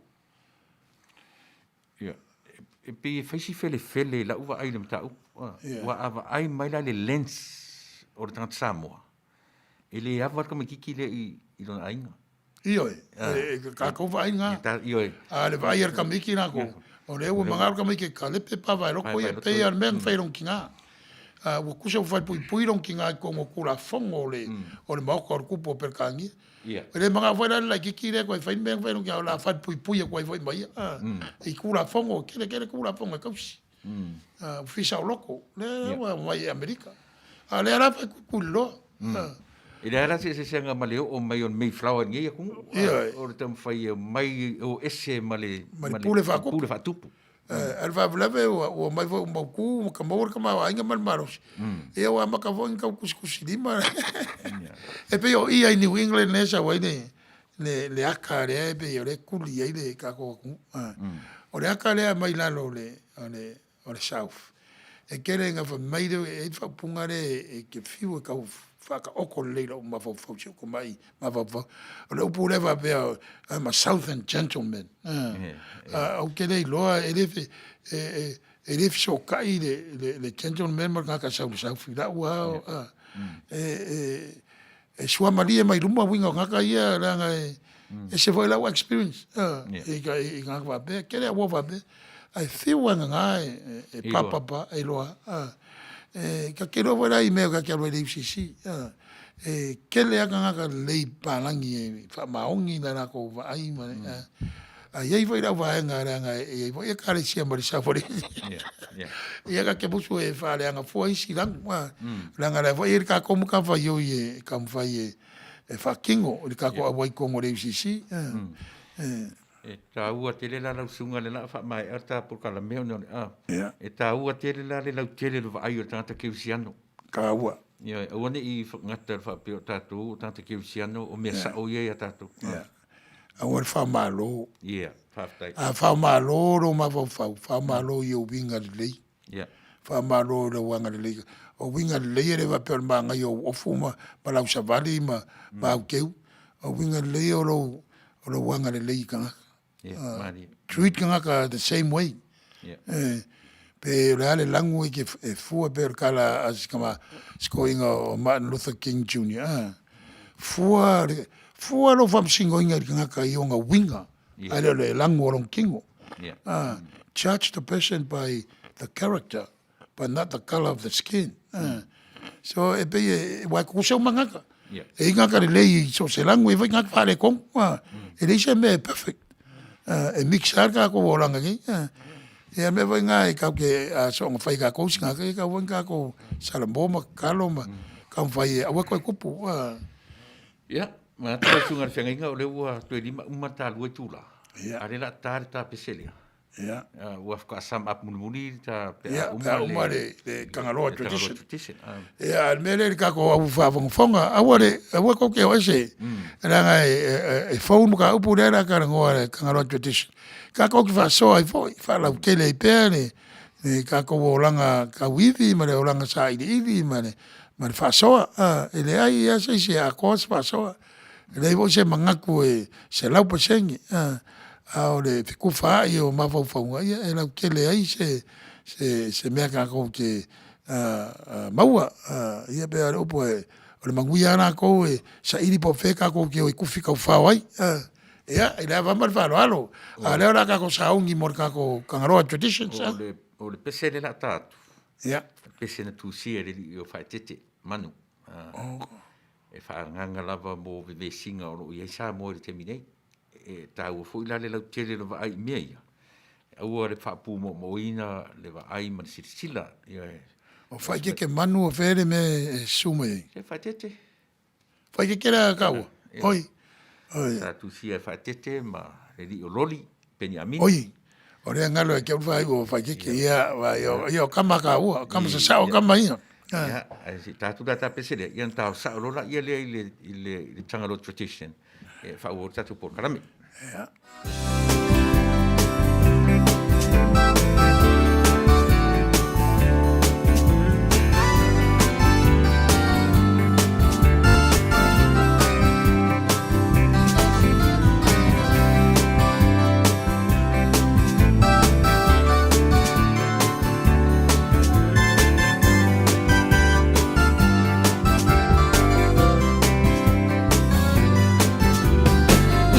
Ia, e pei e fai si felefele i lau vaai i le mataupu. Aua a vaai mai la i le lens o le tagata Samoa, e le ava le tamaitiiti lea i lona aiga. Ioe, e tatou vaaiga. Ioe. A le vaai a le tamaiti latou, o lea ua manao le tamaiti e talepe pa vaeloto ia, pei lava o le mea na fai e lona tina. Ua tusa ua falepuipui lona tina i totonu o Tulafono o le Maota o le Tupu o Peretania. E le manao foi la le laitiiti lea e toe fai le mea na fai e lona tina, o le a falepuipui atu ai foi ma ia i Tulafono, e tele tele Tulafono e tausi. Ua saoloto, lea ua omai i Amerika. A o lea lava e tutuliloa. E leai la se eseesega ma le oo mai o le Mayflower i lenei atunuu. O le taumafai e omai e o ese ma le pule faatupu. Pule faatupu. A o le faalavelave ua omai foi ua mautu ma maua le tamaoaiga ma le malosi. Ia ua amata foi ona tau tusitusilima. E pei o i i New England lea e sau ai le aka lea e pei o lea e tuli ai le tatou atunuu. O le aka lea mai lalo o le, o le, o le South, e tele ina fai mai lea, e i ai le faaupuga lea e te fiu e tau faataoto lelei i lou mafaufau i si ou tamai mafaufau. O le upu lea faapea, I'm a Southern gentleman. Ou te le iloa, e le, e le fesootai le gentleman ma le tagata sau i le South i lau lava, e, e suamalie mai luma uiga o tagata ia leaga e ese foi lau experience i tagata faapea, tele au faapea ae fiu lava gaga e papapa e iloa. E ta te iloa foi la i mea ta te alu ai i le UCC, e tele lava tagata lelei palagi e faamaoni la latou vaai ma ae i ai foi lau vaega leaga e i ai foi ekalesia ma le Safari. Ia ta te musu e faaleaga fua isi lanu, leaga o lea foi e i ai le tatou matafaioi e taumafai e faatino i le tatou auai i totonu o le UCC. E taua tele la lau susuga le la faamaea le ta polokalame ona o le a. E taua tele la le lautele o le vaai o le tagata kerisiano. Taua. Ioe, aua ne i gata i le faapea o tatou o tagata kerisiano o mea sao ia ia tatou. Aua le faamalo. Ia, faafetai. A faamalo lou mafaufau, faamalo i ou uiga lelei. Ia. Faamalo i lou agalelei. O uiga lelei e le faapea o le manaia o ou ofu ma, ma lau savali ma, ma auteu. O uiga lelei o lou, o lou agalelei i tagata. Ia, malie. Treat tagata the same way. Ia. Eh, pe o le a le lagu e, e fua pe o le tala a si tama si toeaina o Martin Luther King Jr. Ah. Fua, fua lou faamasinoina i le tagata i ona uiga, ae le o le lagu o lona tino. Ah, judge the person by the character, but not the colour of the skin. Ah. So e pei e, ua e tutusa uma tagata. E i tagata lelei i so o se lagu, e i foi tagata faaletonu. Ah, e leai se mea e perfect. Ah, e mix lava le tatou olaga nei. Ah. Ia mea foi na e tatou te a soona fai tatou isi tagata, ia tatau foi ona tatou salamo ma tatalo ma taumafai e aua toe tupu. Ia, manatu lau Susuga i le Feagaiga o lea ua toe lima uma le ta lua itula. Ia. A o lea o le a ta le ta pese lea. Ia. Ua faatoa sum up mulimuli le ta pe a uma le. Ia, pe a uma le Tagaloa tradition. Tradition. Ia, a o le mea lea i le tatou au faafogafoga, aua le, aua tou te o ese, leaga e fou le mataupu lea o le a talanoa i le Tagaloa tradition. Tatou te faasoa ai foi, faalautele ai pea le tatou olaga tauivi ma le olaga sailiili ma le ma le faasoa. E leai lava se isi e atoa se faasoa, e leai foi se manatu e 100%, a o le fetufaai o mafaufauga, ia e lautele ai se se mea tatou te maua. Ia pei lava o le upu, o le manuia lava latou e saili po o fea tatou te o e tufi taufao ai. Ia, i le ava ma le faaaloalo, a o lea o le a tatou sauni mo le tatou Tagaloa Traditions. O le, o le pese lea o le a ta atu, Ia. o le pese na tusia e le alii o Faaeteete, Manu. Oh. E faaagaga lava mo vevesiga o lo o i ai Samoa i le taimi nei. E taua foi la le lautele o le vaai i mea ia. Aua le faapumoomoina le vaai ma le silasila. Ia, O Faaeteete Manu o fea le mea e susu mai ai? Se Faaeteete. Faaeteete la taua. Oi. Oi. Sa tusia e Faaeteete ma le alii o Loli, Peniamina. Oi. O lea galo ia te au le faaiu o Faaeteete. Ia, ia o tama taua, o tama sasao o tama ia. Ia, ae se i ta atu la ta pese lea, ia ona ta sao loa laia lea i le, i le, i le Tagaloa Tradition. e faaauau le tatou polokalame. Ia.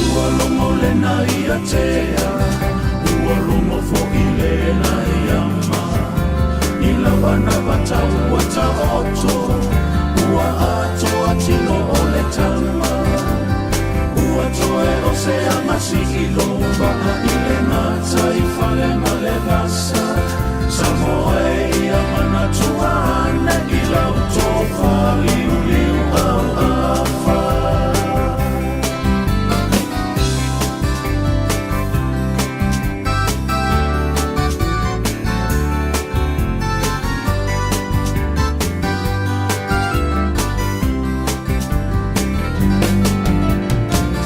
Ua logo lena ia tea, ua logo fo'i lena ia ma. I lavanava tau ua taoto, ua atoa tino o le tama. Ua toe o se agasi i lou vaa i le gataifale ma le vasa. Samoa e ia manatua ane i lau tofa liuliu auafa.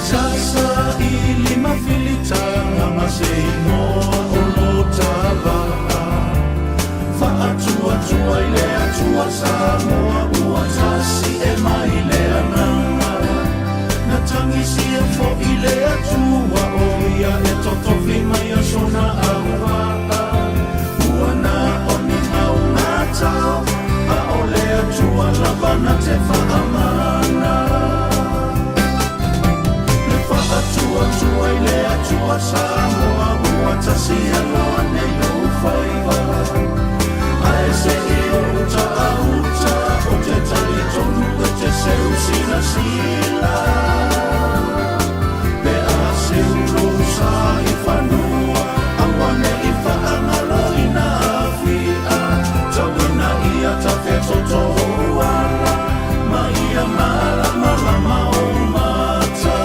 Sasa i lima filitaga ma se igoa o lo ta vaa. Faatuatua i le Atua Samoa ua tasi e mai le agaga. Na tagisia fo'i le Atua o ia e totofi mai aso na auvaa. Ua na o ni maugatao a o le Atua lava na te faamana. Le faatuatua i le Atua Samoa ua tasi aloa nei ou faiva. Ae se i ou uta a uta o te talitonu e te seu silasila. Pe a seu lou sa i fanua aua ne i faagaloina afia. Tauina ia tafetoto ou ala ma ia malamalama ou mata.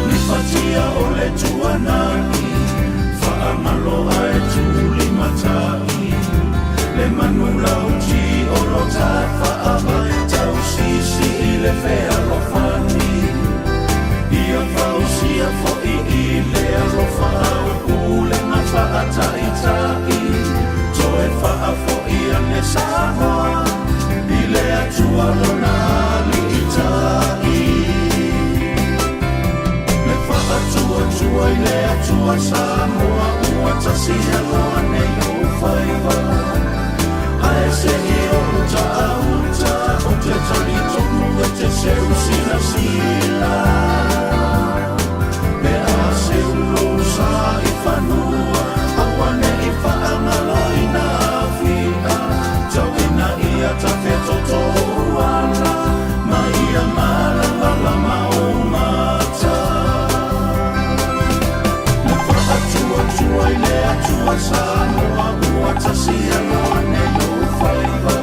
Ni fatia o le tuanai, faamaloa e tulimatai. Le manu lauti o lo tafaava, tausisi i le fealofani. Ia fausia fo'i i le alofa au pulega faataitai. Toe faafo'i ane Samoa i le Atua lona aliitai. Le faatuatua i le Atua Samoa ua tasi aloa nei ou faiva. Ae se i ou uta a uta o te talitonu e te seu silasila. Pe a seu lou sa i fanua aua ne i faagaloina afia. Tauina ia tafetoto ou ala ma ia malamalama ou mata. Le faatuatua i le Atua Samoa ua tasi aloa nei ou faiva.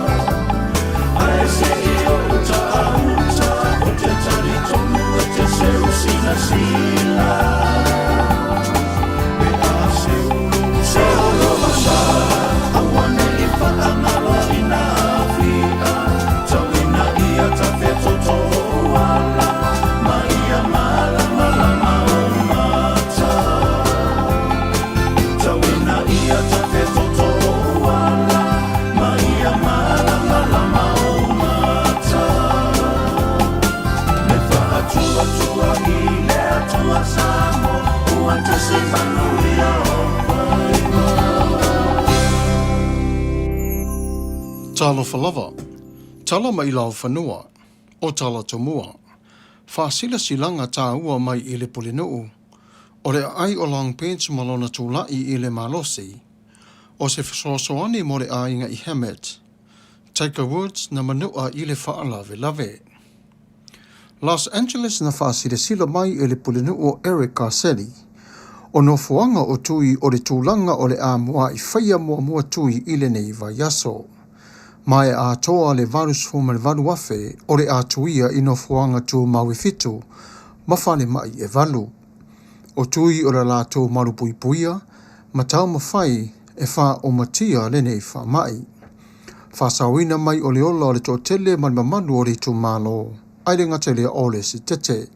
Ae se i ou uta a uta o te talitonu e te seu silasila. Pe a seu lou seu lou sa aua ne i faagaloina afia. Tauina ia tafetoto ou ala ma ia malamalama ou mata. Tauina ia tafetoto ou ala ma ia malamalama ou mata. Le faatuatua i le Atua Samoa ua tasi manuia o faiva. Talofa lava. Tala mai lau fanua, o tala tomua. Faasilasilaga tāua mai i le Pulenuu, o le aai o Long Beach ma lona tula'i i le malosi, o se fesoasoani mo le aiga i Hammett, Tiger Woods na manu'a i le faalavelave. Los Angeles na faasilasila mai e le Pulenuu o Eric Garcetti, o nofoaga o tui o le tulaga o le a mua'i faia muamua tui i lenei vaiaso. Ma e atoa le 88,000 o le a tuia i nofoaga tumau e fitu ma falemai e valu. O tui o le latou malupuipuia ma taumafai e faaomatia lenei faamai. Faasaoina mai o le ola o le toatele ma le mamalu o le itumalo, ae le gata i lea o le sitete.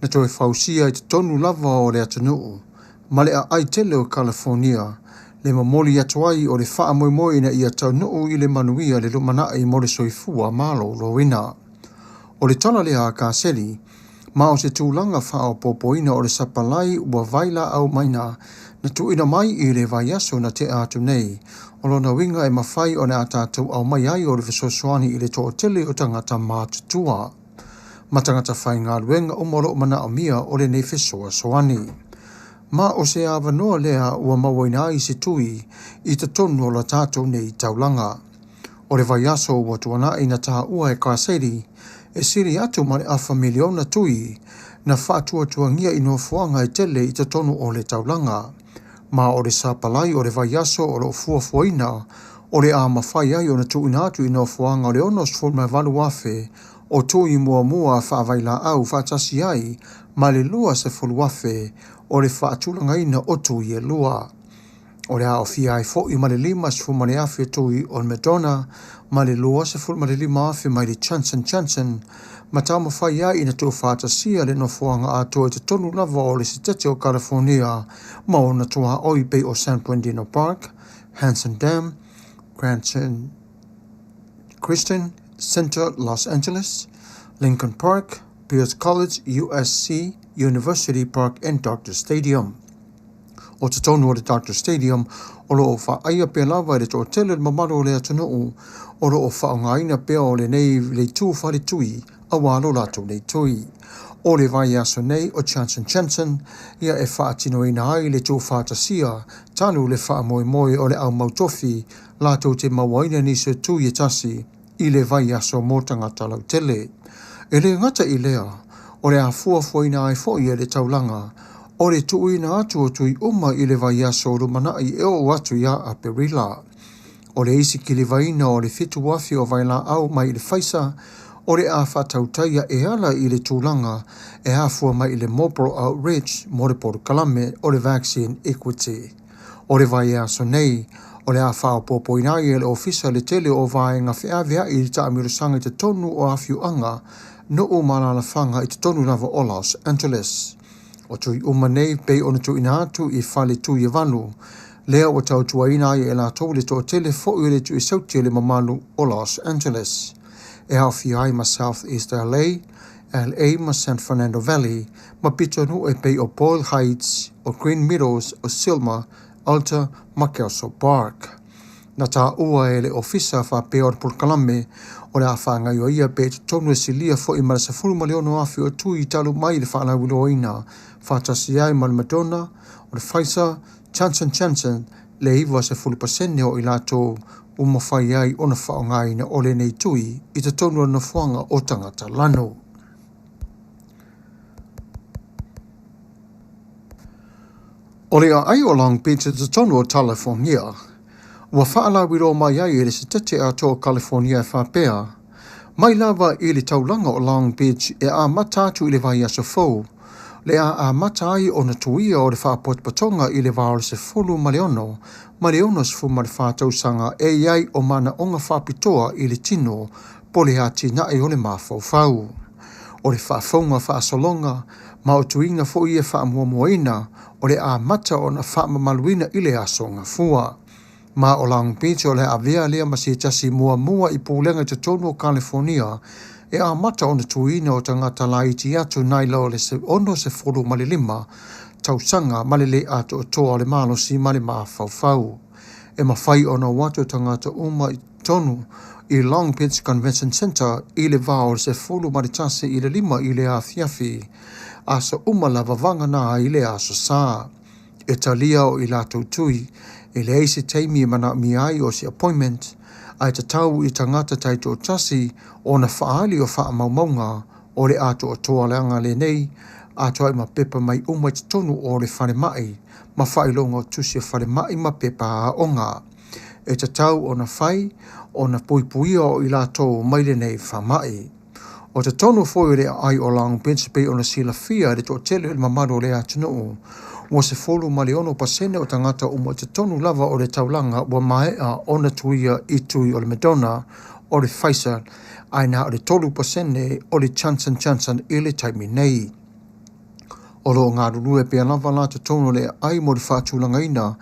Na toe fausia i totonu lava o le atunuu ma le aai tele o Kalifonia le momoli atu ai o le faamoemoe ina ia taunuu i le manuia le lumanai mo le soifua maloloina. O le tala lea a Kaseli, ma o se tulaga faaopoopoina o le sapalai ua vailaau maina na tuuina mai i le vaiaso na tea atu nei, o lona uiga e mafai ona a tatou aumai ai o le fesoasoani i le toatele o tagata matutua ma tagata faigaluega uma o lo o manaomia o lenei fesoasoani. Ma o se avanoa lea ua mauaina ai se tui i totonu o la tatou nei taulaga. O le vaiaso ua tuanai na taua e Kaseli, e sili atu ma le afa miliona tui na faatuatuagia i nofoaga e tele i totonu o le taulaga. Ma o le sapalai o le vaiaso o lo o fuafuaina o le a mafai ai ona tuuina atu i nofoaga o le 68,000 o tui muamua faavailaau faatasi ai ma le 20,000 o le faatulagaina o tui e lua. O le a aofia ai foi ma le 50,000 tui o le Moderna ma le 25,000 mai le Johnson Johnson ma taumafai ai ina tuufaatasia le nofoaga atoa i totonu lava o le Setete o California ma ona tuaoi pei o San Bernardino Park, Hansen Dam, Christian Center Los Angeles, Lincoln Park, Pierce College, USC, University Park and Dodger Stadium. O totonu o le Dodger Stadium, o lo o vaaia pea lava e le toatele le mamalu o le atunuu, o lo o faaaogaina pea o lenei leitu faletui auā lo latou nei tui. O le vaiaso nei o Johnson Johnson ia e faatinoina ai le tuufaatasia talu le faamoemoe o le au mautofi latou te mauaina nisi o tui e tasi i le vaiaso mo tagata lautele. E le gata i lea, o le a fuafuaina ai foi e le taulaga o le tuuina atu o tui uma i le vaiaso o lumanai e oo atu ia Aperila. O le isi kilivaina o le 7,000 o vailaau mai i le Pfizer, o le a faatautaia e ala i le tulaga e afua mai i le Mobile Outreach mo le polokalame o le Vaccine Equity. O le vaiaso nei, o le a faaopoopoina ai e le Ofisa le tele o vaega feaveai i le taamilosaga i totonu o afioaga, nuu ma alaalafaga i totonu lava o Los Angeles. O tui uma nei pei ona tuuina atu i fale tui e valu, lea ua tautuaina ai e latou le toatele foi o le tuisauti o le mamalu o Los Angeles. E aofia ai ma South East LA, LA ma San Fernando Valley, ma pitonuu e pei o Boyle Heights, o Green Meadows, o Sylmar, Alta ma Kelso Park. Na taua e le Ofisa faapea o le polokalame o le a faagaioia pea i totonu e silia foi ma le 16,000 o tui talu mai le faalauiloaina faatasi ai ma le Moderna, o le Pfizer, Johnson Johnson, le 90% o i latou ua mafai ai ona faaaogaina o lenei tui i totonu o le nofoaga o tagata lanu. O le aai o Long Beach i totonu o Kalifonia, ua faalauiloa mai ai e le Setete Atoa o Kalifonia e faapea, mai lava i le taulaga o Long Beach e amata atu i le vaiaso fou, le a amata ai ona tuia o le faapotopotoga i le va o le 16 ma le 64 tausaga e i ai o manaoga faapitoa i le tino po le atinae o le mafaufau. O le faafouga faasologa ma o tuiga foi e faamuamuaina o le amata ona faamamaluina i le aso Gafua. Ma o Long Beach o le avea lea ma se tasi muamua i pulega i totonu o Kalifonia e amata ona tuuina o tagata laiti atu nai lo le 65 tausaga ma le le atoatoa o le malosi ma le mafaufau. E mafai ona o atu tagata uma i totonu i Long Beach Convention Center i le va o le 11 i le 5 i le afiafi, aso uma lava vagana ai le aso Sa. E talia o i latou tui, e leai se taimi e manaomia ai o se appointment, ae tatau i tagata taitoatasi ona faaali o faamaumauga o le atoatoa leaga lenei, atoa ai ma pepa mai uma i totonu o le falemai, ma faailoga o tusi o falemai ma pepa aoga. e tatau ona fai ona puipuia o i latou mai lenei faamai. O totonu foi o le aai o Long Beach pei ona silafia e le toatele o le mamalu o le atunuu, ua 16% o tagata uma i totonu lava o le taulaga ua maea ona tuia i tui o le Moderna o le Pfizer, ae na o le 3% o le Johnson Johnson i le taimi nei. O lo o galulue pea lava la totonu o le aai mo le faatulagaina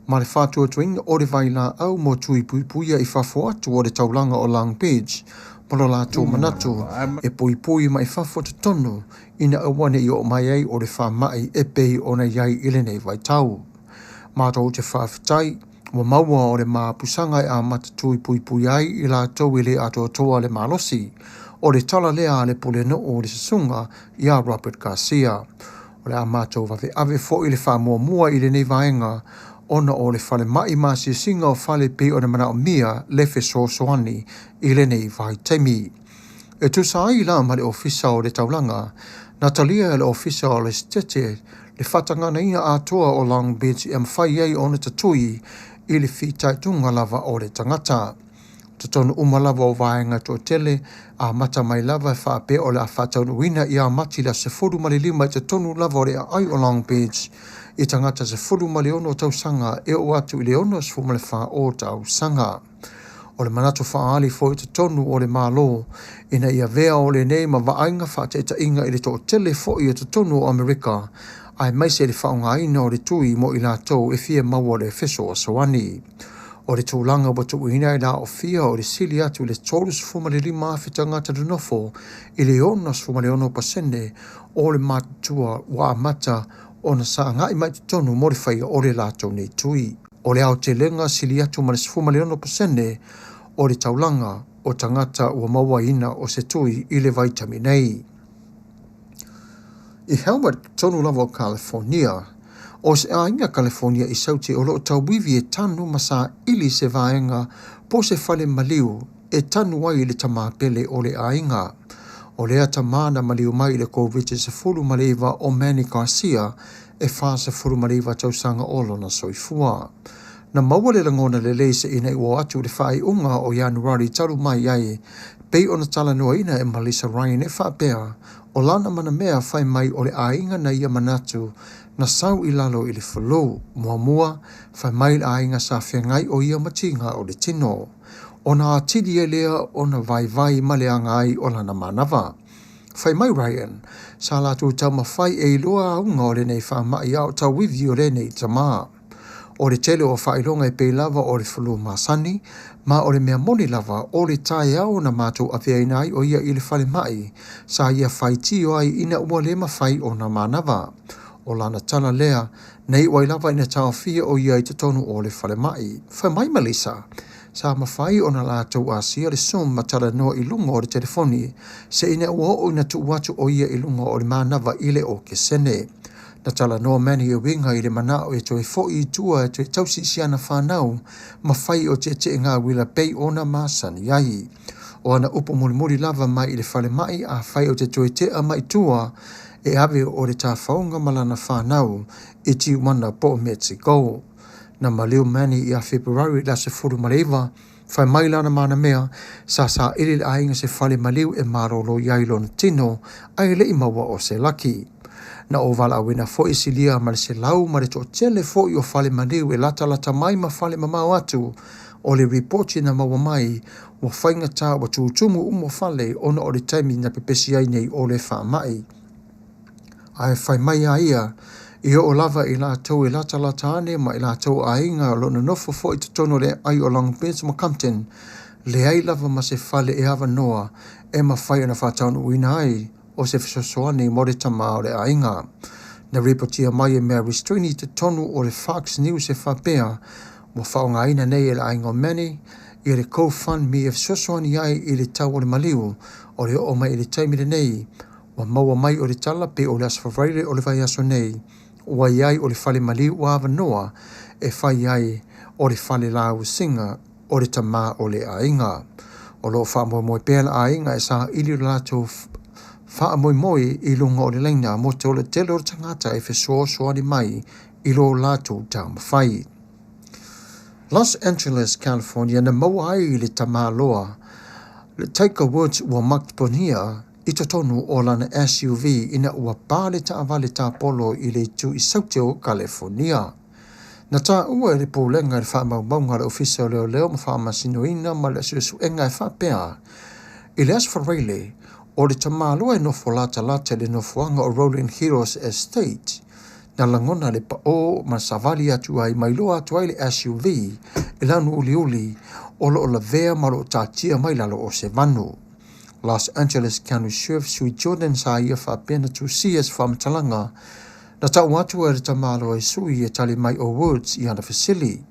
ma le faatuatuaina o le vailaau mo tui puipuia i fafo atu o le taulaga o Long Beach ma lo latou manatu e puipui mai fafo totonu ina aua ne i oo mai ai o le faamai e pei ona i ai i lenei vaitau. Matou te faafetai ua maua o le mapusaga e amata tui puipui ai i latou e le atoatoa le malosi. O le tala lea a le Pulenuu o le Susuga ia Robert Garcia. O le a matou vaveave foi le faamuamua i lenei vaega ona o le falemai ma asiasiga o fale pei ona manaomia le fesoasoani i lenei vaitaimi. E tusa ai la ma le Ofisa o le Taulaga, na talia e le Ofisa o le Setete le faataganaina atoa o Long Beach e mafai ai ona tatui i le fitaituga lava o le tagata. Totonu uma lava o vaega toatele, amata mai lava e faapea o le a faataunuuina ia Mati le aso 15 i totonu lava o le aai o Long Beach i tagata 16 tausaga e oo atu i le 64 o tausaga. O le manatu faaali foi i totonu o le Malo ina ia avea o lenei ma vaaiga faataitaiga i le toatele foi o totonu o Amerika aemaise le faaaogaina o le tui mo i latou e fia maua le fesoasoani. O le tulaga ua tuuina e le aofia o le sili atu i le 35,000 tagata nonofo i le 66% o le matutua ua amata ona sagai mai totonu mo le faia o le latou nei tui. O le aotelega sili atu ma le 16% o le taulaga o tagata ua mauaina o se tui i le vaitaimi nei. I Howard tonu lava o California, o se aiga California i Saute o lo o tauivi e tanu ma saili se vaega po o se fale maliu e tanu ai le tama pele o le aiga. O lea tama na maliu mai i le Koviti-19 o Manny Garcia e 49 tausaga o lona soifua. Na maua le lagona lelei se ina i ua atu i le faaiuga o Ianuari talu mai ai, pei ona talanoaina e Melissa Ryan e faapea, o lana manamea fai mai o le aiga na ia manatu na sau i lalo i le flu. Muamua, fai mai le aiga sa feagai o ia ma tiga o le tino. Ona atili ai lea ona vaivai ma leaga ai o lana manava. Fai mai Ryan, sa latou taumafai e iloa auga o lenei faamai a o tauivi o lenei tama. O le tele o faailoga e pei lava o le flu masani, ma o le mea moni lava o le taeao na matou aveaina ai o ia i le falemai, sa ia faitio ai ina ua le mafai ona manava. O lana tala lea, na iu ai lava ina taofia o ia i totonu o le falemai. Fai mai Melissa, sa mafai ona latou asia le Zoom ma talanoa i luga o le telefoni, se ina ua oo ina tuu atu o ia i luga o le manava i le okesene. Na talanoa Manny e uiga i le manao e toe foi i tua e toe tausi i si ana fanau ma fai o tietie uila pei ona masani ai. O ana upu mulimuli lava mai i le falemai afai o te toe tea mai tua e ave o le tafaoga ma lana fanau i Tijuana po o Mexico. Na maliu Manny ia Fepuruari le aso 19, fai mai lana manamea, sa saili le aiga se fale maliu e malolo i ai lona tino, ae le i maua o se laki. Na o valaauina foi silia ma le 101 foi o fale maliu e latalata mai ma fale mamao atu o le ripoti na maua mai ua faigata ua tutumu uma fale ona o le taimi na pepesi ai nei o le faamai. Ae fai mai a ia, i oo lava i latou e latalata ane ma i latou aiga o lo o nonofo foi i totonu o le aai o Long Beach ma Compton, leai lava ma se fale e avanoa e mafai ona faataunuuina ai o se fesoasoani mo le tama o le aiga. Na ripotia mai e Mary Strini i totonu o le Fox News e faapea, ua faaaogaina nei e le aiga o Manny ia le GoFundMe e fesoasoani ai i le tau o le maliu o le oo mai i le taimi lenei. Ua maua mai o le tala pei o le aso Faraile o le vaiaso nei, ua i ai o le fale maliu ua avanoa e fai ai o le fale lausiga o le tama o le aiga. O lo o faamoemoe pea le aiga e saili lo latou faamoemoe i luga o le laina mo te ola tele o le tagata e fesoasoani mai i lo latou taumafai. Los Angeles, California na maua ai le tamaloa le Tiger Woods ua makiponia i totonu o lana SUV ina ua pa le taavale tapolo i le itu i Saute o Kalefonia. Na taua e le Pulega i le faamaumauga a le Ofisa o Leoleo ma Faamasinoina ma le Suesuega e faapea, I le Aso Faraile, o le tamaloa e nofo latalata i le nofoaga o Rolling Hills Estate, na lagona le paʻō ma savali atu ai ma iloa atu ai le SUV i lanu uliuli o lo o lavea ma o lo o taatia mai lalo o se vanu. Los Angeles County Sheriff Sui Jordan sa ia faapea na tusia se faamatalaga na tau atu ai le tamaloa i sui e tali mai o Woods i ana fesili.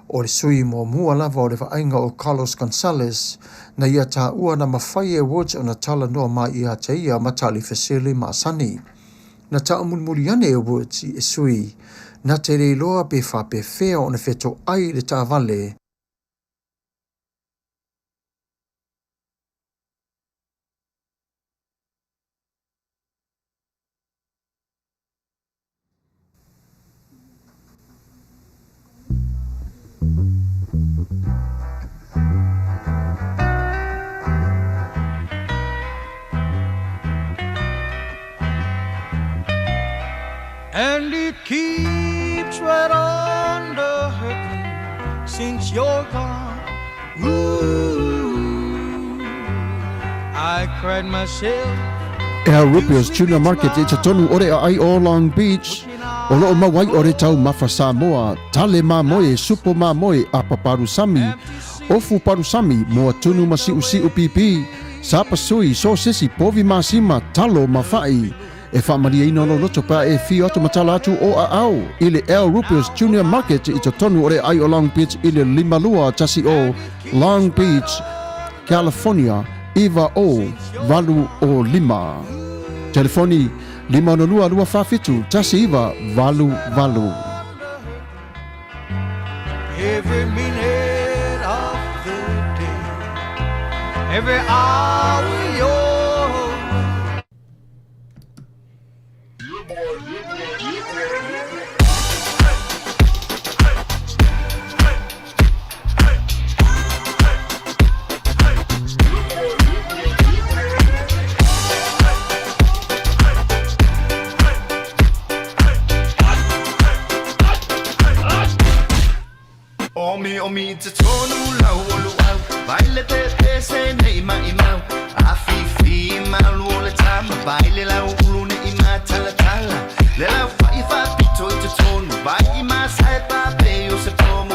O le sui muamua lava o le vaaiga o Carlos Gonzalez na ia taua na mafai e Woods ona talanoa mai ia te ia ma tali fesili masani. Na taamulimuli ane e Woods i e sui na te le iloa pe faapefea ona fetoai le taavale. And it keeps right on the hurting since you're gone. Ooh, I cried myself. Al Rupio's Tuna Market i totonu o le aai o Long Beach, o loo mau ai o le taumafa Samoa, tale mamoe, supo mamoe, apa palusami, ofu palusami, moa tunu ma siusiu pipi, sapasui, sosesi, povi masima, talo ma fa'i. E faamalieina lou loto pe a e afio atu ma tala atu o aao i le Al Rupio's Junior Market i totonu o le aai o Long Beach i le 5210 Long Beach, California 90805. Telefoni 562 247 1988. Every minute of the day, every hour you're Omi omi te tonu lau o luau Vai le te te se nei mai mau A fi fi malu o le tama Vai le lau ulu ne i ma tala tala Le lau fai fa pito i te tonu Vai i ma sai pa pe o se pomu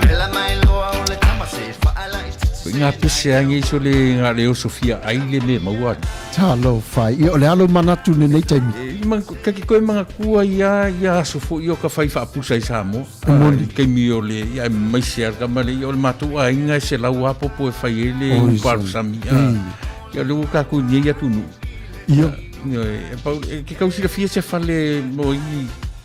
Le la mai loa o le tama se whaala i te Ko ngā pese ange iso le ngā le oso fia ai le me maua atu. Talofa, ia o le alo manatu lenei taimi. E, ma, kake koe manga kua ia, ia aso fo i o ka whai whaapusa i Samoa. Moni. Kaimi o le, ia e maise ar kama le, ia o le mātou a inga e se lau apopo e whai e le uparusami. Ia le ua kākou nei atu nu. Ia. E, pau, e, ke kau silafia se fale mo i...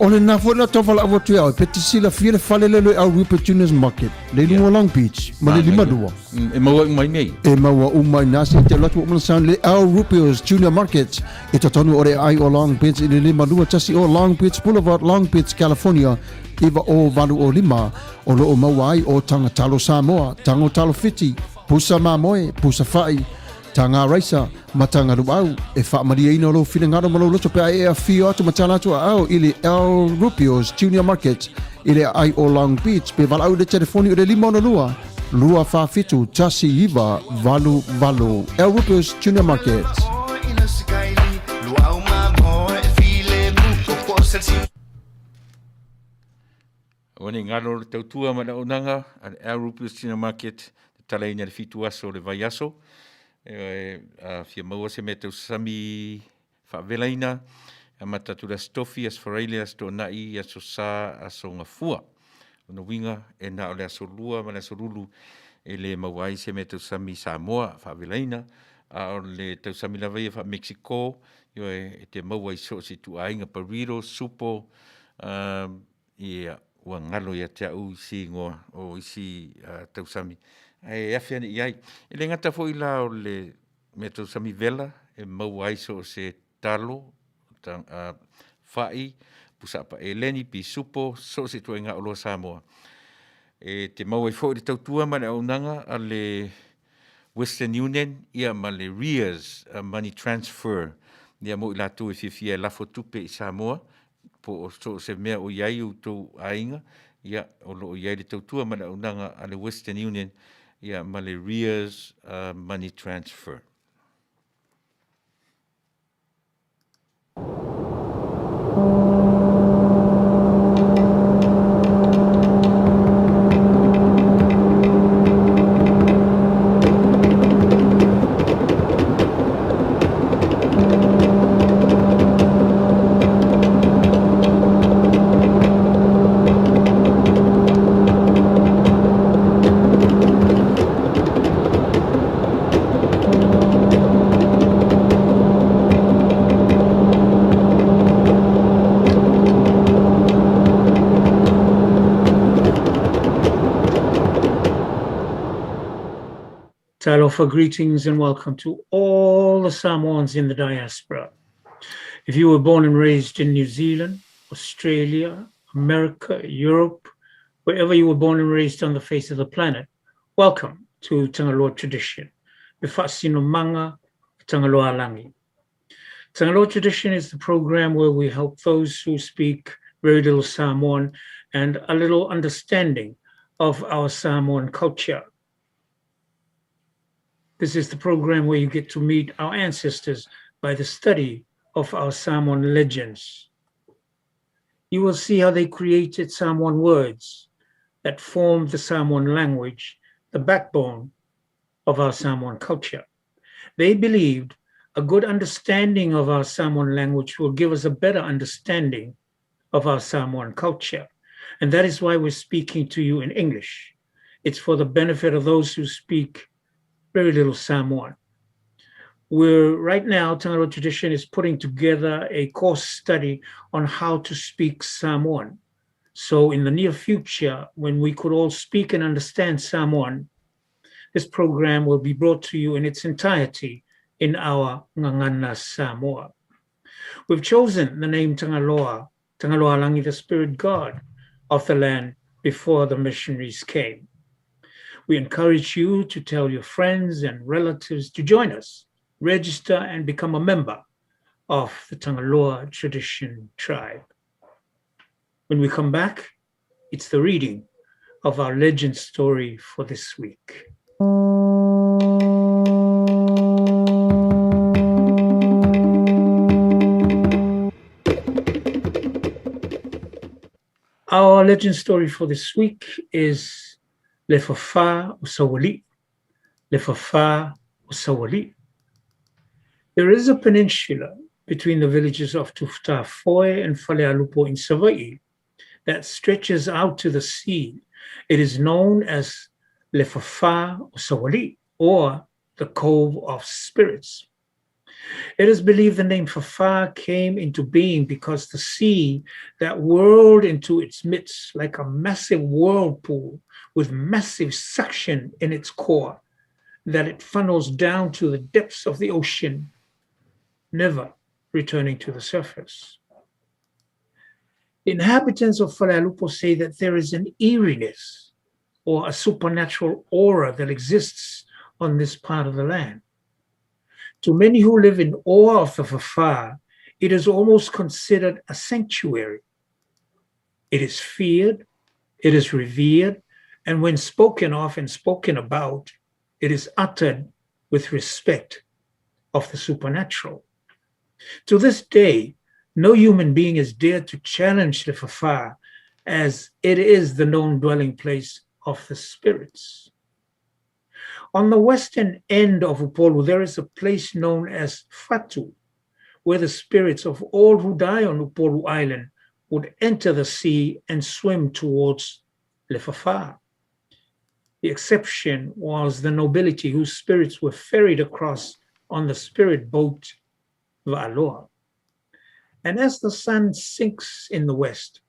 O le nā foi na tau whalaau atu ia, pe te silafia le fale le le au Rupert Junior's Market, le lunga Long Beach, ma le lima lua. E maua uma i nei. E maua uma i nā se te lotu o sound le Al Rupio's Junior Market i totonu o le ai o Long Beach i le 52 o Long Beach Boulevard, Long Beach, California, iwa o valu o lima, o loo maua ai o tanga talo Samoa, tango talo Fiti, pusa mamoe, pusa fa'i, Tanga Raisa, ma Tanga Luau, e faamalieina lou finagalo ma lou loto pe a e afio atu ma tala atu aao i le Al Rupio's Junior Market i le aai o Long Beach pe valaau i le telefoni o le 562 247 1988. Al Rupio's Junior Market. Ua nei galo o le tautua ma le auaunaga a le Al Rupio's Junior Market te talaina i le 7 aso o le vaiaso. E, a fia maua se mea tausami faavelaina, amata atu le Aso Tofi, Aso Faraile, Aso Toonai, Aso Sa, Aso Gafua. O na uiga e na o le Aso Lua ma le Aso Lulu e le maua ai se mea tausami Samoa faavelaina, a o le tausami lava ia faa-Mexico, ioe, e te maua i so o se ituaiga burrito, supo, Ia, ua galo ia te au isi ingoa o isi tausami, ae afe ane i ai. E le gata foi la o le mea tausami vela e maua ai so o se talo, fa'i, pusa apa eleni, pisupo, so o se ituaiga oloa Samoa. E te maua ai foi le tautua ma le auaunaga a le Western Union ia ma le RIAS Money Transfer ia mo i latou e fiafia e lafo tupe i Samoa po o so o se mea o i ai outou aiga, ia o lo o i ai le tautua ma le auaunaga a le Western Union ia ma le RIAS Money Transfer. Talofa greetings and welcome to all the Samoans in the diaspora. If you were born and raised in New Zealand, Australia, America, Europe, wherever you were born and raised on the face of the planet, welcome to Tangaloa Tradition. Le manga Tangaloa Langi. Tangaloa Tradition is the program where we help those who speak very little Samoan and a little understanding of our Samoan culture. This is the program where you get to meet our ancestors by the study of our Samoan legends. You will see how they created Samoan words that formed the Samoan language, the backbone of our Samoan culture. They believed a good understanding of our Samoan language will give us a better understanding of our Samoan culture. And that is why we're speaking to you in English. It's for the benefit of those who speak very little Samoan. We're right now, Tangaroa Tradition is putting together a course study on how to speak Samoan. So in the near future, when we could all speak and understand Samoan, this program will be brought to you in its entirety in our Ngangana Samoa. We've chosen the name Tangaloa, Tangaloa Langi, the spirit god of the land before the missionaries came. We encourage you to tell your friends and relatives to join us, register and become a member of the Tangaloa Tradition Tribe. When we come back, it's the reading of our legend story for this week. Our legend story for this week is Le Fafa o Sauali'i. Le Fafa o Sauali'i. There is a peninsula between the villages of Tufutafoe and Falealupo in Savaii that stretches out to the sea. It is known as Le Fafa o Sauali'i, or the Cove of Spirits. It is believed the name Fafa came into being because the sea that whirled into its midst like a massive whirlpool with massive suction in its core, that it funnels down to the depths of the ocean, never returning to the surface. The inhabitants of Falealupo say that there is an eeriness or a supernatural aura that exists on this part of the land. To many who live in awe of the Fafa, it is almost considered a sanctuary. It is feared, it is revered, and when spoken of and spoken about, it is uttered with respect of the supernatural. To this day, no human being has dared to challenge the Fafa, as it is the known dwelling place of the spirits. On the western end of Upolu, there is a place known as Fatu, where the spirits of all who die on Upolu Island would enter the sea and swim towards Lefafa. The exception was the nobility whose spirits were ferried across on the spirit boat Va'aloa. And as the sun sinks in the west,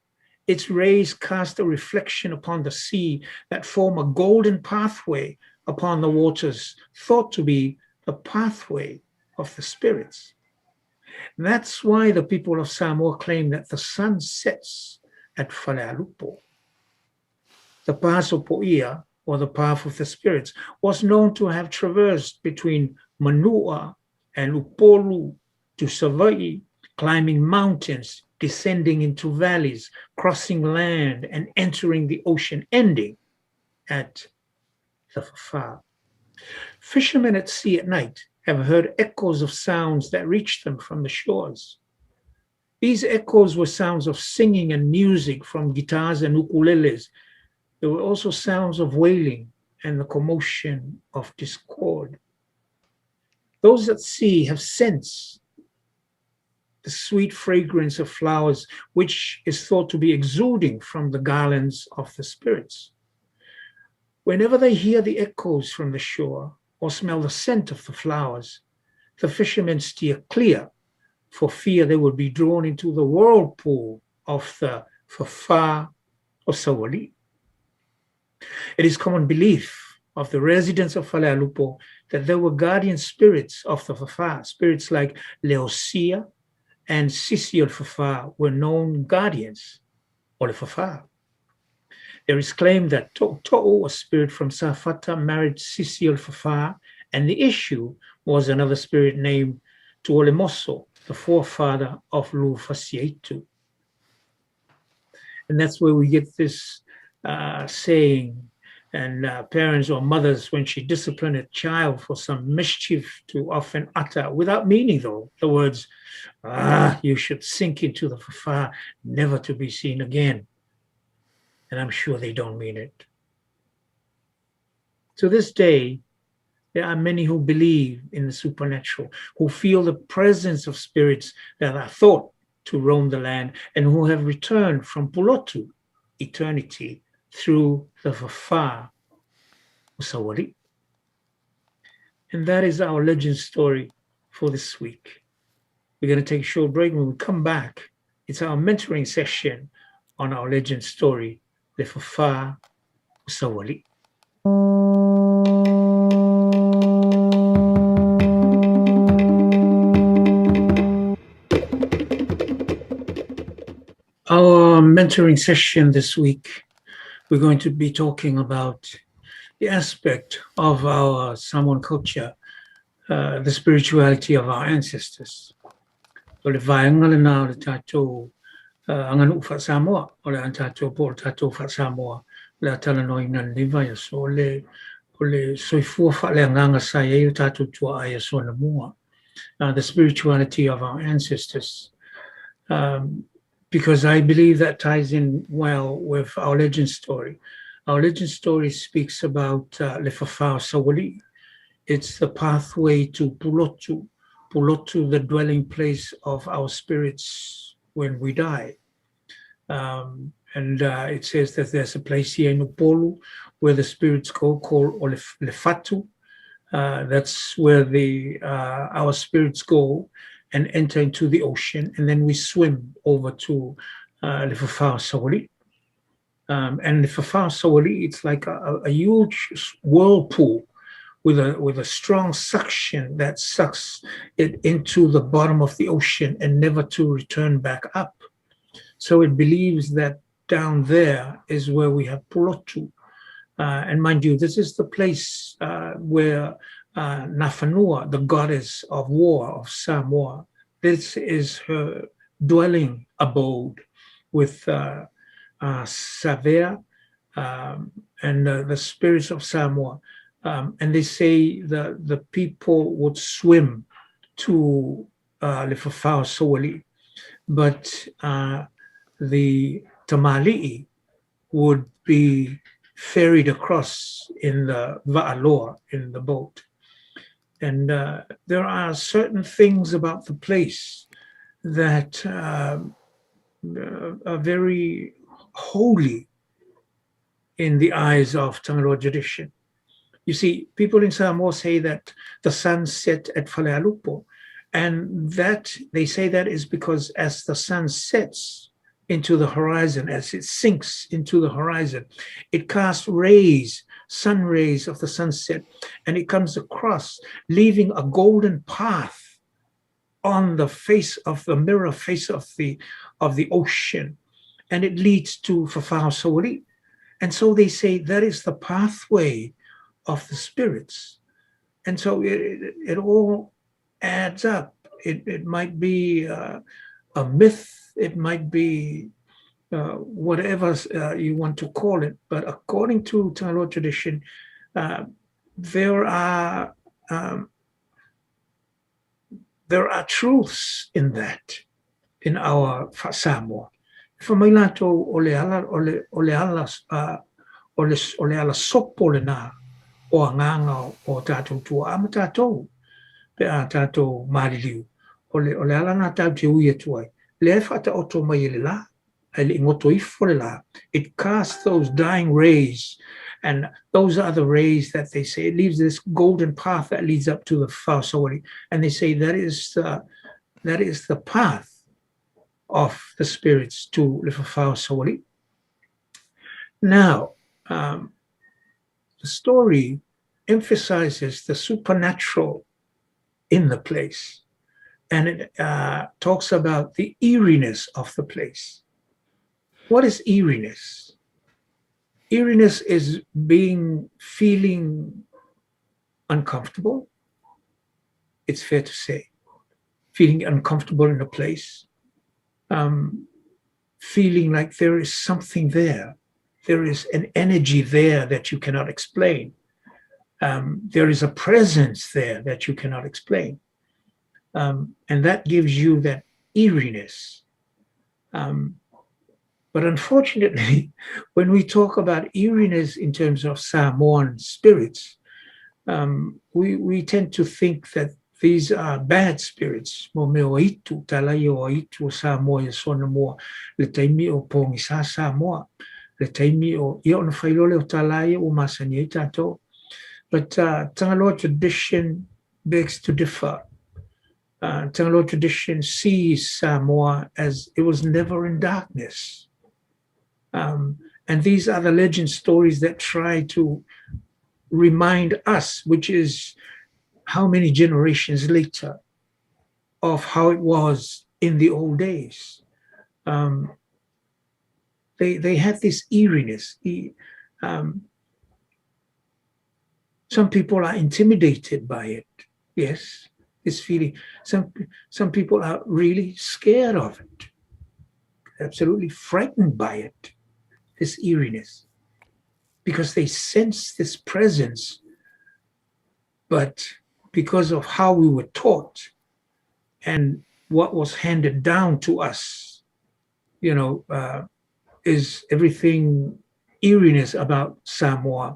its rays cast a reflection upon the sea that form a golden pathway upon the waters, thought to be the pathway of the spirits. That's why the people of Samoa claim that the sun sets at Falealupo. The pass of Poia, or the path of the spirits, was known to have traversed between Manua and Upolu to Savaii, climbing mountains, descending into valleys, crossing land, and entering the ocean, ending at the Fafa. Fishermen at sea at night have heard echoes of sounds that reached them from the shores. These echoes were sounds of singing and music from guitars and ukuleles. There were also sounds of wailing and the commotion of discord. Those at sea have sensed the sweet fragrance of flowers, which is thought to be exuding from the garlands of the spirits. Whenever they hear the echoes from the shore or smell the scent of the flowers, the fishermen steer clear for fear they will be drawn into the whirlpool of the Fafa o Sauali'i. It is common belief of the residents of Falealupo that there were guardian spirits of the Fafa. Spirits like Leosia and Sisi o Fafa were known guardians o le Fafa. There is claim that To'o, a spirit from Safata, married Sisi o Fafa, and the issue was another spirit named Tuolemoso, the forefather of Lufasiaitu. And that's where we get this saying, and parents or mothers, when she discipline a child for some mischief, to often utter, without meaning though, the words, you should sink into the fafa, never to be seen again. And I'm sure they don't mean it. To this day, there are many who believe in the supernatural, who feel the presence of spirits that are thought to roam the land and who have returned from Pulotu, eternity, through the Fafa Usawali. And that is our legend story for this week. We're going to take a short break. When we come back, it's our mentoring session on our legend story, Le Fafa Usawali. Our mentoring session this week, we're going to be talking about the aspect of our Samoan culture, the spirituality of our ancestors. O le vaega lena o le tatou aganuu faa-Samoa, o le a tatou po o le tatou faa-Samoa, o le a talanoaina i lenei vaiaso, o le, o le soifua faaleagaga sa i ai o tatou tuaa i aso anamua. The spirituality of our ancestors. Because I believe that ties in well with our legend story. Our legend story speaks about Le Fafao Sawali. It's the pathway to Pulotu, Pulotu, the dwelling place of our spirits when we die. And it says that there's a place here in Upolu where the spirits go called Olefatu. That's where the our spirits go and enter into the ocean, and then we swim over to Lefafao Sawali. And Lefafao Sawali, it's like a huge whirlpool with a strong suction that sucks it into the bottom of the ocean and never to return back up. So it believes that down there is where we have Pulotu. And mind you, this is the place where Nafanua, the goddess of war of Samoa, this is her dwelling abode with Savea and the spirits of Samoa. And they say the people would swim to Lefafao Soali, but the Tamali'i would be ferried across in the Va'aloa, in the boat. And there are certain things about the place that are very holy in the eyes of Tangaroa tradition. You see, people in Samoa say that the sun set at Falealupo, and that they say that is because as the sun sets into the horizon, as it sinks into the horizon, it casts rays, sun rays of the sunset, and it comes across, leaving a golden path on the face of the mirror face of the ocean, and it leads to Fafao Sawali. And so they say that is the pathway of the spirits. And so it, it, it all adds up. It, it might be a myth, it might be whatever you want to call it, but according to Tagaloa tradition, there are there are truths in that, in our Samoa. Fai mai latou o le ala, o le, o le ala, o le, o le ala sopo lena o agaga o tatou tuaa ma tatou pe a tatou maliliu. O le, o le ala lena tatou te ui atu ai. Lea e faataoto mai e le la, ae le i goto ifo le la. It casts those dying rays, and those are the rays that they say, it leaves this golden path that leads up to the Fa'asauali'i. And they say that is the, that is the path of the spirits to le fafā o Sauali'i. Now, the story emphasizes the supernatural in the place. And it talks about the eeriness of the place. What is eeriness? Eeriness is being feeling uncomfortable. It's fair to say, feeling uncomfortable in a place, feeling like there is something there. There is an energy there that you cannot explain. There is a presence there that you cannot explain. And that gives you that eeriness. But unfortunately, when we talk about eeriness in terms of Samoan spirits, we tend to think that these are bad spirits. Mo mea o aitu, talai o aitu o Samoa i aso anamua, le taimi o pogisa Samoa, le taimi o, ia ona fai loa lea o tala ia ua masani ai tatou. But Tagaloa tradition begs to differ. Tagaloa tradition sees Samoa as it was never in darkness. And these are the legend stories that try to remind us, which is how many generations later, of how it was in the old days. They had this eeriness. Some people are intimidated by it. Yes, this feeling. Some people are really scared of it, absolutely frightened by it, this eeriness, because they sense this presence. But because of how we were taught and what was handed down to us, is everything eeriness about Samoa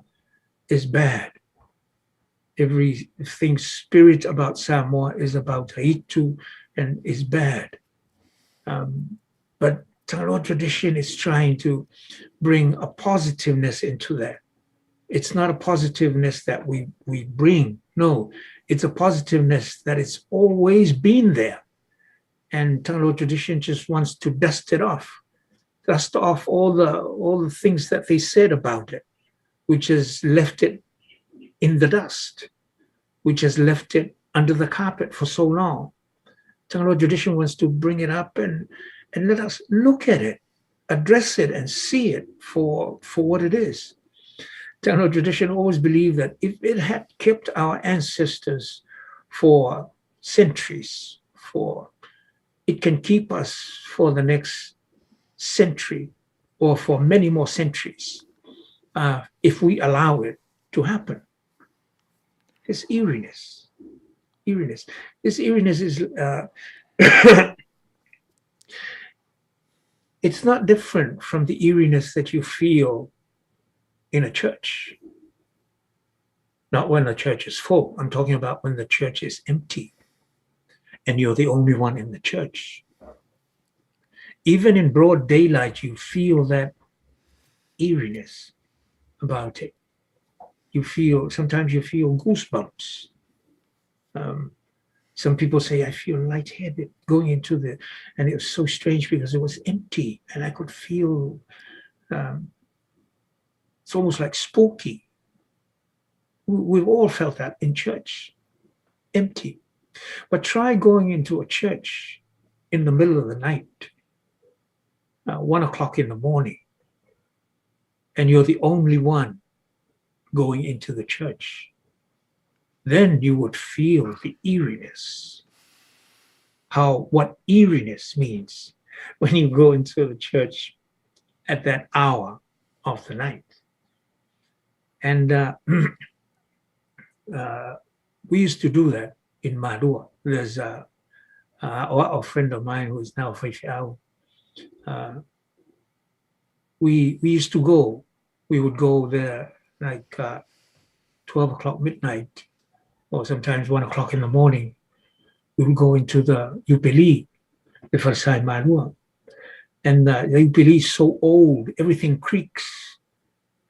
is bad. Everything spirit about Samoa is about aitu and is bad. But Tagaloa tradition is trying to bring a positiveness into that. It's not a positiveness that we bring. No, it's a positiveness that it's always been there. And Tagaloa tradition just wants to dust it off, dust off all the things that they said about it, which has left it in the dust, which has left it under the carpet for so long. Tagaloa tradition wants to bring it up and let us look at it, address it, and see it for what it is. Tagaloa tradition always believed that if it had kept our ancestors for centuries, for it can keep us for the next century or for many more centuries if we allow it to happen. This eeriness, eeriness. This eeriness is it's not different from the eeriness that you feel in a church. Not when the church is full. I'm talking about when the church is empty and you're the only one in the church. Even in broad daylight, you feel that eeriness about it. You feel, sometimes you feel goosebumps. Some people say, I feel lightheaded going into the, and it was so strange because it was empty and I could feel, it's almost like spooky. We've all felt that in church, empty. But try going into a church in the middle of the night, 1 o'clock in the morning, And you're the only one going into the church. Then you would feel the eeriness, how what eeriness means when you go into the church at that hour of the night. And we used to do that in Malua. There's a friend of mine who is now faifeau. We used to go. We would go there like 12 o'clock midnight, or sometimes 1 o'clock in the morning. We would go into the Iupeli, the Falesai Malua. And the Iupeli is so old, everything creaks.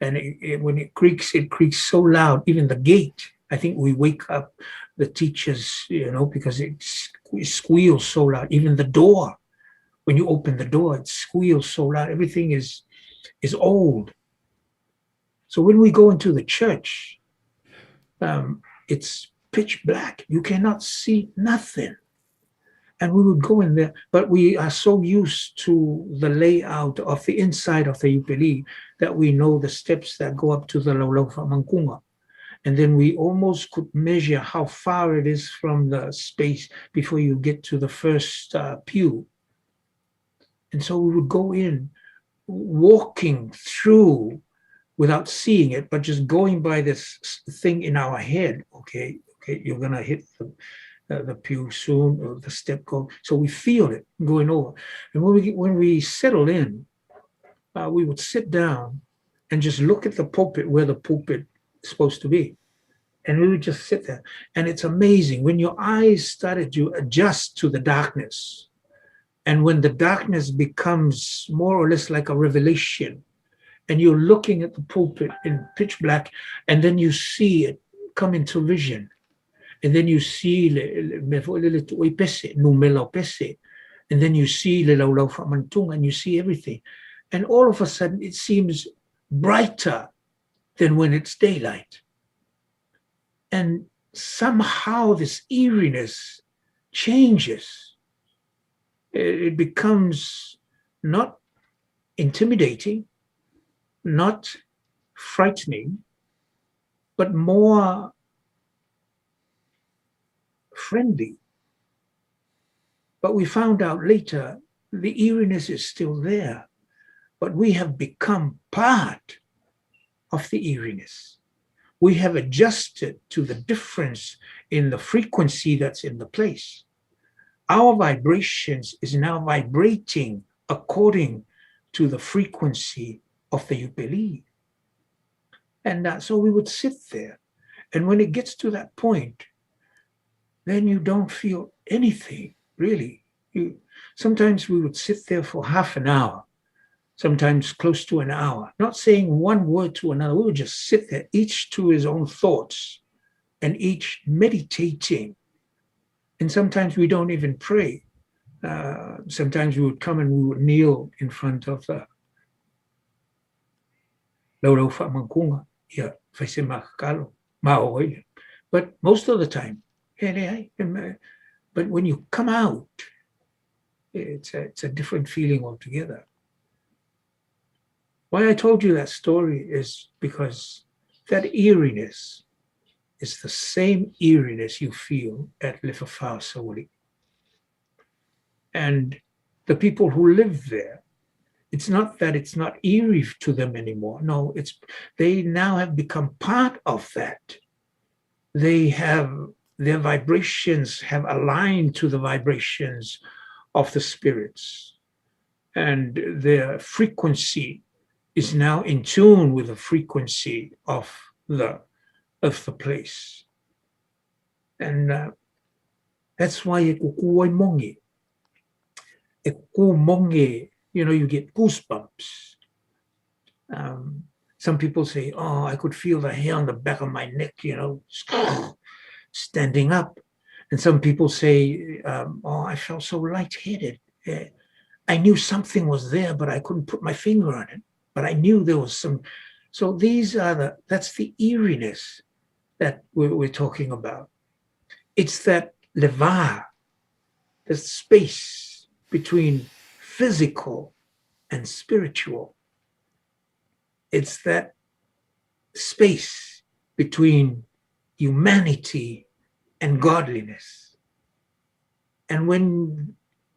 And when it creaks, it creaks so loud, even the gate. I think we wake up the teachers, you know, because it squeals so loud. Even the door, when you open the door, it squeals so loud. Everything is old. So when we go into the church, it's pitch black. You cannot see nothing. And we would go in there, but we are so used to the layout of the inside of the Iupeli that we know the steps that go up to the Laulau Fa'amaguga. And then we almost could measure how far it is from the space before you get to the first pew. And so we would go in, walking through without seeing it, but just going by this thing in our head. Okay, you're gonna hit the pew soon, or the step go. So we feel it going over. And when we settle in, we would sit down and just look at the pulpit, where the pulpit is supposed to be. And we would just sit there. And it's amazing when your eyes started to adjust to the darkness, and when the darkness becomes more or less like a revelation, and you're looking at the pulpit in pitch black, and then you see it come into vision. And then you see le pese, and then you see le laulau fa'amanutuga, and you see everything. And all of a sudden, it seems brighter than when it's daylight. And somehow this eeriness changes. It becomes not intimidating, not frightening, but more friendly. But we found out later the eeriness is still there, but we have become part of the eeriness. We have adjusted to the difference in the frequency that's in the place. Our vibrations is now vibrating according to the frequency of the Iupeli. And so we would sit there. And when it gets to that point, then you don't feel anything, really. Sometimes we would sit there for half an hour, sometimes close to an hour, not saying one word to another. We would just sit there, each to his own thoughts and each meditating. And sometimes we don't even pray. Sometimes we would come and we would kneel in front of the Laulau Fa'amaguga, ia, faise makakalo, mao. But most of the time, but when you come out, it's a different feeling altogether. Why I told you that story is because that eeriness is the same eeriness you feel at Le Fafa o Sauali'i. And the people who live there, it's not that it's not eerie to them anymore. No, they now have become part of that. They have, their vibrations have aligned to the vibrations of the spirits, and their frequency is now in tune with the frequency of the place. And that's why e kuku ai mongi. E kuku mongi, you know, you get goosebumps. Some people say, oh, I could feel the hair on the back of my neck, you know, standing up. And some people say, oh, I felt so lightheaded. I knew something was there, but I couldn't put my finger on it. But I knew there was some. So these are that's the eeriness that we're talking about. It's that leva, the space between physical and spiritual. It's that space between humanity and godliness. And when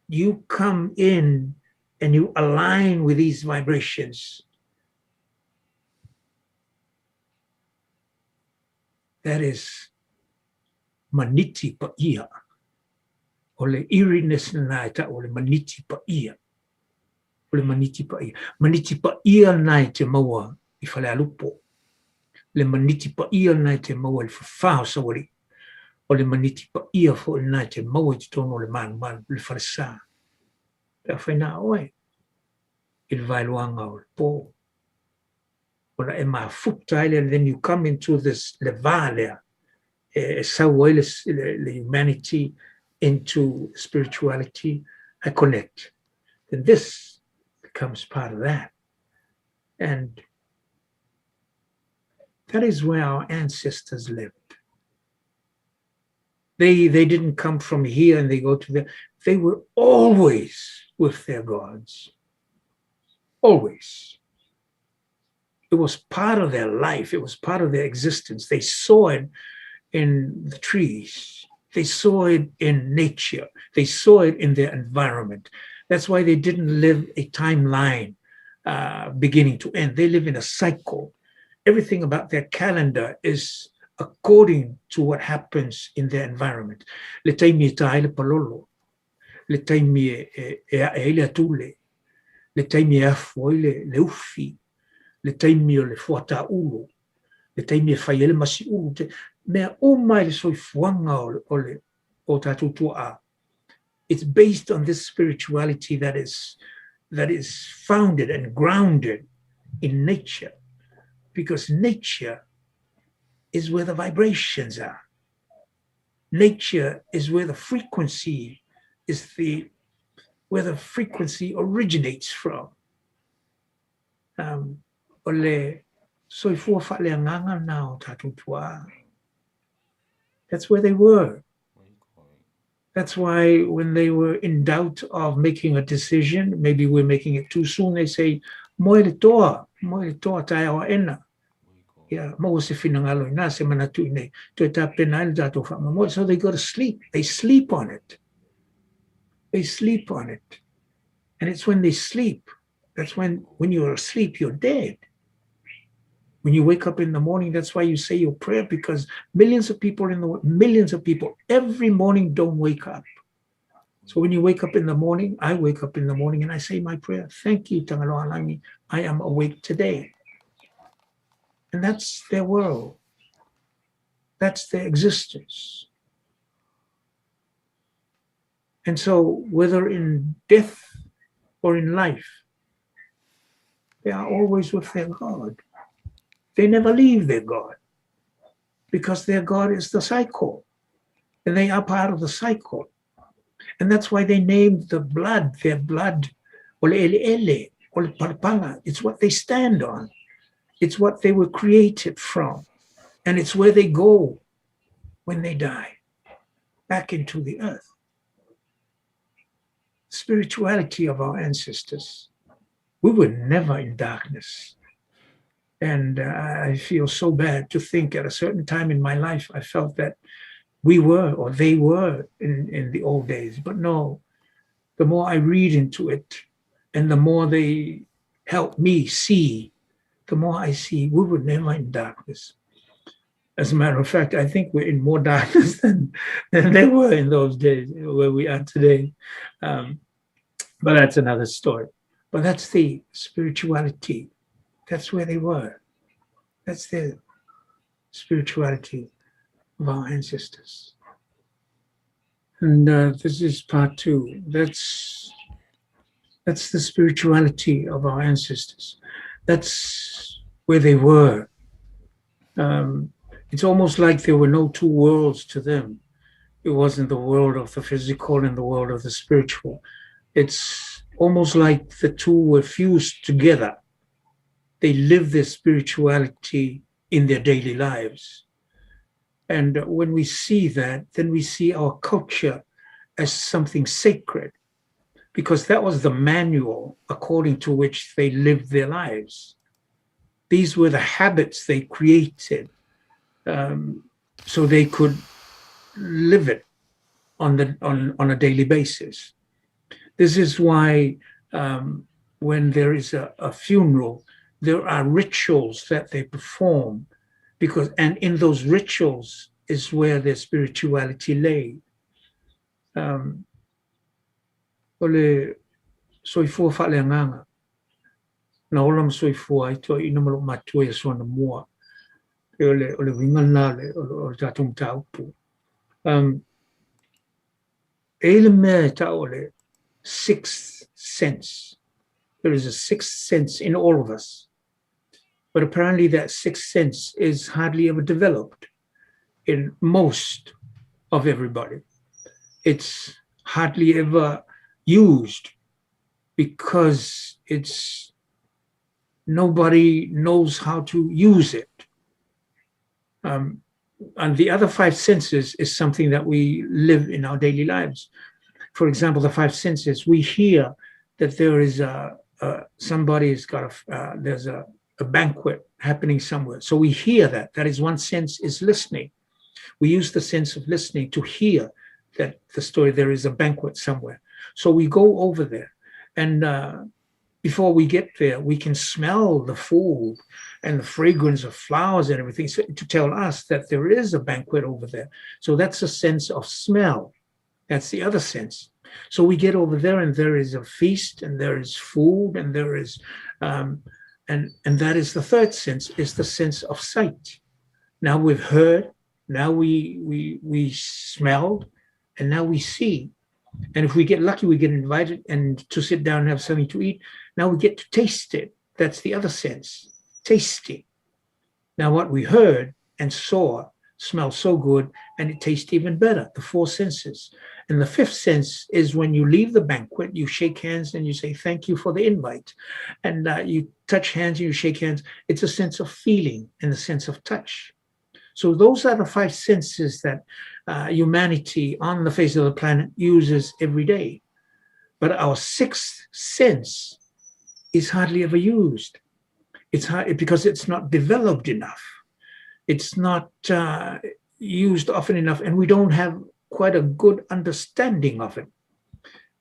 you come in and you align with these vibrations, that is maniti paia. O le eeriness lena e tau o le maniti paia. O le maniti paia. Maniti paia lena e te maua i Falealupo. Le maniti paia lena e te maua i le fafā o Saualii. O le maniti paia foi lena e te maua i totonu o le malumalu, le falesa. Pe afai na oe i le vaeluaga o le pō. Ona e mafuta ai lea, then you come into this le va lea e sau ai le, le, le humanity into spirituality, I connect. Then this becomes part of that. And that is where our ancestors lived. They, they didn't come from here and they go to there. They were always with their gods. Always. It was part of their life. It was part of their existence. They saw it in the trees. They saw it in nature. They saw it in their environment. That's why they didn't live a timeline beginning to end. They live in a cycle. Everything about their calendar is according to what happens in their environment. Le taimi e tā ai le palolo, le taimi e, e, e ae ai le atule, le taimi e afu ai le, le ufi, le taimi o le fuataulu, le taimi e fai ai le masiulu, te, mea uma i le soifuaga o, o le o tātou tuaa. It's based on this spirituality that is that is founded and grounded in nature because nature is where the vibrations are. Nature is where the frequency is the where the frequency originates from. Um, o le soifua faaleagaga lena o tātou tuaa. That's where they were. That's why when they were in doubt of making a decision, maybe we're making it too soon, they say, moe le toa, moe le toa taeao aena. Ia, maua se finagalo inā, se manatu inei, toe tapena ai le tātou faamoemoe. So they go to sleep. They sleep on it. They sleep on it. And it's when they sleep, that's when, when you're asleep, you're dead. When you wake up in the morning, that's why you say your prayer, because millions of people in the world, millions of people every morning don't wake up. So when you wake up in the morning, I wake up in the morning and I say my prayer. Thank you, Tagaloalangi. I am awake today. And that's their world. That's their existence. And so, whether in death or in life, they are always with their God. They never leave their God because their God is the cycle and they are part of the cycle. And that's why they named the blood, their blood, o le eleele, o le palapala. It's what they stand on. It's what they were created from. And it's where they go when they die, back into the earth. Spirituality of our ancestors. We were never in darkness. And I feel so bad to think at a certain time in my life, I felt that we were or they were in, in the old days. But no, the more I read into it and the more they help me see, the more I see we were never in darkness. As a matter of fact, I think we're in more darkness than, than they were in those days where we are today. But that's another story. But that's the spirituality. That's where they were. That's the spirituality of our ancestors. And this is part two. That's that's the spirituality of our ancestors. That's where they were. It's almost like there were no two worlds to them. It wasn't the world of the physical and the world of the spiritual. It's almost like the two were fused together. They live their spirituality in their daily lives. And when we see that, then we see our culture as something sacred, because that was the manual according to which they lived their lives. These were the habits they created so they could live it on the on, on a daily basis. This is why when there is a, a funeral, there are rituals that they perform because and in those rituals is where their spirituality lay. Um, o le soifua faaleagaga na ola ma soifua ai toeaiina ma loomātua i aso anamua. E o le, o le uiga lena o le, o le, o le tatou mataupu. Um, e i le mea e ta'u o le sixth sense. There is a sixth sense in all of us. But apparently that sixth sense is hardly ever developed in most of everybody. It's hardly ever used because it's nobody knows how to use it. Um, and the other five senses is something that we live in our daily lives. For example, the five senses, we hear that there is a, a somebody's got a, there's a, a banquet happening somewhere. So we hear that. That is one sense is listening. We use the sense of listening to hear that the story, there is a banquet somewhere. So we go over there and before we get there, we can smell the food and the fragrance of flowers and everything so, to tell us that there is a banquet over there. So that's a sense of smell. That's the other sense. So we get over there and there is a feast and there is food and there is, and, and that is the third sense, is the sense of sight. Now we've heard, now we, we, we smelled, and now we see. And if we get lucky, we get invited and to sit down and have something to eat. Now we get to taste it. That's the other sense, tasting. Now what we heard and saw smells so good and it tastes even better, the four senses. And the fifth sense is when you leave the banquet, you shake hands and you say, thank you for the invite. And you touch hands and you shake hands. It's a sense of feeling and a sense of touch. So those are the five senses that humanity on the face of the planet uses every day. But our sixth sense is hardly ever used. It's hard because it's not developed enough. It's not used often enough, and we don't have quite a good understanding of it.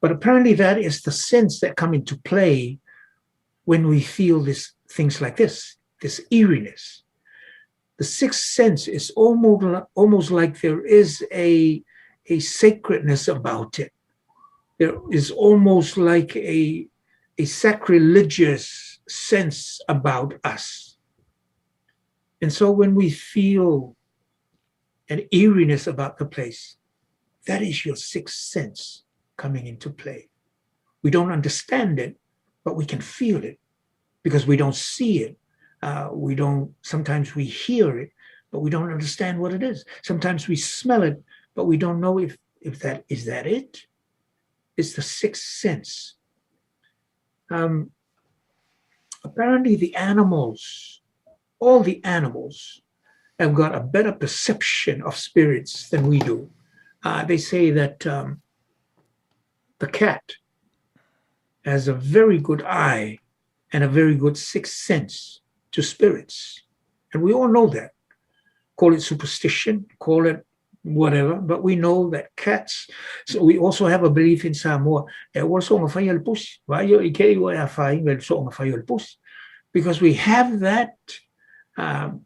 But apparently, that is the sense that come into play when we feel this things like this, this eeriness. The sixth sense is almost, almost like there is a, a sacredness about it. There is almost like a, a sacrilegious sense about us. And so when we feel an eeriness about the place, that is your sixth sense coming into play. We don't understand it, but we can feel it because we don't see it. We don't, sometimes we hear it, but we don't understand what it is. Sometimes we smell it, but we don't know if, if that, is that it? It's the sixth sense. Apparently the animals, all the animals have got a better perception of spirits than we do. They say that the cat has a very good eye and a very good sixth sense to spirits. And we all know that. Call it superstition, call it whatever, but we know that cats, so we also have a belief in Samoa, because we have that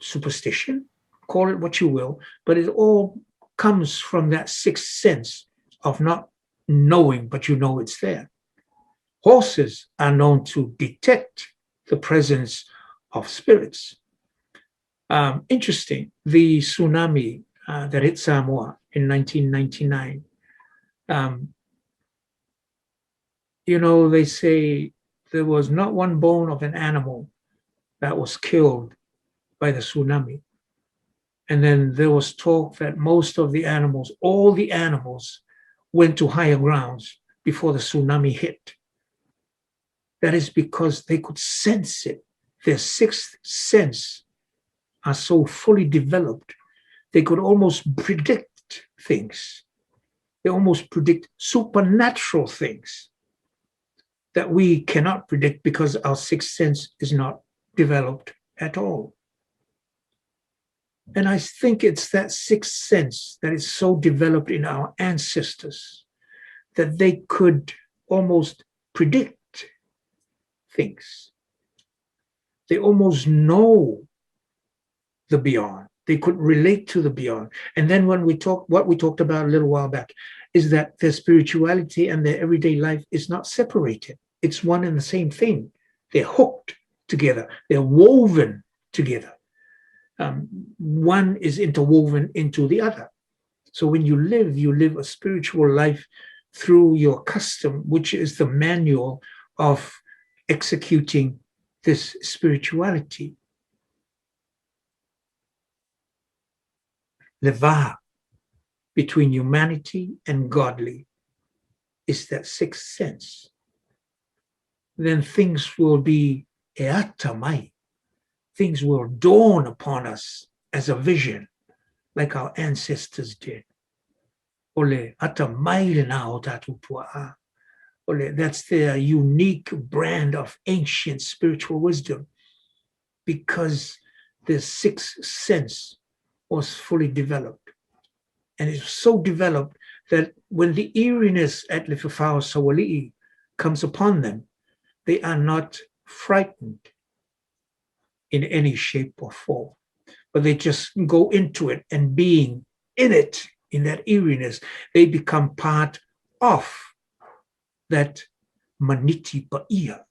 superstition, call it what you will, but it all comes from that sixth sense of not knowing, but you know it's there. Horses are known to detect the presence of spirits. Interesting, the tsunami that hit Samoa in 1999. You know, they say there was not one bone of an animal that was killed by the tsunami. And then there was talk that most of the animals, all the animals, went to higher grounds before the tsunami hit. That is because they could sense it. Their sixth sense are so fully developed, they could almost predict things. They almost predict supernatural things that we cannot predict because our sixth sense is not developed at all. And I think it's that sixth sense that is so developed in our ancestors that they could almost predict things. They almost know the beyond. They could relate to the beyond. And then when we talk, what we talked about a little while back is that their spirituality and their everyday life is not separated. It's one and the same thing. They're hooked together. They're woven together. One is interwoven into the other. So when you live a spiritual life through your custom, which is the manual of executing this spirituality. Le va between humanity and godly is that sixth sense. Then things will be eatamai. Things will dawn upon us as a vision, like our ancestors did. O le atamai lena o tātou tua'a. O le, that's their unique brand of ancient spiritual wisdom, because their sixth sense was fully developed. And it's so developed that when the eeriness at Le Fafao Sauali'i comes upon them, they are not frightened in any shape or form, but they just go into it, and being in it, in that eeriness, they become part of that maniti pa'ia.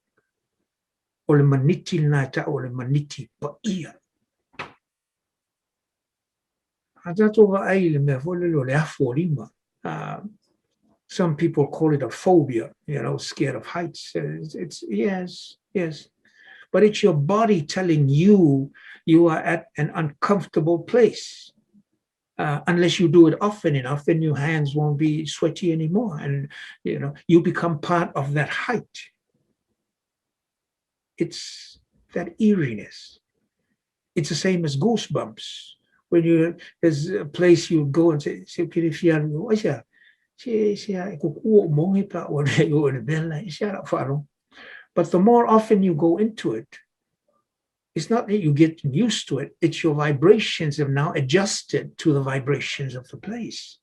O le maniti lena e ta'u o le maniti pa'ia. A tātou vaai i le mea foi lele o le afu o lima. Some people call it a phobia, scared of heights. It's yes, yes. But it's your body telling you you are at an uncomfortable place. Unless you do it often enough, then your hands won't be sweaty anymore. And, you become part of that height. It's that eeriness. It's the same as goosebumps. When you there's a place you go and say, but the more often you go into it, it's not that you get used to it, it's your vibrations have now adjusted to the vibrations of the place.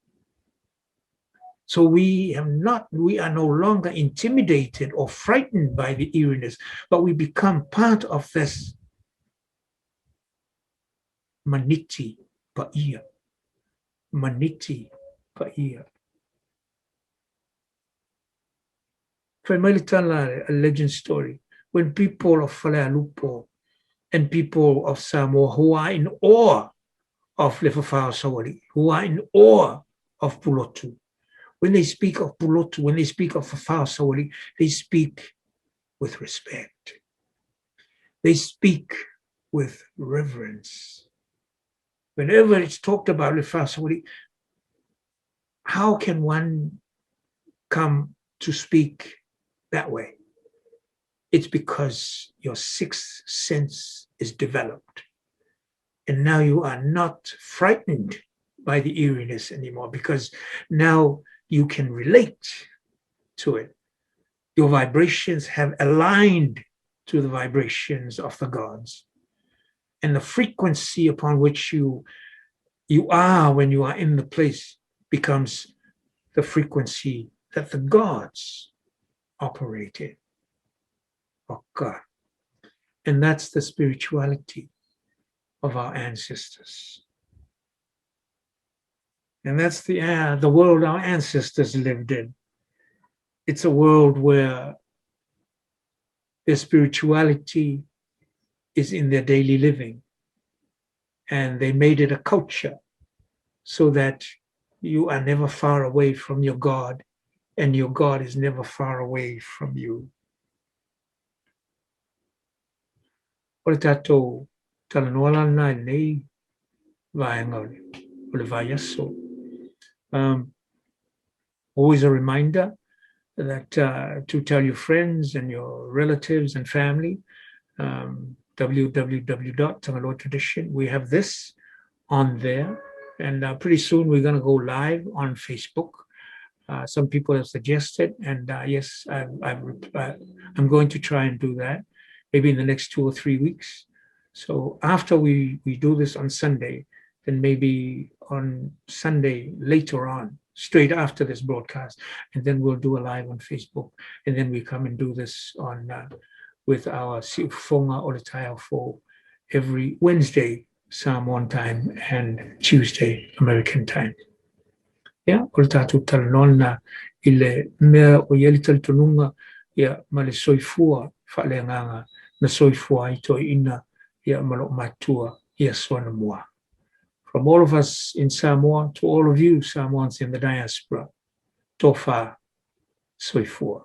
So we have not, we are no longer intimidated or frightened by the eeriness, but we become part of this maniti pa'ia. Maniti pa'ia. Fai mai le tala, a legend story. When people of Falealupo and people of Samoa who are in awe of Lefafao Sauali'i, who are in awe of Pulotu, when they speak of Pulotu, when they speak of Fafao Sauali'i, they speak with respect. They speak with reverence. Whenever it's talked about Lefafao Sauali'i, how can one come to speak that way? It's because your sixth sense is developed. And now you are not frightened by the eeriness anymore, because now you can relate to it. Your vibrations have aligned to the vibrations of the gods. And the frequency upon which you are when you are in the place becomes the frequency that the gods operate in. Okay. And that's the spirituality of our ancestors. And that's the world our ancestors lived in. It's a world where their spirituality is in their daily living. And they made it a culture so that you are never far away from your God, and your God is never far away from you. O le tātou talanoa lana i lenei vaega o le vaiaso. Always a reminder that to tell your friends and your relatives and family, www.tagaloatradition. We have this on there, and pretty soon we're going to go live on Facebook. Some people have suggested, and yes, I'm going to try and do that, maybe in the next 2 or 3 weeks. So after we, we do this on Sunday, then maybe on Sunday later on, straight after this broadcast, and then we'll do a live on Facebook, and then we come and do this on with our Siufofoga o le Taeao Fou every Wednesday, Samoan time, and Tuesday, American time. Ia, o le tatou talanoa lena i le mea o i ai le talitonuga, ia, ma le soifua faaleagaga na soifua ai toeaiina, ia, ma loomatua i aso anamua. From all of us in Samoa to all of you Samoans in the diaspora, tofa, soifua.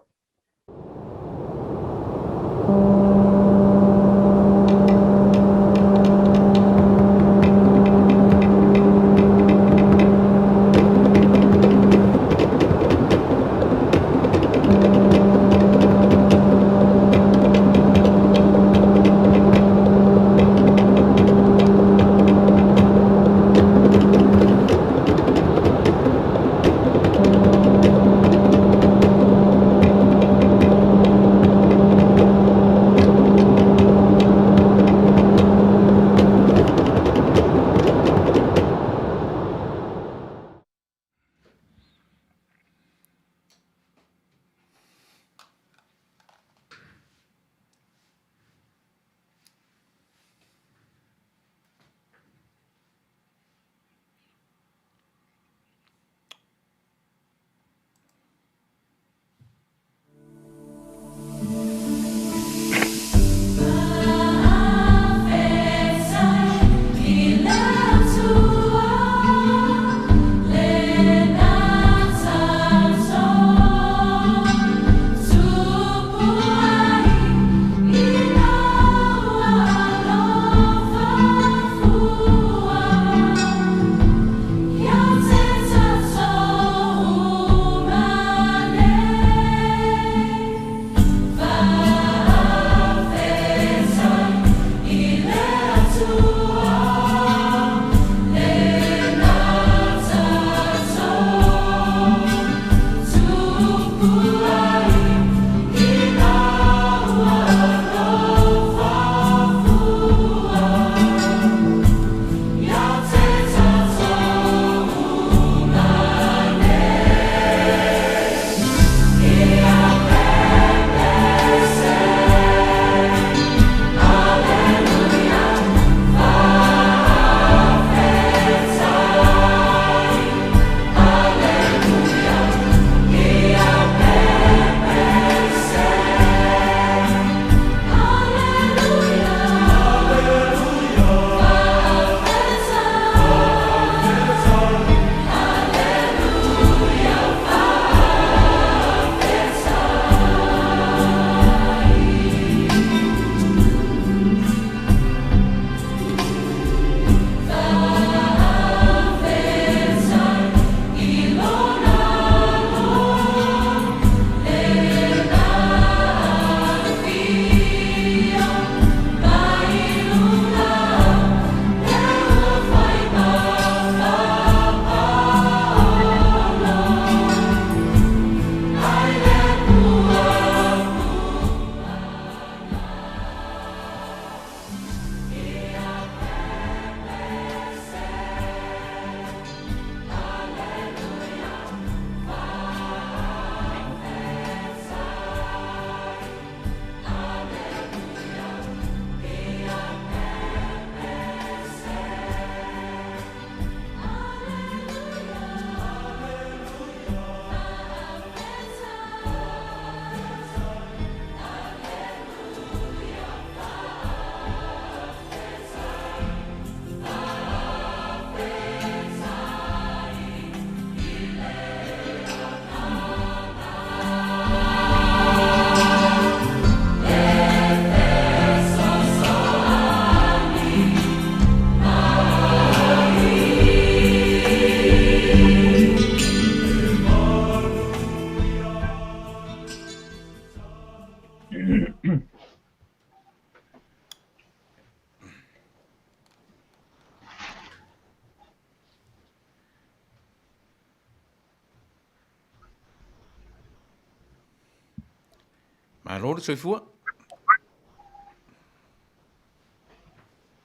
Malo le soifua.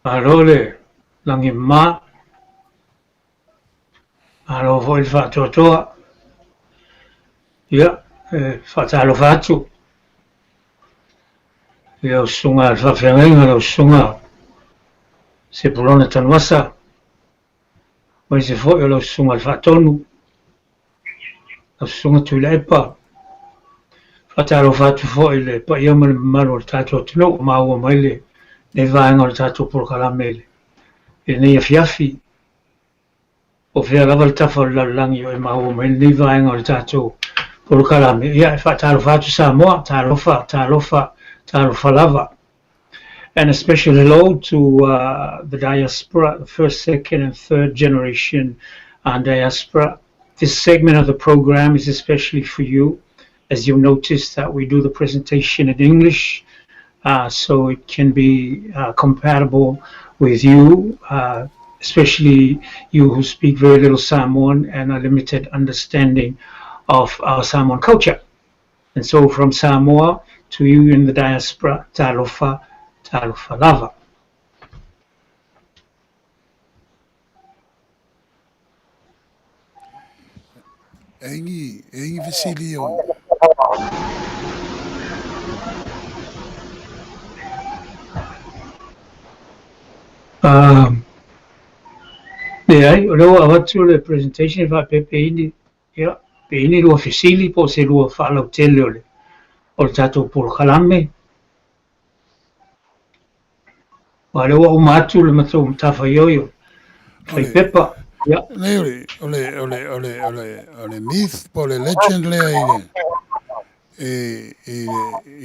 Malo le lagima, malo foi le faatoatoa. Ia, e faatalofa atu i lau susuga i le faafeagaiga, lau susuga Sepulona Tanuvasa, aemaise foi o lau susuga i le Faatonu, lau susuga Tuilaepa. Faatalofa atu foi i le paia ma le mamalu o le tatou atunuu ua maua mai lenei vaega o le tatou polokalame i lenei afiafi. Po o fea lava le tafa o le lalolagi o e maua mai lenei vaega o le tatou polokalame. Ia, e faatalofa atu Samoa, talofa, talofa, talofa lava. And a special hello to the diaspora, the first, second, and third generation diaspora. This segment of the program is especially for you, as you notice that we do the presentation in English, so it can be compatible with you, especially you who speak very little Samoan and a limited understanding of our Samoan culture. And so from Samoa to you in the diaspora, talofa, talofa lava. E ingi, e ingi fesili o. Leai, o lea ua avatu le presentation e faapea pe i ni, ia, pe i ni lua fesili po o se lua faalautele o le, o le tatou polokalame. Aua o lea ua uma atu le matou matafaioi o fai pepa. Ia. Leai, o le, o le, o le, o le, o le, o le myth po o le legend lea i le, i, i,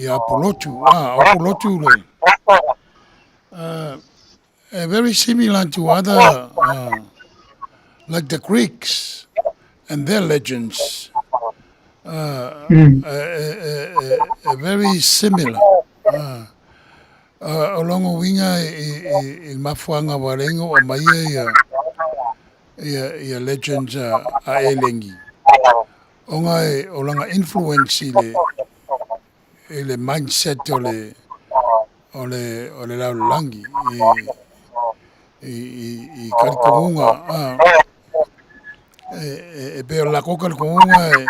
i Apulotu. Ah, o Apulotu le, very similar to other, like the Greeks and their legends. Very similar. O lona uiga i le mafuaaga ua ala ai ona oo mai ia ia ia legends a Eleni ona e o lana influence i le i le mindset o le o le o le lalolagi i i i i talitonuga a e e pei o le latou talitonuga e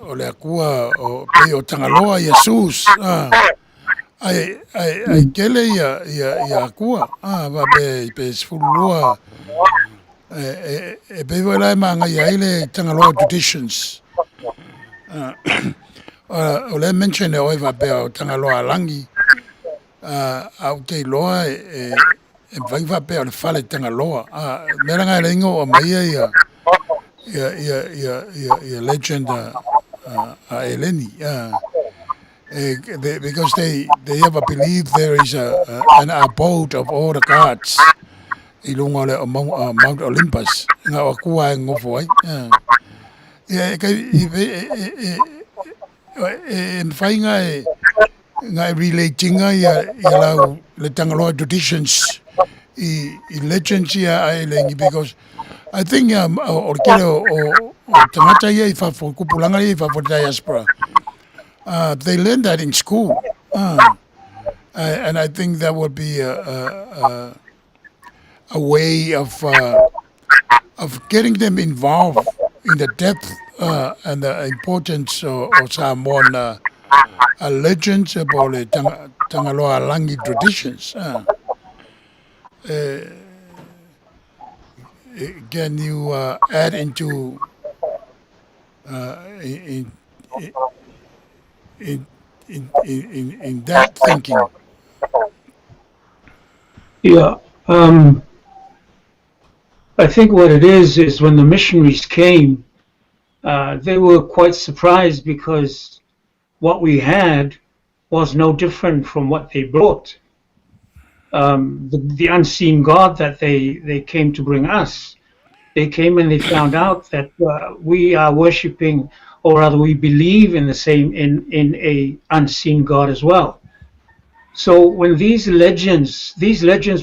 o le Atua o pei o Tagaloa Iesus a ae ae ae tele ia ia ia Atua a faapea pe 12 e e e pei foi la e manaia ai le Tagaloa traditions o lea mention e oe faapea o Tagaloa Alagi a ou te iloa e e mafai ona faapea o le fale Tagaloa a mea la e ala ai ona oo mai ia ia ia ia ia ia legend a a Eleni e because they have a belief there is a an abode of all the gods i luga o le Mount Olympus nga o Atua e nofo ai ia e kai e e e e mafai nga e nga e relate ina ia ia lau le Tagaloa traditions i i legends ia a Eleni because I think o le tele o o o tagata ia i fafo tupulaga ia i fafo diaspora they learn that in school and I think that would be a a a way of of getting them involved in the depth and the importance o Samoan legends po o le Tagaloa Alagi traditions. Can you add into in, in, in, in, in that thinking? Yeah. I think what it is when the missionaries came, they were quite surprised because what we had was no different from what they brought. The unseen God that they came to bring us, they came and they found out that we are worshipping, or rather we believe in the same, in a unseen God as well. So when these legends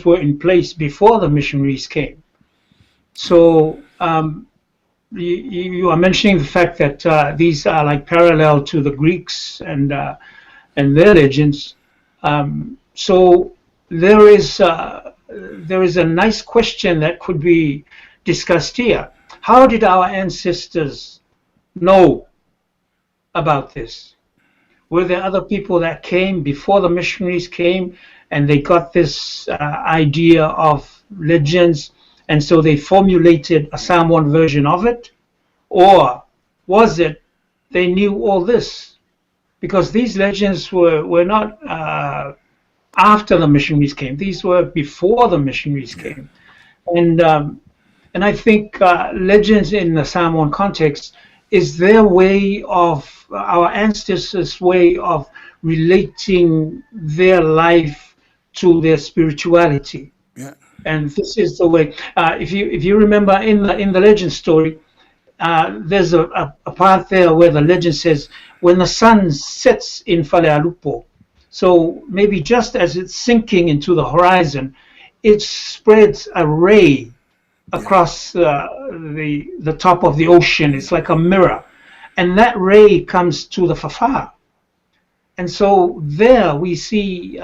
were in place before the missionaries came. So you are mentioning the fact that these are like parallel to the Greeks and their legends. So There is there is a nice question that could be discussed here. How did our ancestors know about this? Were there other people that came before the missionaries came and they got this idea of legends and so they formulated a Samoan version of it? Or was it they knew all this? Because these legends were not after the missionaries came. These were before the missionaries came. And and I think legends in the Samoan context is their way of, our ancestors' way of relating their life to their spirituality. And this is the way. If you remember in the legend story, there's a part there where the legend says when the sun sets in Falealupo, so maybe just as it's sinking into the horizon, it spreads a ray across the top of the ocean. It's like a mirror, and that ray comes to the Fafa. And so there we see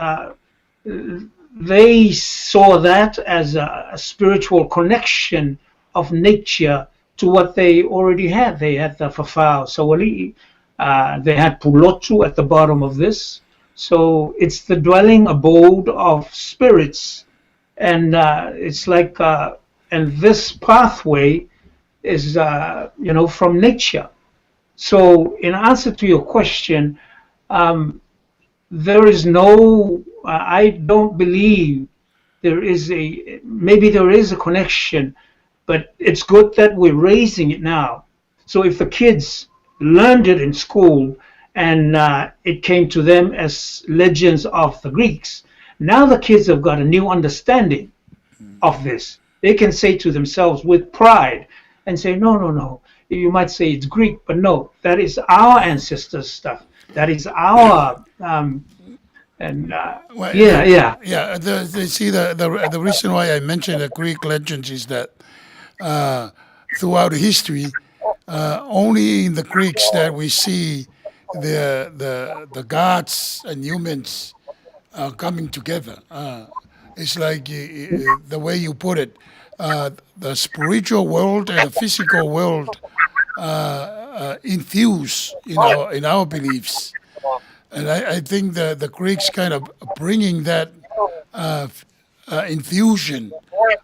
they saw that as a spiritual connection of nature to what they already had. They had the Fafa Sauali'i, they had Pulotu at the bottom of this. So it's the dwelling abode of spirits. And it's like, and this pathway is, from nature. So in answer to your question, there is no, I don't believe there is a, maybe there is a connection, but it's good that we're raising it now. So if the kids learned it in school and it came to them as legends of the Greeks, now the kids have got a new understanding of this. They can say to themselves with pride and say, no, no, no. You might say it's Greek, but no, that is our ancestors' stuff. That is our, and Well, yeah, yeah. Yeah, see, the reason why I mentioned the Greek legends is that throughout history, only in the Greeks that we see the gods and humans coming together. It's like the way you put it, the spiritual world and the physical world infuse in our beliefs. And I think the Greeks kind of bringing that infusion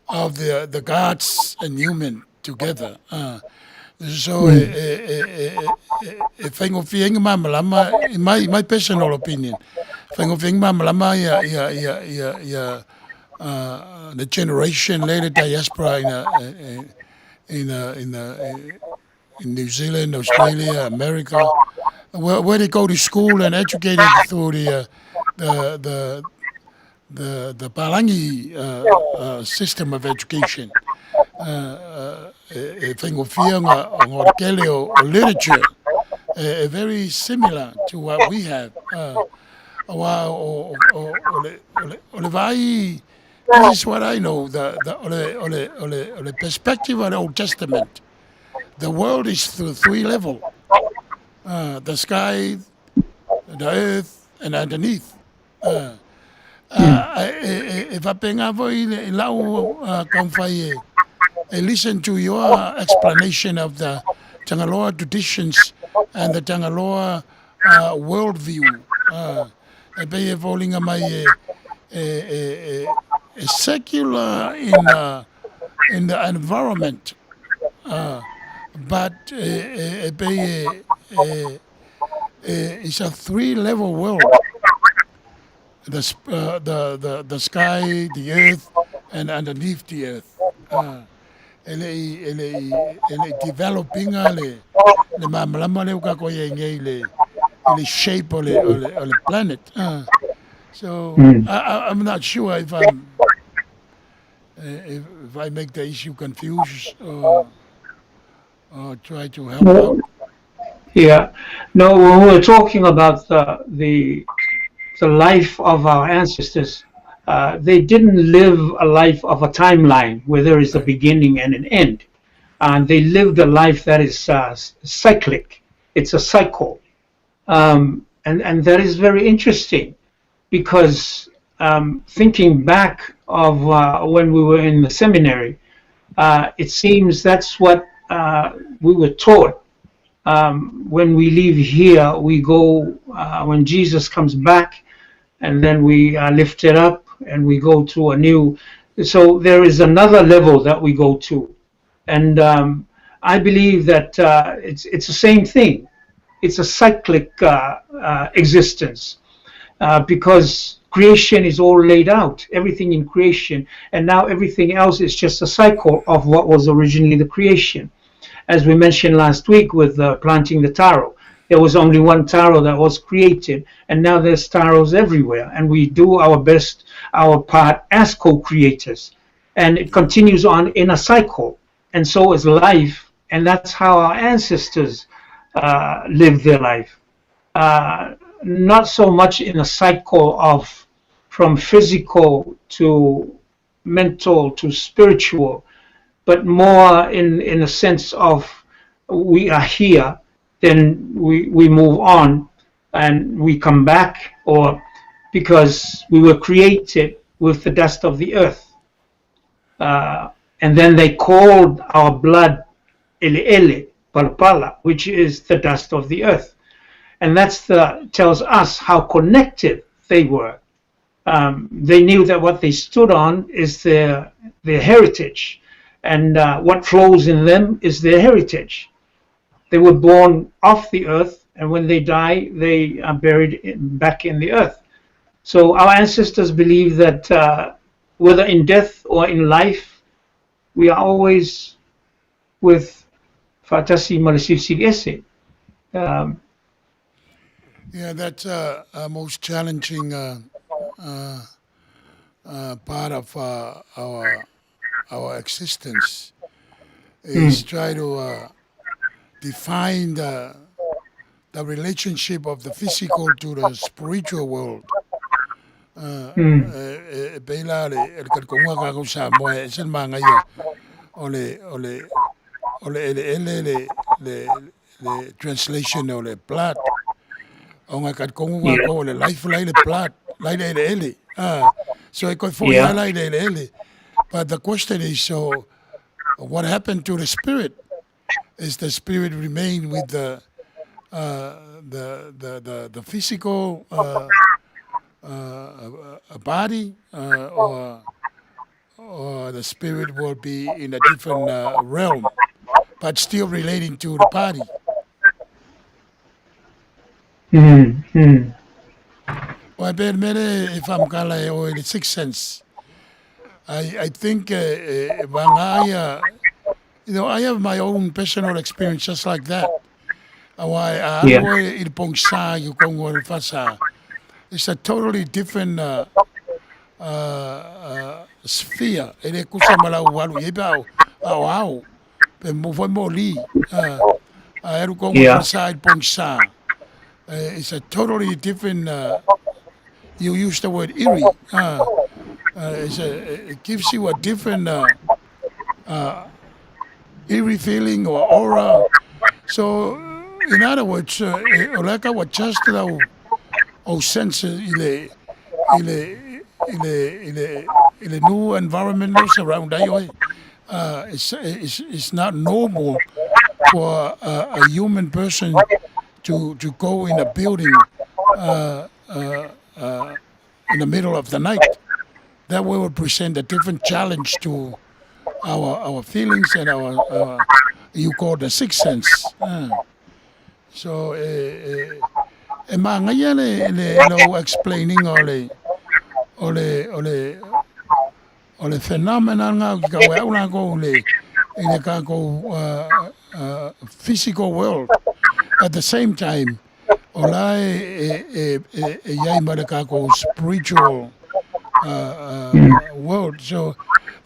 of the gods and human together. So e faigofie malamalama, in my personal opinion, faigofie malamalama ia the generation later diaspora in New Zealand, Australia, America, where they go to school and educated through the Palangi system of education. E faigofie ona o tele o literature e very similar to what we have. Aua o le vai, this is what I know, the o le perspective of the Old Testament. The world is through three level. The sky, the earth, and underneath. E faapena foi i lau taumafai e listen to your explanation of the Tangaloa traditions and the Tangaloa worldview. E pei e foliga mai e secular in the environment, but e pei e it's a three level world. The sky, the earth, and underneath the earth. E le i developing le malamalama le uka ko ye ngei le shape o le planet. So I'm not sure if I make the issue confused or try to help out. Yeah. No, when we were talking about the life of our ancestors, they didn't live a life of a timeline where there is a beginning and an end. And they lived a life that is cyclic. It's a cycle. And that is very interesting because Thinking back of when we were in the seminary, it seems that's what we were taught. When we leave here, we go, when Jesus comes back, and then we are lifted up and we go to a new. So there is another level that we go to. And I believe that it's the same thing. It's a cyclic existence because creation is all laid out, everything in creation, and now everything else is just a cycle of what was originally the creation. As we mentioned last week with planting the taro, there was only one taro that was created, and now there's taros everywhere, and we do our best, our part as co-creators, and it continues on in a cycle, and so is life, and that's how our ancestors lived their life. Not so much in a cycle of from physical to mental to spiritual, but more in a sense of we are here, then we move on and we come back, or because we were created with the dust of the earth. And then they called our blood ele ele, palapala, which is the dust of the earth. And that's the tells us how connected they were. They knew that what they stood on is their heritage, and what flows in them is their heritage. They were born off the earth, and when they die, they are buried back in the earth. So our ancestors believed that whether in death or in life, we are always with Fa'atasi ma le Silisili Ese. Yeah, that's a most challenging part of our existence is try to define the relationship of the physical to the spiritual world. E pei la le talitonuga tatou Samoa e ese le magaia o le eleele le translation o le blood ona e talitonu tatou o le life la i le blood la i le eleele so e toe fo'i la i le eleele. But the question is, so what happened to the spirit? Is the spirit remain with the physical body, or the spirit will be in a different realm, but still relating to the body? Well, pe mele if I'm kala e o le sixth sense. I think I have my own personal experience just like that. Aua a alu i le pogisa i totonu o le fasa. It's a totally different sphere. E le tusa ma lau alu i ai pe a o ao. Pe mo foi mo li. A alu kongo fasa i le pogisa. It's a totally different, you use the word eerie. It gives you a different eerie feeling or aura. So, in other words, o le ka ua just lau o sense i le new environment no surround ai oe. It's not normal for a human person to go in a building in the middle of the night. That will present a different challenge to our feelings and our you call the sixth sense. So e magaia le lau explaining o le phenomenon nga ka we au lakou le i le tatou physical world. At the same time, o la e iai ma le tatou spiritual world. So,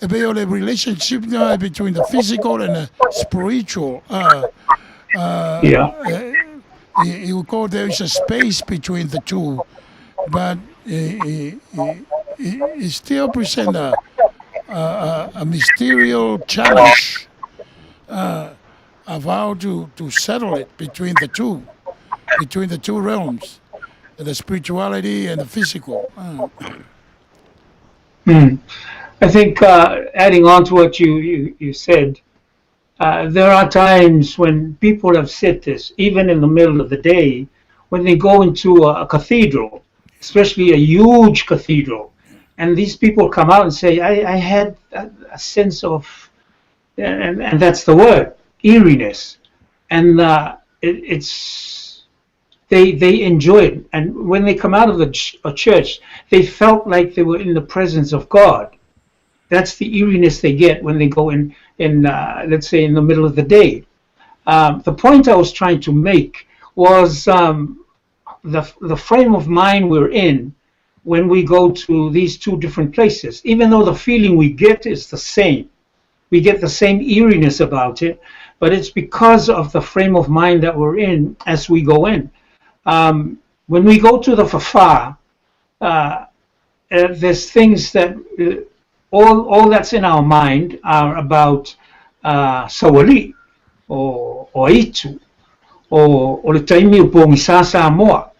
e pei o le relationship na between the physical and the spiritual. You call there is a space between the two, but it still present a mysterious challenge of how to settle it between the two realms, the spirituality and the physical. Mm. I think uh, adding on to what you, you, you said, uh, there are times when people have said this, even in the middle of the day, when they go into a, a cathedral, especially a huge cathedral, and these people come out and say, I, I had a, a sense of, and, and that's the word, eeriness. And uh, it, it's, they, they enjoy it. And when they come out of the ch- a church, they felt like they were in the presence of God. That's the eeriness they get when they go in, in uh, let's say, in the middle of the day. Um, the point I was trying to make was um, the, the frame of mind we're in when we go to these two different places, even though the feeling we get is the same. We get the same eeriness about it, but it's because of the frame of mind that we're in as we go in. Um, when we go to the Fafa, uh, uh, there's things that uh, all, all that's in our mind are about uh, Sawali or, or Aitu or, o le taimi o pōgisa Samoa.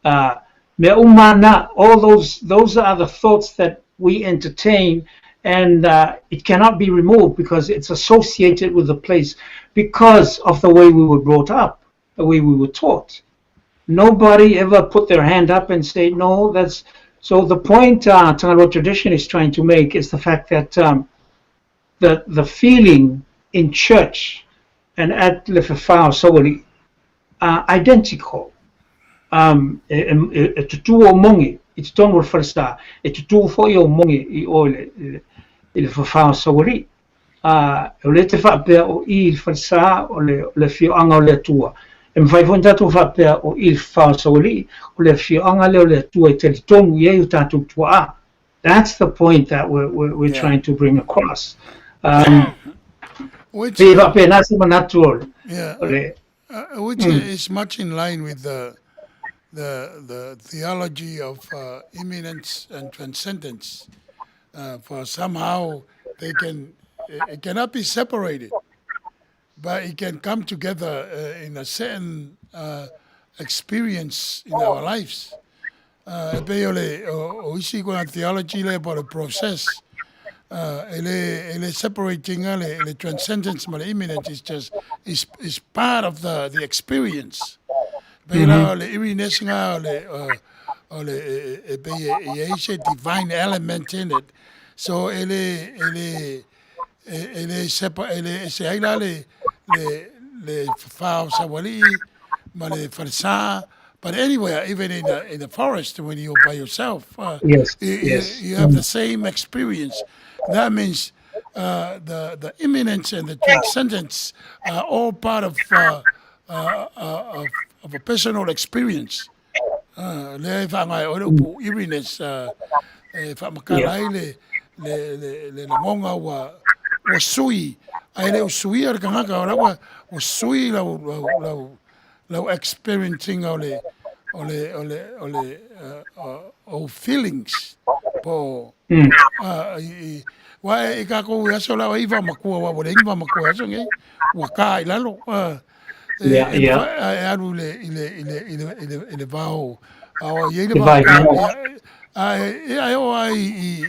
Uh, mea uma na, all those, those are the thoughts that we entertain and uh, it cannot be removed because it's associated with the place because of the way we were brought up, the way we were taught. Nobody ever put their hand up and say, no, that's... So the point uh, Tangaloa tradition is trying to make is the fact that um, the, the feeling in church and at Le Fefao Sawali are identical. Um, e, e, e tutu o mongi, i te tonu o le whalesa, e tutu foi o mongi i o le, le, i le whawhao Sawali. Uh, o le te whaapea o i le whalesa o le, o le whioanga o le atua. E mwhai foi tātou whaapea o i le whawhao Sawali, o le whioanga le o le atua i te tonu i ei o tātou tua a. That's the point that we're, we're, we're yeah. trying to bring across. Um, which, yeah, uh, which mm. is much in line with the the the theology of uh, immanence and transcendence. Uh, for somehow they can it cannot be separated, but it can come together uh, in a certain uh, experience in our lives. Uh, e pei o le o, o isi kona theology le about the process uh, e le e le separating le, le transcendence ma le immanence is just is is part of the the experience. Pei la o le eeriness nga o le uh, o le e, e pei e, e se divine element in it. So e le e le e, e le sepa e le e se ai la le le le whao sawali ma le whalesa. But anyway, even in the, in the forest when you're by yourself, uh, yes, you, yes. you, you have the same experience. That means uh, the the immanence and the transcendence are all part of uh, uh, uh, of, of a personal experience. Uh, lea e whangai o le upu eeriness uh, e whaamakala ai le, le, le, le lagonga ua, ua sui, ai le o suia le kangaka, o la ua, ua sui lau, lau, lau, lau experiencing o le, o le, o le, o le, uh, o feelings po mm. uh, i, wa e ka ko aso la iva makua wa le iva makua aso ngai ua ka i lalo uh, e, yeah, e, yeah. e alu le i le i le i le i le, i le vao a o i le vao a e ai o ai i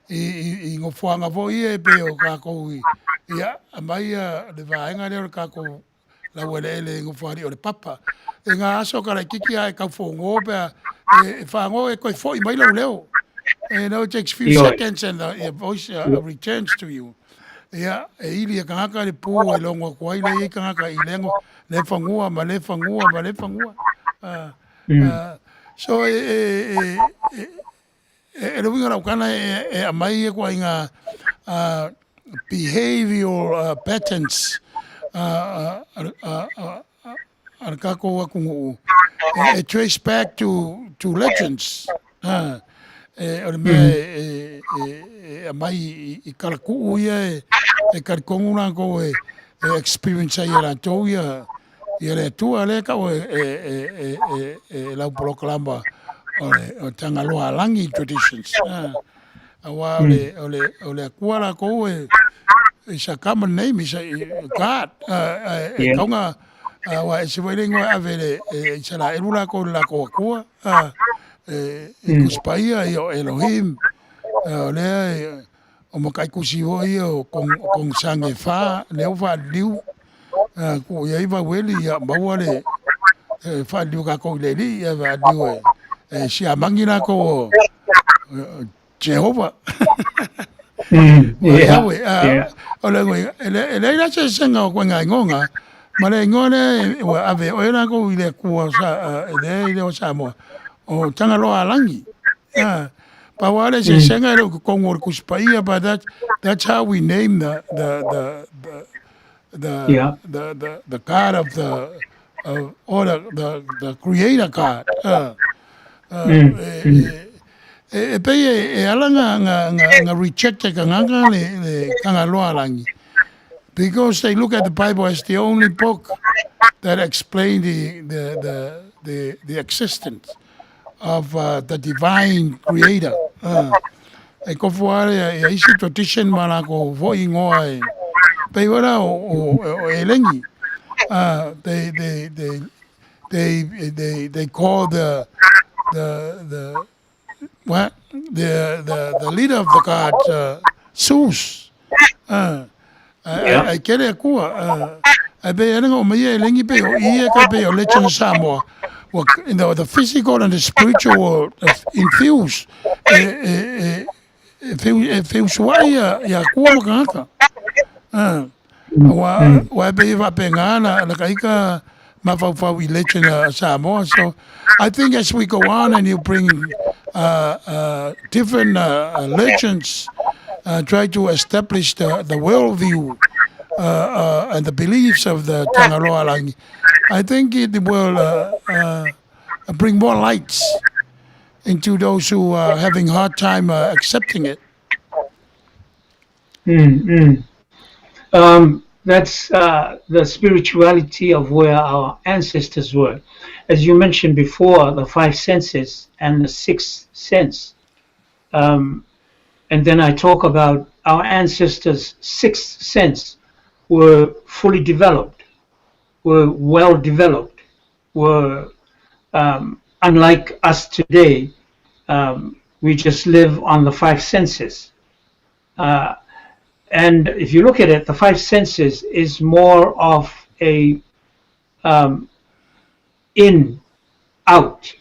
i i i ngofuanga foi e pe o ka ko i ia mai le vaenga le o ka ko laueleele i Gofoali o le papa. E ngā aso ka laititi a e kauwhongō pea, e, e whangō e koe foi mai lau leo. And it takes few Ioe. seconds and the your voice uh, returns to you. Ia, e ili e kangaka le pū e longo aku ai le i kangaka i lengo, le whangua ma le whangua ma le whangua. Uh, uh, so e, e, e, e, e, e le winga lau kana e, e amai e kua inga uh, behavioral uh, patterns uh, uh, uh, uh, a le kākou atunuu e, e trace back to, to legends. Uh, e, o le mea e, e, e, e amai i, i kalakuu ia e, e kalikongu lākou e, e experience ai e lātou ia ia le Atua lea kau e, e, e, e, e, e lau polokalama o le o Tagaloa Alagi traditions. Uh, aua o le, o le, o le Atua lākou e, is a common name, is a God. Uh, e, e Yeah. kaunga, uh, wa e se wai le ingoa ave le, e, i sa la elu lākou le lākou Atua, uh, e, e kuspaia i o Elohim, O lea o mataikusi foi ia o kogasage e fa lea ua faaliliu tuu i ai vaueli ia maua le faaliliu e tatou i le Alii ae faaliliu e siamagi latou o Jehovah. Yahweh. O le uiga, e leai la se eseesega o ituaiga igoa ma le igoa lea ua ave e oe latou i le Atua lea e le o Samoa, o Tagaloaalagi. Pau lava le eseesega e le o i totonu o le Tusi Paia, but that's how we name the God of the or the creator God. E pei e ala na reject e tagata le Tagaloaalagi because they look at the Bible as the only book that explain the existence of the divine creator. E tofu lava ia isi tradition ma latou foi igoa e pei foi la o Elegi. They call the what the leader of the god Zeus. Ai kele Akua. Ai pei ana o mai elegi pei o ia ka pei o Legend of Samoa. Well, the physical and the spiritual world infuse e feusuai ia Akua ma tagata. Ua e pei e faapena la ka ika mafaufau i Legend of Samoa. So I think as we go on and you bring different legends, try to establish the worldview and the beliefs of the Tagaloaalagi, I think it will bring more lights into those who are having hard time accepting it. That's the spirituality of where our ancestors were. As you mentioned before, the five senses and the sixth sense. And then I talk about our ancestors' sixth sense were fully developed, were well developed, were unlike us today. We just live on the five senses. And if you look at it, the five senses is more of a in, out.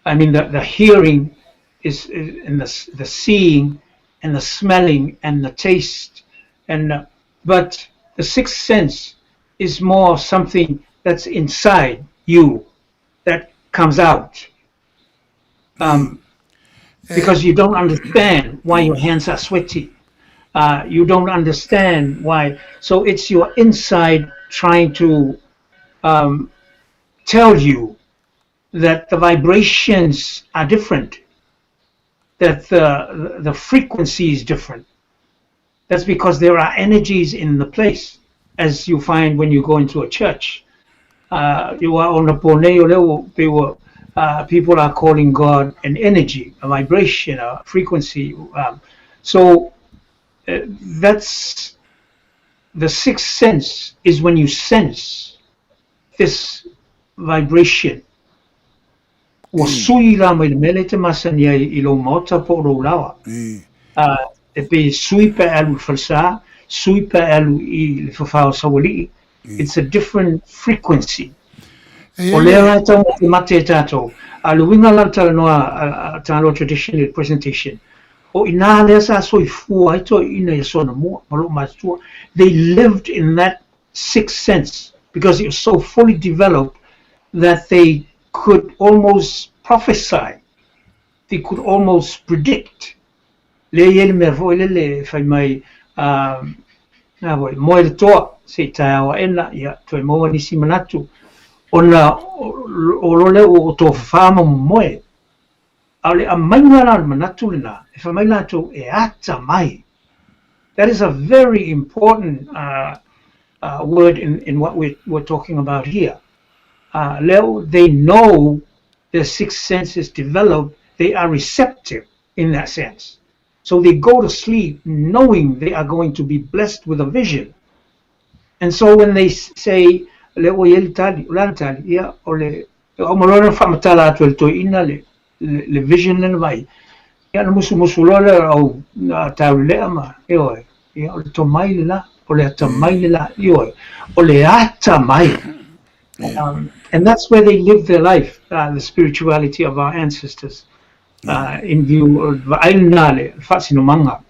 I mean, the hearing is and the seeing and the smelling and the taste, and but the sixth sense is more something that's inside you that comes out. Because you don't understand why your hands are sweaty. You don't understand why. So it's your inside trying to tell you that the vibrations are different, that the frequency is different. That's because there are energies in the place, as you find when you go into a church. You are on a leo, people are calling God an energy, a vibration, a frequency. So that's the sixth sense is when you sense this vibration. Ua sui la mai le mele te masani ai i lou maota po o lou laoa. E pe sui pe alu i falesa, sui pe alu i le fafao saualii. It's a different frequency. O lea la tau te mate e tātou. A le uiga la o le talanoa a Tagaloa tradition i le presentation, o i nā lea sa soifua ai toeaiina i aso anamua ma loo matutua. They lived in that sixth sense because it was so fully developed that they could almost prophesy. They could almost predict. Lea i ai le mea foi lele e fai mai, a foi, moe le toa, se i taeao aena, ia, toe maua nisi manatu. Ona o lo lea ua tofafa ma momoe. A o le aumaiga la o le manatu lena, e fai mai latou e atamai. That is a very important word in what we're talking about here. They know their sixth sense is developed, they are receptive in that sense. So they go to sleep knowing they are going to be blessed with a vision. And so when they say, le o i tali, o lana tali, ia, o le, o malona whaamatala atu e le toeaina le vision lena vai. Ia ona musumusu loa lea o le au taulelea ma, ioe, ia o le tomai le la, o le atamai le la, ioe, o le atamai. And that's where they lived their life, the spirituality of our ancestors, in view, o le vaai lena le faasinomaga.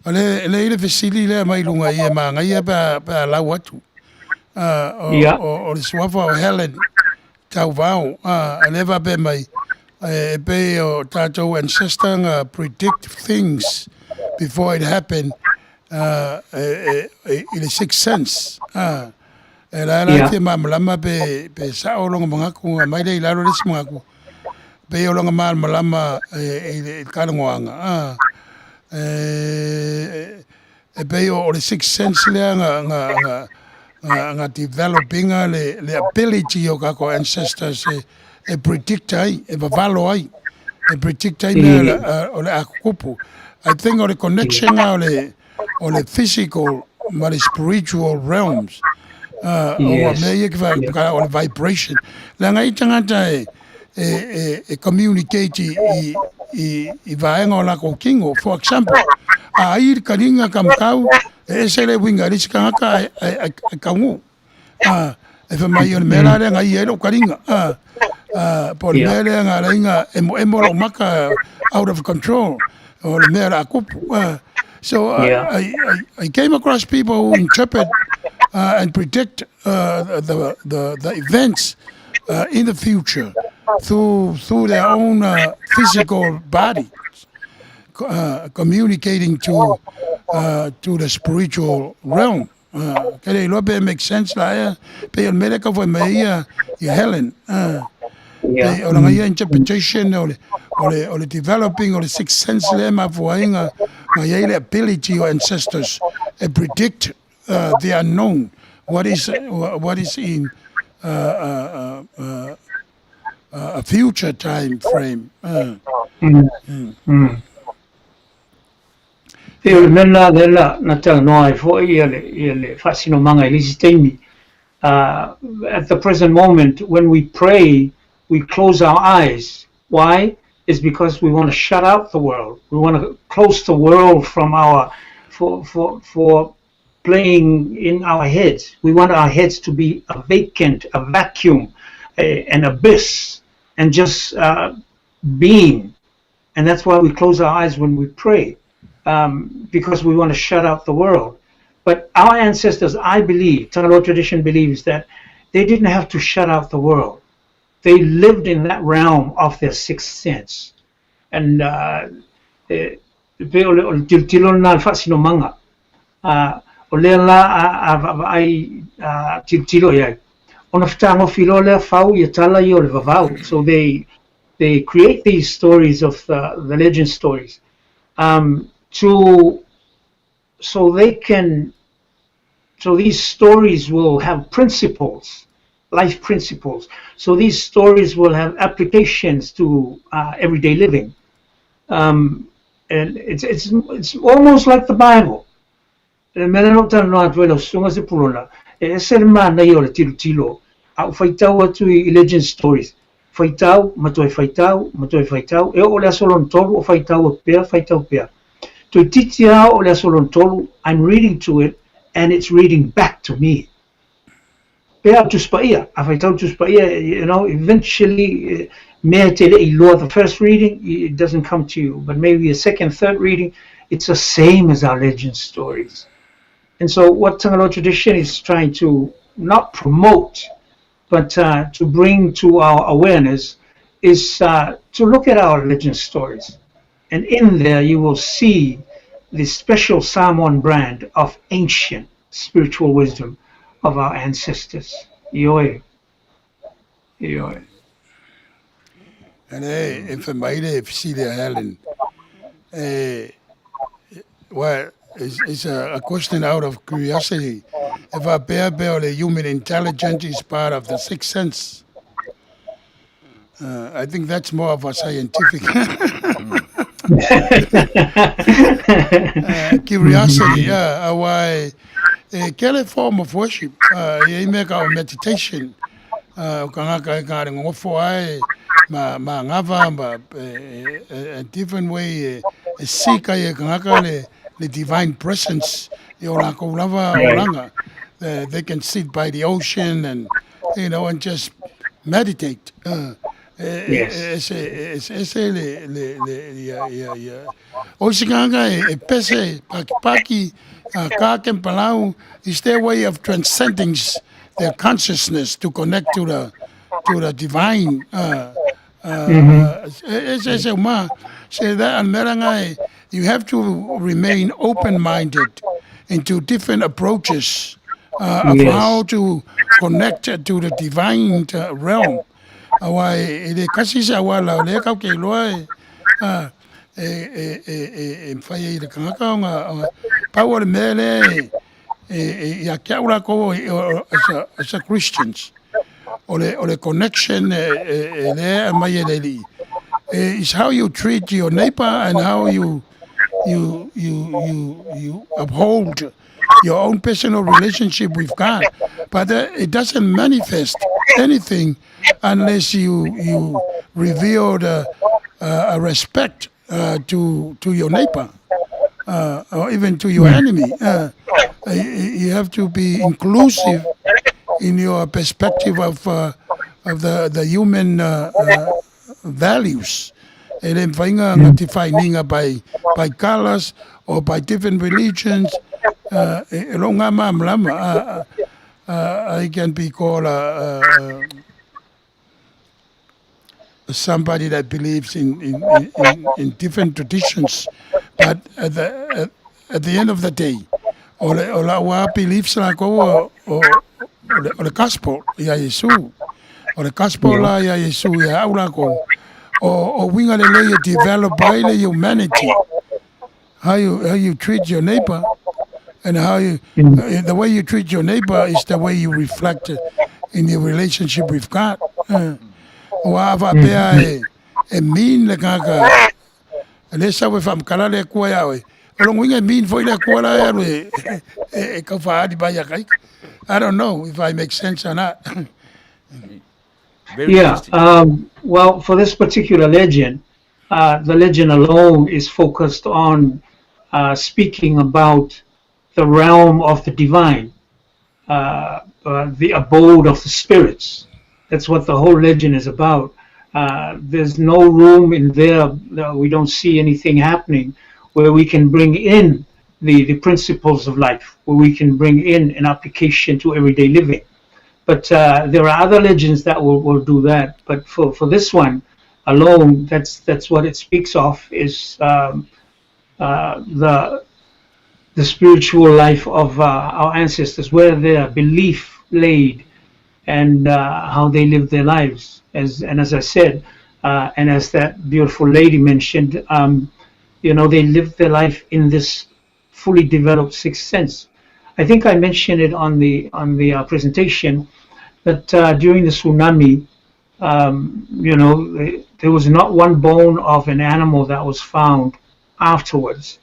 O le, le i le fesili lea mai luga i e māgaia pe a, pe a lau atu. O, Ia. o, o le suafa o Helen Tauvao, a lea faapea mai, e pei o tatou ancestor nga predict things before it happen e, e, i le sixth sense. E la la fia malamalama pe, pe sao longa mangaku, nga mai le i lalo le isi mangaku, pei o longa malamalama e, i le kalagoaga. E, e pei o le sixth sense lea nga, nga, nga, nga, nga developinga le, le ability o kako ancestors e, e predict ai, e vavalo ai, e predict ai mea o le a kukupu. I think o le connection nga o le, o le physical ma le spiritual realms. O yes. mea ia ki wha, o le vibration. Leaga i tangata e, e, e, e communicate i, i, i, i vaega o lako kingo. For example, a ai le kalinga ka makau, e ese le winga, le isi kangaka e, e, e, e kaungu. A, e wha mai o le mea la lea ngai e lo kalinga. A, a, po le mea lea ngā leinga e mo emo lo maka out of control. O le mea la kupu. A, so I, I, I came across people who interpret and predict the, the, the events in the future through, through their own physical body, communicating to, to the spiritual realm. Ke le iloa pe make sense la ea, pe o le mea lea kau fai mai ia, ia Helen. Pe o langa ia interpretation o le, o le, o le developing o le sixth sense lea mafua ai nga, nga iai le ability o ancestors e predict the unknown, what is, what is in a future time frame. Pei o le mea lena lea la na talanoa ai foi ia le, ia le faasinomaga i le isi taimi. At the present moment, when we pray, we close our eyes. Why? It's because we want to shut out the world. We want to close the world from our, for, for, for playing in our heads. We want our heads to be a vacant, a vacuum, a, an abyss, and just being. And that's why we close our eyes when we pray, because we want to shut out the world. But our ancestors, I believe, Tagaloa tradition believes that they didn't have to shut out the world. They lived in that realm of their sixth sense. And e pei o le, o le tilotilo lena le faasinomaga. O lea la a, a vaavaai a tilotilo i ai. Ona fetagofi loa lea fau ia tala ia o le vavau. So they, they create these stories of the, the legend stories to so they can so these stories will have principles, life principles. So these stories will have applications to everyday living. And it's, it's, it's almost like the Bible. Le mea lea na ou talanoa atu ai lau susuga Sepulona, e ese le manaia o le tilotilo, a ou faitau atu i Legend Stories, faitau ma toe faitau ma toe faitau, e oo i le aso lona tolu o faitau pea, faitau pea. Toeitiiti lava oo i le aso lona tolu, I'm reading to it and it's reading back to me. Pea o Tusi Paia, a faitau Tusi Paia, you know, eventually, mea e te le i loa, the first reading, it doesn't come to you, but maybe a second, third reading, it's the same as our legend stories. And so what Tagaloa tradition is trying to not promote, but to bring to our awareness is to look at our legend stories. And in there you will see the special Samoan brand of ancient spiritual wisdom of our ancestors. Ioe. Ioe. Ene e fai mai le fesili a Helen. E, well, it's a question out of curiosity. E faapea pea o le human intelligence is part of the sixth sense. I think that's more of a scientific curiosity. Yeah, aua e kele form of worship. E i mea ka o meditation. O ka ngaka e ka ngofo ai. ma ma agava ma e a different way e e seek ai e kangaka le le divine presence i o lakou lava olaga. They can sit by the ocean and you know and just meditate. E ese ese ese le le le ia ia ia o isi kangaka e e pese pakipaki ka ke palau is their way of transcending their consciousness to connect to the to the divine ese ese uma se that mera you have to remain open-minded into different approaches of how to connect to the divine realm. Aua e le kasi se auala o lea kau ke iloa e e e e e e mafai ai e le kangaka ona pau o le mea lea e e e ia te au lakou as a as a Christians o le o le connection e e e lea e aumai e le Alii is how you treat your neighbor and how you you you you you uphold your own personal relationship with God, but it doesn't manifest anything unless you you reveal the a respect to to your neighbor or even to your enemy. You have to be inclusive in your perspective of of the the human values. E le mafai ona define ina by by colors or by different religions. E lou nga malamalama. I can be called somebody that believes in, in, in, in different traditions, but at the, at, at the end of the day, o le, o la ua beliefs la ko o, o, o, le, o le gospel ia Iesu. O le gospel la ia Iesu ia au la ko. O, o winga le lei e develop ai le humanity. How you, how you treat your neighbor and how you, the way you treat your neighbor is the way you reflect in your relationship with God. Ua a faapea e, e mean le kaka le sau e faamatala le Atua ia oe. O lona uiga e mean foi le Atua la e alu e, e, e tau faaali mai ia kaita. I don't know if I make sense or not. Very Yeah. interesting. Well, for this particular legend, the legend alone is focused on speaking about the realm of the divine, the abode of the spirits. That's what the whole legend is about. There's no room in there, we don't see anything happening where we can bring in the principles of life, where we can bring in an application to everyday living. But there are other legends that will do that. But for this one alone, that's what it speaks of, is the spiritual life of our ancestors, where their belief laid and how they lived their lives. As I said, and as that beautiful lady mentioned, you know, they lived their life in this fully developed sixth sense. I think I mentioned it on the presentation that during the tsunami, you know, there was not one bone of an animal that was found afterwards.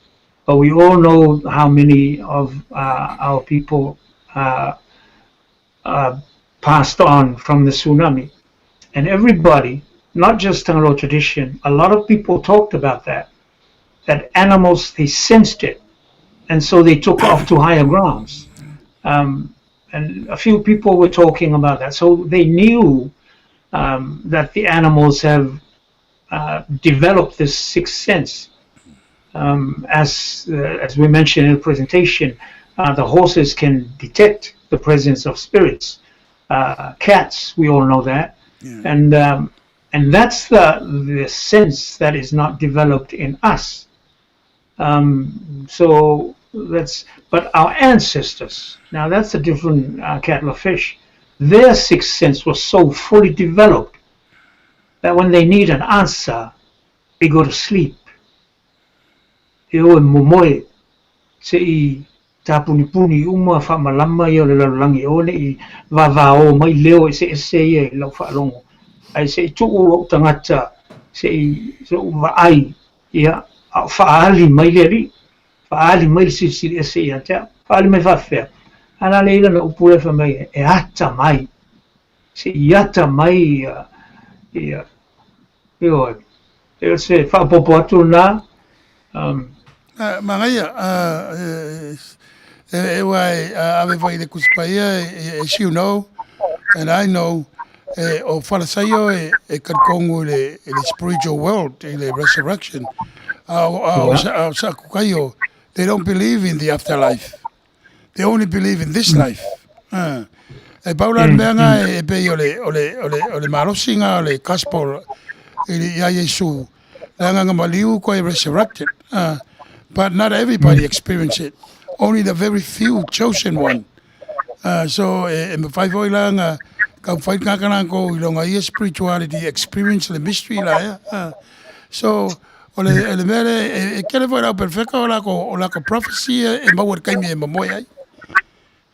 But we all know how many of our people passed on from the tsunami. And everybody, not just Tagaloa tradition, a lot of people talked about that, that animals, they sensed it. And so they took off to higher grounds. And a few people were talking about that. So they knew that the animals have developed this sixth sense. As we mentioned in the presentation, the horses can detect the presence of spirits. Cats, we all know that. Yeah. And that's the sense that is not developed in us. But our ancestors, now that's a different kettle of fish. Their sixth sense was so fully developed that when they need an answer, they go to sleep. E o e momoe, se i tāpunipuni uma whaamalama ia o le lalolagi o le i vavao mai leo e se ese ia i lau whaalongo. Ai se i tuu o tangata, se i so vaai ia a whaali mai le ali, whaali mai le silisili ese ia te au, whaali mai whaafea. Ana le ila na upule wha mai e ata mai, se i ata mai ia, ia Ioe. E o se faaopoopo atu lena. Um, Manaia, e ua e ave foi i le Tusi Paia, as you know, and I know, e, o Falasaio e, e talitonu i le, i le spiritual world, i le resurrection. A o, a o, a o Sakukaio, they don't believe in the afterlife. They only believe in this life. Uh. E pau la le mea nga e pei o le, o le, o le, o le malosi nga o le gospel i le, ia Iesu. Le agaga maliu koe resurrected. But not everybody experience it. Only the very few chosen one. So e, e mawhai foi la nga kau whai ngā kana ko i longa ia spirituality experience le mystery la ea. So o le, le mea le, e, e kele foi lau perfecta o lako, o lako prophecy e, e maua le kaimi e mamoe ai.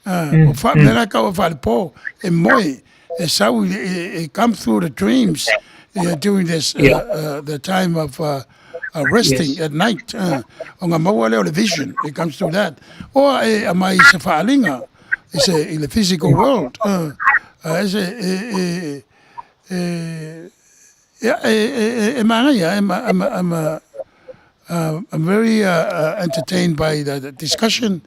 O wha, mea la kau wha le pō, e moe, e sau, e, e come through the dreams during this, the time of resting at night. O ngā maua lea o le vision, it comes through that. Oa e a mai se whaalinga, i se, i le physical world. E se, e, e, e, e, e, e, e māngaia, I'm, I'm, I'm, I'm very entertained by the discussion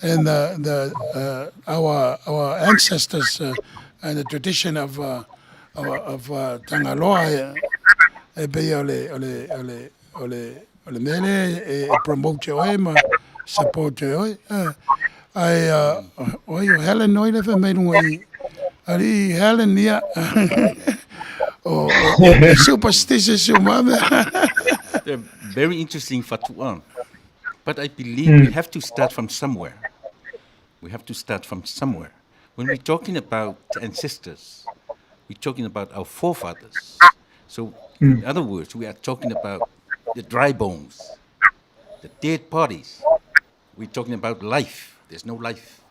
and the, our ancestors and the tradition of of, of Tangaloa e pei o le o le o le o le o le mea lea e, e promote oe ma support oe. Ai oi o Helen oi le wha mai runga i ari Helen ia o, o, superstitious o mame. They're very interesting fatuang. But I believe we have to start from somewhere. We have to start from somewhere. When we're talking about ancestors, we're talking about our forefathers. So, in other words, we are talking about the dry bones, the dead bodies. We're talking about life. There's no life.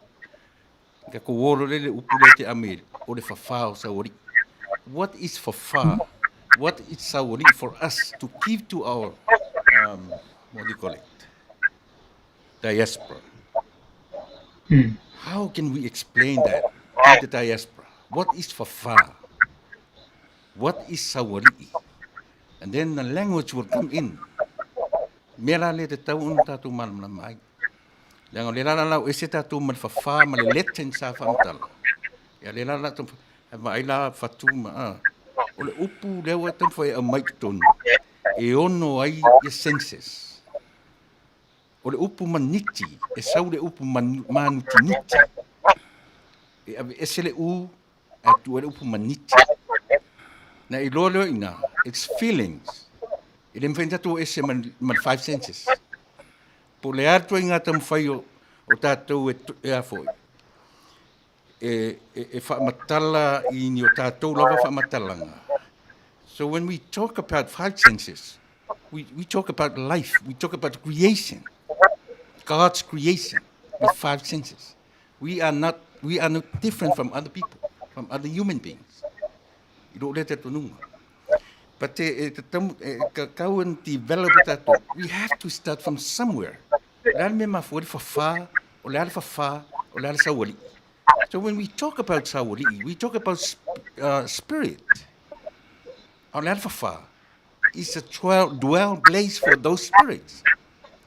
Ka ko oro le upu le te ame o le fafā o Sauali'i. What is fafā? What is Sauali'i for us to give to our, what do you call it? Diaspora. How can we explain that to the diaspora? What is fafā? What is Sauali'i? And then the language will come in. Mea la le te tau ona tātou malamalama ai. Leaga o le la lau ese tātou ma le fafā ma le leten sa whamatala. Ia le la la tau ma ai la whatu ma a. O le upu lea ua tau whai a mai tonu. E ono ai ia senses. O le upu maniti, e sau le upu manu, manuti nuti. E ave ese le u, a tu le upu maniti. Na i loa leo ina, it's feelings. E le mwhai tātou ese ma, ma five senses. Po le atu i ngā tamawhai o, o tātou e, e a foi. E, e, e whaamatala i ni o tātou lava whaamatalanga. So when we talk about five senses, we talk about life, we talk about creation. God's creation with five senses. We are not different from other people, from other human beings. I ro le te tonunga. But te, e, te tamu, e, ka kau en develop tātou, we have to start from somewhere. Le ale me mafua le fafā, o le ale fafā, o le ale sauali'i. So when we talk about sauali'i, we talk about spirit. O le ale fafā is a dwell place for those spirits.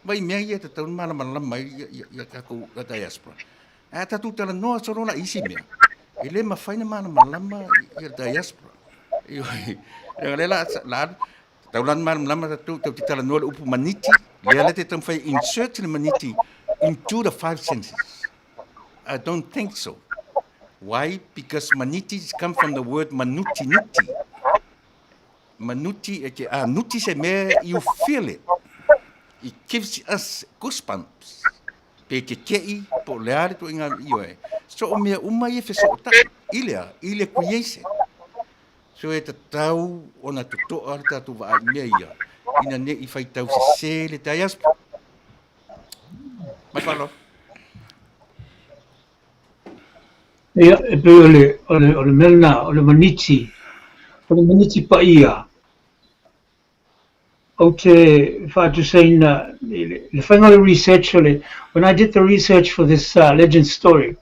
Mai mea ia te tau malamalama mai ia, ia, ia kākou la diaspora. A tātou tala noa solo la isi mea. E le mawhai na malamalama ia diaspora. I, le la, la, tau lan malamalama tātou tau te tala noa le upu maniti. Lea le te tamawhai insert le maniti into the five senses. I don't think so. Why? Because maniti come from the word manuti nuti. Manuti e ke a nuti se mea you feel it. It gives us goosebumps. Pe ke kei po le are to inga io e. So o mea uma i e wheso o tai. Ilea, ile creation. So e te tau o na tutoa le tātou waa i mea ia. Ina ne i whai tau se se le diaspora. Mai whalo. Ia, e pei o le, o le, o le mea lena, o le maniti, o le maniti paia. Ou te whaatusaina, le, le whainga o le research o le, when I did the research for this legend story,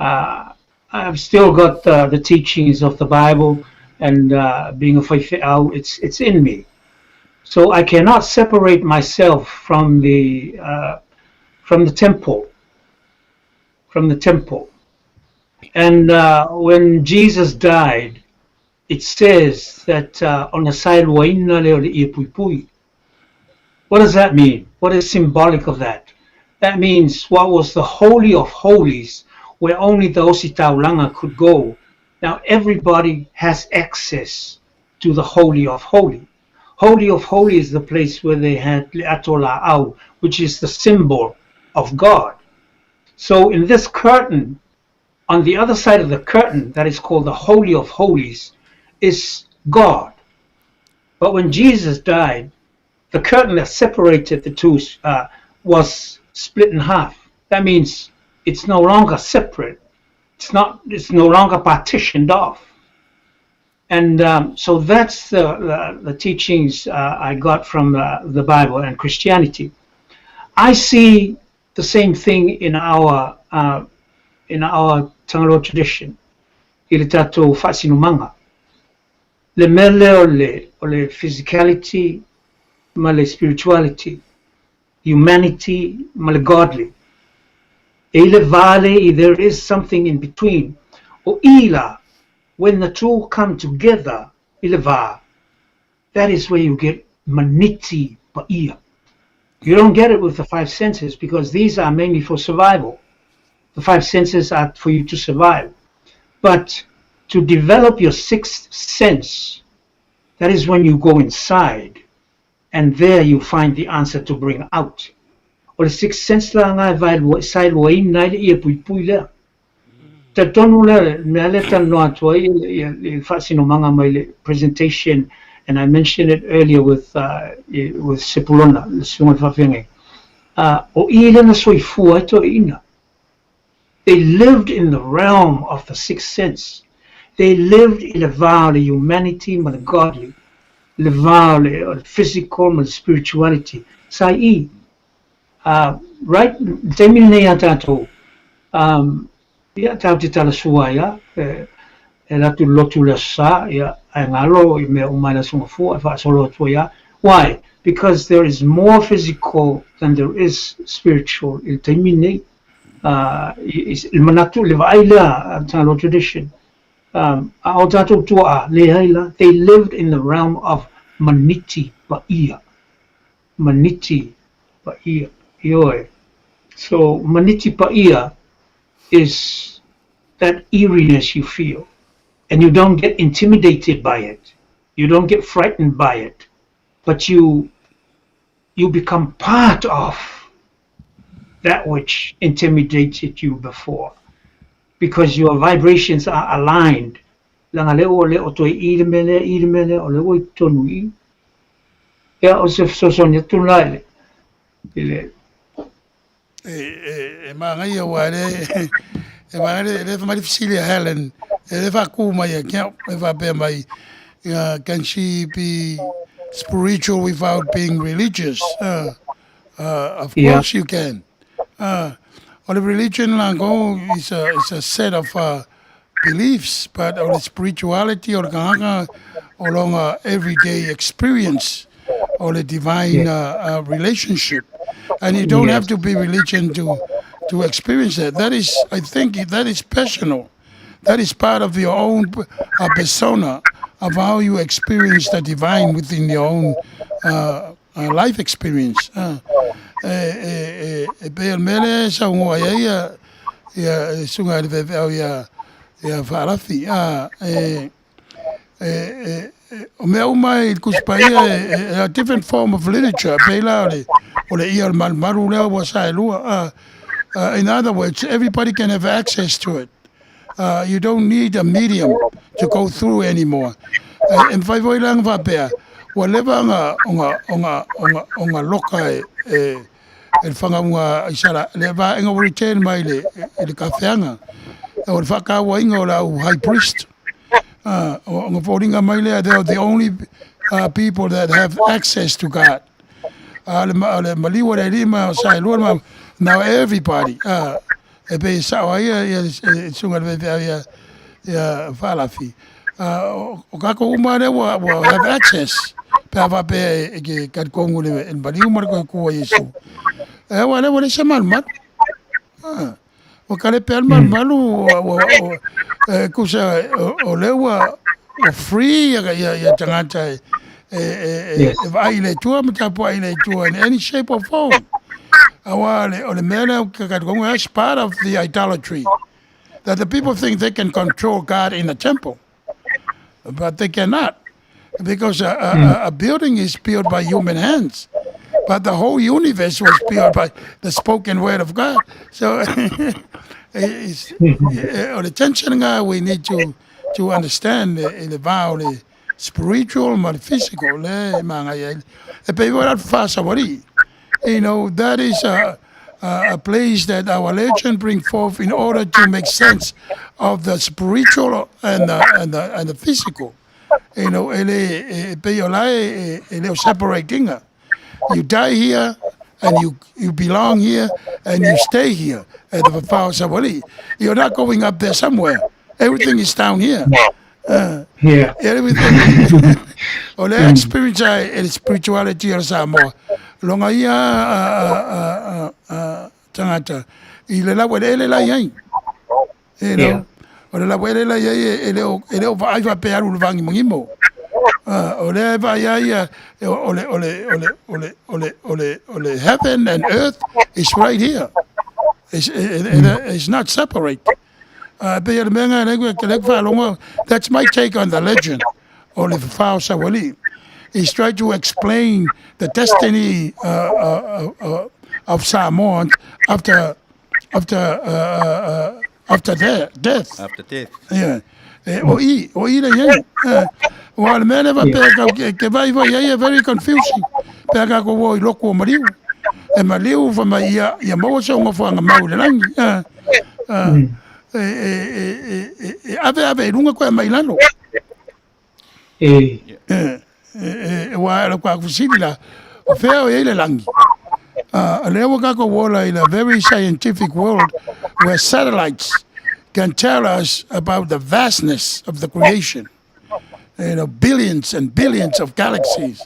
I've still got the teachings of the Bible. And being a faifeau, it's in me. So I cannot separate myself from the temple. From the temple. And when Jesus died, it says that on the side. What does that mean? What is symbolic of that? That means what was the Holy of Holies, where only the Ositaulanga could go. Now everybody has access to the Holy of Holies. Holy of Holies is the place where they had Atola Au, which is the symbol of God. So in this curtain, on the other side of the curtain, that is called the Holy of Holies, is God. But when Jesus died, the curtain that separated the two was split in half. That means it's no longer separate. It's not. It's no longer partitioned off. And so that's the teachings I got from the Bible and Christianity. I see the same thing in our Tangaloa tradition. I le tātou faasinumanga. Le mea lea o le physicality ma le spirituality, humanity ma le godly. E i le vale, there is something in between. O ila, when the two come together, i le va, that is where you get maniti pa'ia. You don't get it with the five senses because these are mainly for survival. The five senses are for you to survive. But to develop your sixth sense, that is when you go inside, and there you find the answer to bring out. O le sixth sense la ngai vai lua, sai lua ina i le ia pui pui lea. Te tonu lea, mea le tanoa atua i le faasinomanga mai le presentation, and I mentioned it earlier with Sepulona, le susuga faafeagai. O i lena soifua ai toeaiina. They lived in the realm of the sixth sense. They lived in le va o le humanity ma le godly, le va o le physical ma le spirituality. Sa i, right, taimi nei a tātou, ia tāu te talasua ia, e latu lotu le sa, ia, ai ngalo i mea umai la sunga fua, e whaasolo atua ia. Why? Because there is more physical than there is spiritual. I le taimi nei, le manatu, le vaai lea, Tangaloa tradition. A o tātou tua a, le hai la, they lived in the realm of maniti pa'ia. Maniti pa'ia. Ioe. So, maniti pa'ia is that eeriness you feel. And you don't get intimidated by it. You don't get frightened by it. But you become part of that which intimidated you before. Because your vibrations are aligned. Langa le o le o toi i le mele, i le mele, o le oi tonu i. Ia o se fesoasoani atu la i le. E maangai ua le, e maangai le whamari fisili a Helen, e le whaku mai e kia, e whapea mai, can she be spiritual without being religious? Of course you can. Well, religion is a set of beliefs, but all the spirituality or the along everyday experience or the divine relationship, and you don't have to be religion to experience that. That is, I think, that is personal. That is part of your own persona of how you experience the divine within your own life experience. E pe mele sa ngoa ia ia sunga le ve ia ia faalafi e o mea uma i kuspaia a different form of literature pe la o le ia maru lea ua sa e lua. In other words, everybody can have access to it. You don't need a medium to go through anymore. E mwhai voi langa whapea, ua lewa nga loka e le whangaunga i sara, le wā enga ua return mai le kawheanga. O le whakawa inga o lau high priest. O nga fōringa mai lea, they are the only people that have access to God. Le maliwa le lima o sa e lua, now everybody. E pe sao ia sunga le vevea ia whalafi. O kākou uma lea ua ua have access pe a faapea e ke talitonu i le maliu ma le toe ku o Iesu. E aua lea ua leai se malumalu. Ua kalepe lava le malumalu ua ua e tusa o lea ua ua free ia tagata e e e vaai i le Atua ma tapuai i le Atua in any shape or form. Aua o le mea lea ou te talitonu that's part of the idolatry that the people think they can control God in the temple but they cannot because a, a, a building is built by human hands but the whole universe was built by the spoken word of God. So it's, o le tension nga we need to to understand i le va o le spiritual ma le physical le e māngai ai. E pei foi la le fa'asavali. You know, that is a, a, a place that our legend bring forth in order to make sense of the spiritual and the, and the, and the physical. You know, e le, e pei o la e, e, e le o separating. You die here and you, you belong here and you stay here at the Fafao Savali. You're not going up there somewhere. Everything is down here. Yeah. Everything. O le experience ai e le spirituality o le Samoa. Longa ia a, a, a, a, a tagata i le laueleele la i ai. You know? Yeah. O le laueleele la i ai e, e le o, e le o vaai faapea alu i le vagimogimo. O lea e vaai ai ia, e, o le, o le, o le, o le, o le, o le, o le heaven and earth is right here. It's, it, it, it's not separate. E pei o le mea lena lea ke lea faalogo, that's my take on the legend o le Fafao Saualii. He's trying to explain the destiny of Samoans after after after their death. After death. Yeah. E, o i, o i le iai. Ua o le mea lea faapea kau ke, ke vai vai ai e very confusing. Pea ka ko o i loku o maliu. E maliu fa mai ia, ia maua se ogafuaga mau i le lagi. E, e, e, e, e, e ave ave i luga koe mai lalo. E. E, e, e, ua le kwa fesili la, o fea o i ai le lagi? Lea ua kākou ola i the very scientific world where satellites can tell us about the vastness of the creation. You know, billions and billions of galaxies.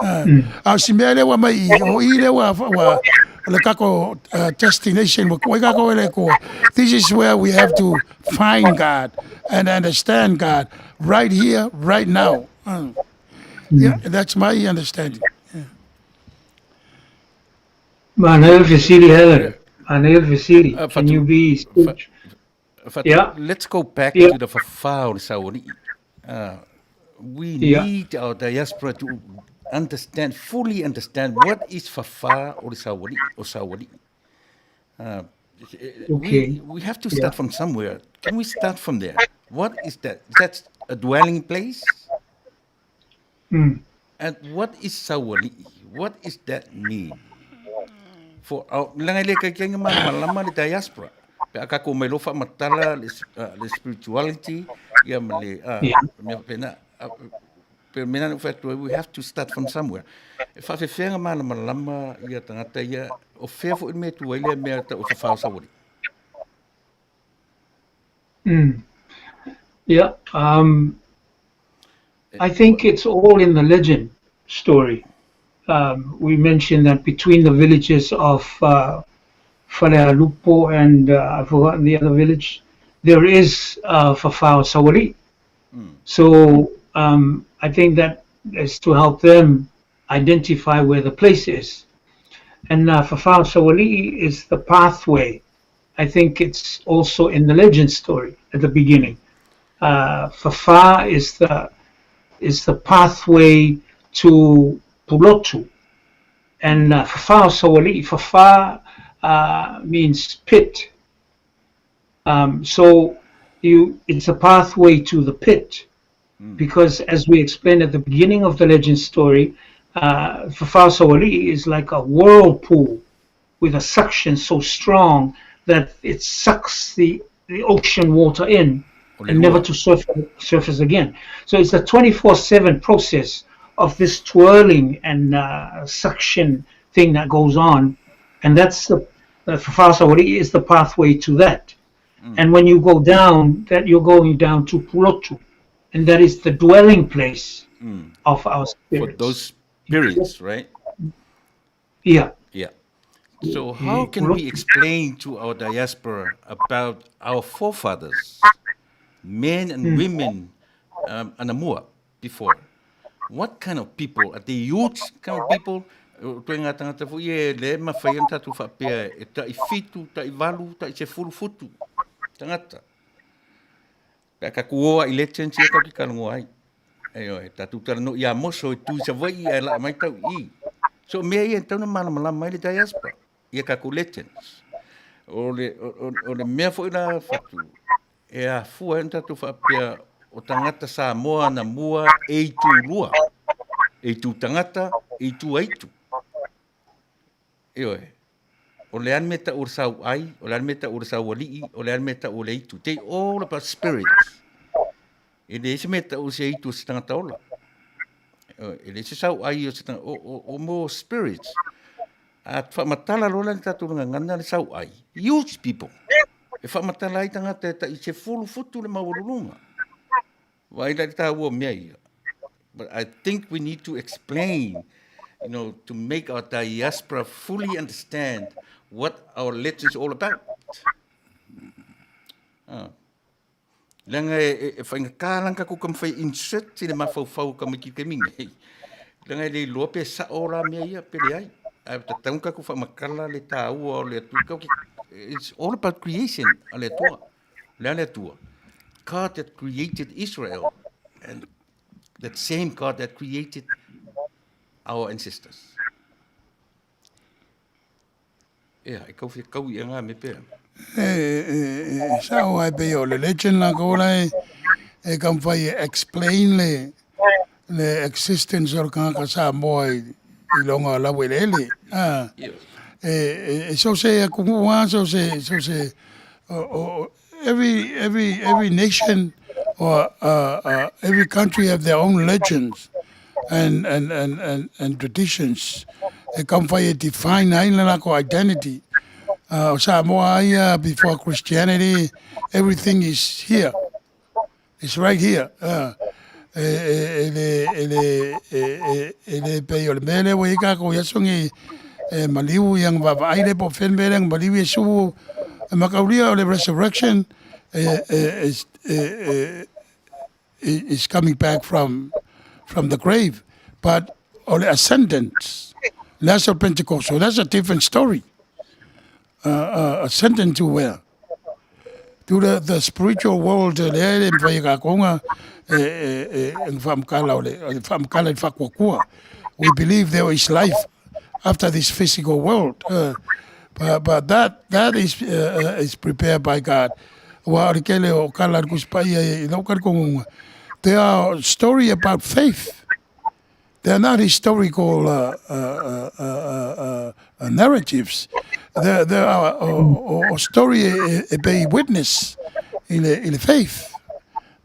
A o si mea lea ua mai i, o i lea ua, ua o le kākou destination, ua kuai kākou e le Atua. This is where we have to find God and understand God right here, right now. Yeah, that's my understanding. Yeah. Manaia le fesili, Helen. Manaia le fesili. Can you be spiritual? Yeah. Let's go back Yeah. to the fafao o le saualii. We Yeah. need our diaspora to understand, fully understand what is fafa o le saualii, o saualii. Okay. We have to Yeah. start from somewhere. Can we start from there? What is that? That's a dwelling place? And what is saualii? What is that mean? For our, leaga e le ikaika malamalama le diaspora. Pe a kākou mai loa faamatala le, le spirituality, ia ma le, Yeah. mea faapena. Pe mea na ou fai atu ai, we have to start from somewhere. E faafefea malamalama ia tagata ia, o fea foi le mea e tu ai lea mea tau o fafao saualii? Yeah. I think it's all in the legend story. We mentioned that between the villages of Falealupo and I've forgotten the other village, there is Fafao Saualii. So I think that is to help them identify where the place is. And Fafao Saualii is the pathway. I think it's also in the legend story at the beginning. Fafa is the pathway to Pulotu. And Fafao Saualii, Fafa means pit. So it's a pathway to the pit. Because as we explained at the beginning of the legend story, Fafao Saualii is like a whirlpool with a suction so strong that it sucks the ocean water in and never to surface again. So it's a 24/7 process of this twirling and suction thing that goes on, and that's the Fafao Saualii is the pathway to that. And when you go down, that you're going down to Pulotu. And that is the dwelling place of our For spirits. those spirits, right? Yeah. Yeah. So how can we explain to our diaspora about our forefathers, men and women, anamua before? What kind of people? Are they youth kind of people? O toe ngā tangata foi e le mawhai ana tātou whaapea e tai fitu, tai valu, tai se furu futu. Tangata. Pe a ka kuoa i legends ia kau ki kalongoa ai. Ioe, tātou tala no ia moso e tū i Savaii ae laa mai tau i. So mea ia e tau na malamalama ai le diaspora ia kākou legends. O le, o, o, o le mea foi la Fatu, e afua ai ona tātou faapea o tagata Samoa ana mua e itu lua, e itu tagata, e itu aitu. Ioe. O le a le mea tau o le sauai, o le a le mea tau o le saualii, o le a le mea tau o le aitu. They all about spirits. E leai se mea tau o se aitu o se tangata ola. E leai se sauai o se tangata, o, o, o mo spirits. A whaamatala loa la le tatou gagana le sauai. Huge people. E whaamatala ai tangata e tai se fulu futu le maualuluga. Vaai la i le taua o mea ia. But I think we need to explain, you know, to make our diaspora fully understand what our legend is all about. Ah. Leaga e, e, e whaingatā lan ka kuka mwhai insert i le mafaufau ka mai ki te mingi. Leaga e le iloa pe sao la mea ia, pe leai. Ae tatau ka ku whaamakala le tāua o le Atua. Kau ki, it's all about creation a le Atua. Le a le Atua. God that created Israel and that same God that created our ancestors. Ea, e kau whekau i ngā me pea. E, e, e, sao ai pei o le legend la ko la e, e kam whai e explain le, le existence o le kangaka Samoa i, i longa o laueleele. Ah. E, e, e so se a kumu so se, so se, o, o, every, every, every nation or uh, uh, every country have their own legends and, and, and, and, and traditions. E kam whai e define ai le lako identity. Uh, o Samoa aia, before Christianity, everything is here. It's right here. Uh, e, e, e le, e le, e, e, e le pei o le mea lea ua i ai kākou i aso nei, e maliu i aga vaavaai le po o fea le mea lea na maliu Iesu e makaulia o le resurrection e, e, e, e, e, is coming back from, from the grave. But o le ascendance, le aso o Pentecost, so that's a different story. Uh, uh, ascendant to where? To the, the spiritual world lea e le mawhai e kākou ngā e, e, e, e whaamkala o le, o le whaamkala i whakuakua. We believe there is life after this physical world. Uh, but, but that, that is, uh, uh is prepared by God. Wa o le kele o kala le kusipai e i lau karikongunga. There are story about faith. They are not historical uh, uh, uh, uh, uh, narratives. They, they are o, o, story e, e pei witness i le, i le faith.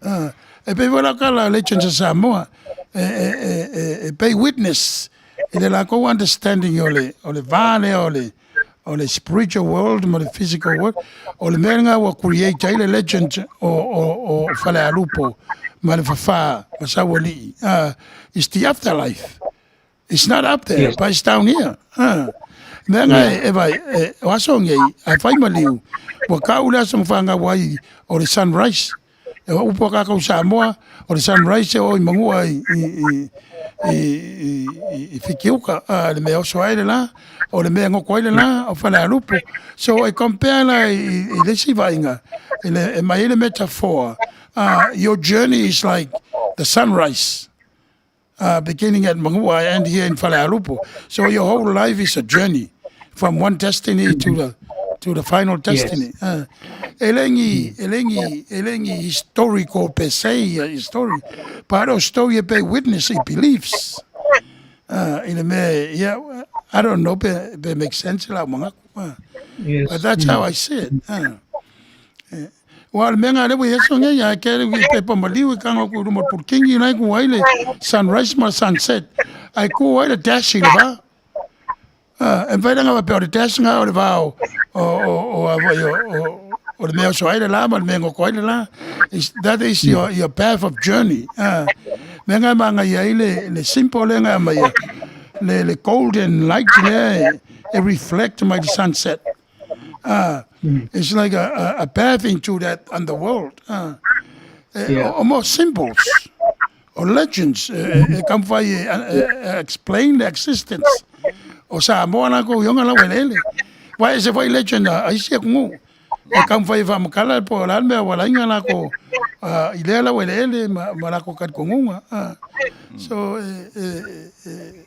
Uh, e pei wala ka la legends of Samoa e, e, e, e, e pei witness i le lākou understanding o le, o le vā lea o le, o le spiritual world ma le physical world, o le mea lena ua create ai le legend o, o, o Falealupo ma le Fafā ma Saualii. Uh, it's the afterlife. It's not up there, yes. but it's down here. Uh. Mea nga e, e vai, e, o aso ngei, a whai maliu, ua kau le aso ngawhanga ai o le sunrise. E ua upu a kākou Samoa, o le sunrise e o i mangua i, i, i, i, i, i Whitiuka, a, le mea oso ai le la, o le mea ngoko ai le la, o Falealupo. So e compare la i, i le isi vaaiga, i le, e mai ai le metaphor, uh, your journey is like the sunrise. Uh, beginning at Mangua and here in Falealupo. So your whole life is a journey from one destiny to the to the final destiny. Yes. Uh, e lengi, e lengi, e lengi historical per se uh, story, but o story e pe witness i beliefs. Uh, i le mea, yeah, I don't know, pe, pe make sense la mangaku. Uh, yes. But that's mm. how I see it. Uh, eh. Ua o le mea nga le ua i aso nei, a ke i pepa maliu i kanga ku ruma purkingi lai ku ai le sunrise ma sunset. Ai ku ai le dash i le va. Uh, e mawhai ranga pe o le dash nga o le va o, o, o, o, a o, o, o le mea oso ai le la ma le mea ngoko ai le la. Is, that is your, your path of journey. Mea ngai maangaia ai le, le simple lea ngai amaia, le, le golden light lea e, e reflect mai le sunset. It's like a, a, a path into that underworld. E, yeah. o, o more symbols or legends e, e, e kamwhai e, e, e explain the existence o Samoa la ko ionga la welele. Wa e se foi legend a isi aku E taumafai e faamatala po o le a le mea ua laina lako i lea laueleele ma, ma lako talitonuga. So, e, e, e,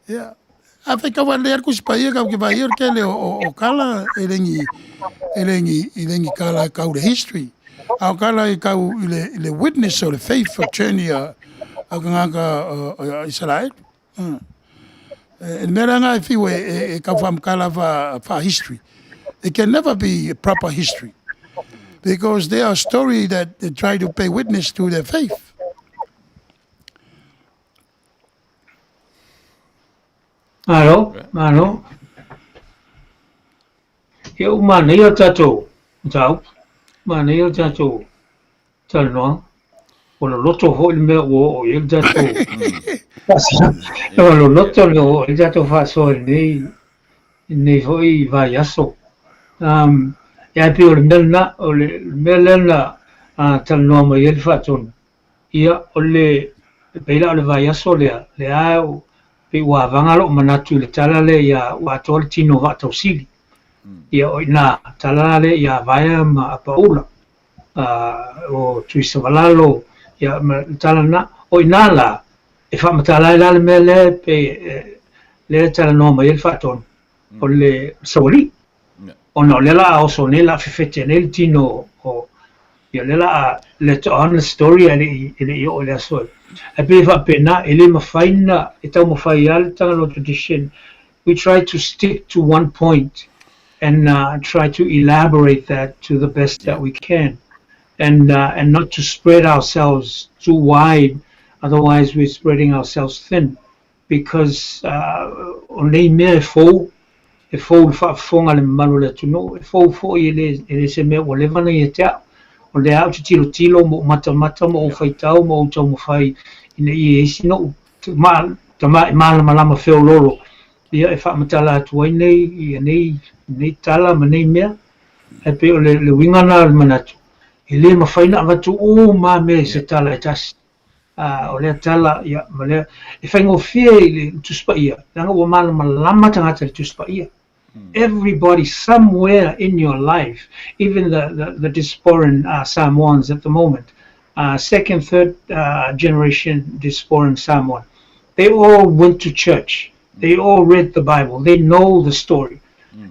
ia, afai tau lelei lava le Tusi Paia tatou te vaai o le tele o, o, o tala e le ni, e le ni, e le ni tala e tau i le history, a o tala e tau i le, i le witness o le faith of journey a, a tagata o Isaraelu. E le mea lea na e fiu e, e, e tau faamatala fa, fa history. It can never be a proper history because they are story that they try to pay witness to their faith. Malo, malo. Ia ua manaia le tatou mataupu, manaia le tatou talanoaga. Ua loloto foi le mea ua oo i ai le tatou Ua loloto le mea ua oo i ai le tatou faasoa i lenei, lenei foi vaiaso. Um, ia e pei o le mea lena, o le mea lea na uh, talanoa mai ai le Faatonu, ia o le, e pei la o le vaiaso lea, lea pei ua avaga lou manatu i le tala lea ia ua atoa le tino vaatausili. Ia o i ina tala lea ia Vaea ma Apaula, o Tuisavalalo, ia ma le tala lena. O i ina la, e faamatala ai la le mea lea pei lea e talanoa mai ai le Faatonu, o le saualii. Ona o lea la a oso nei, la fefete nei le tino o, ia lea la a let on le story ae le i, e le i oo i le aso e. Ae pei e faapena, e le mafai na, e taumafai lava le Tagaloa tradition, we try to stick to one point and uh, try to elaborate that to the best that we can. And, uh, and not to spread ourselves too wide, otherwise we're spreading ourselves thin. Because uh, o nei mea e fou, e fou le faafofoga a le mamalu o le atunuu, e fou foi e le, e le se mea ua leva ona ia te au. O lea ou te tilotilo ma ou matamata ma ou faitau ma ou taumafai ina ia i ai sina ou tama'i malamalama feoloolo ia e faamatala atu ai nei ia nei, nei tala ma nei mea. Ae pei o le, le uiga lena o le manatu, e le mafai ona avatu uma lava mea i se tala e tasi. A, o lea tala, ia, ma lea, e faigofie i le Tusi Paia, leaga ua malamalama tagata i le Tusi Paia. Everybody somewhere in your life, even the, the, the diasporan uh, Samoans at the moment, uh, second, third uh, generation diasporan Samoan, they all went to church. They all read the Bible. They know the story.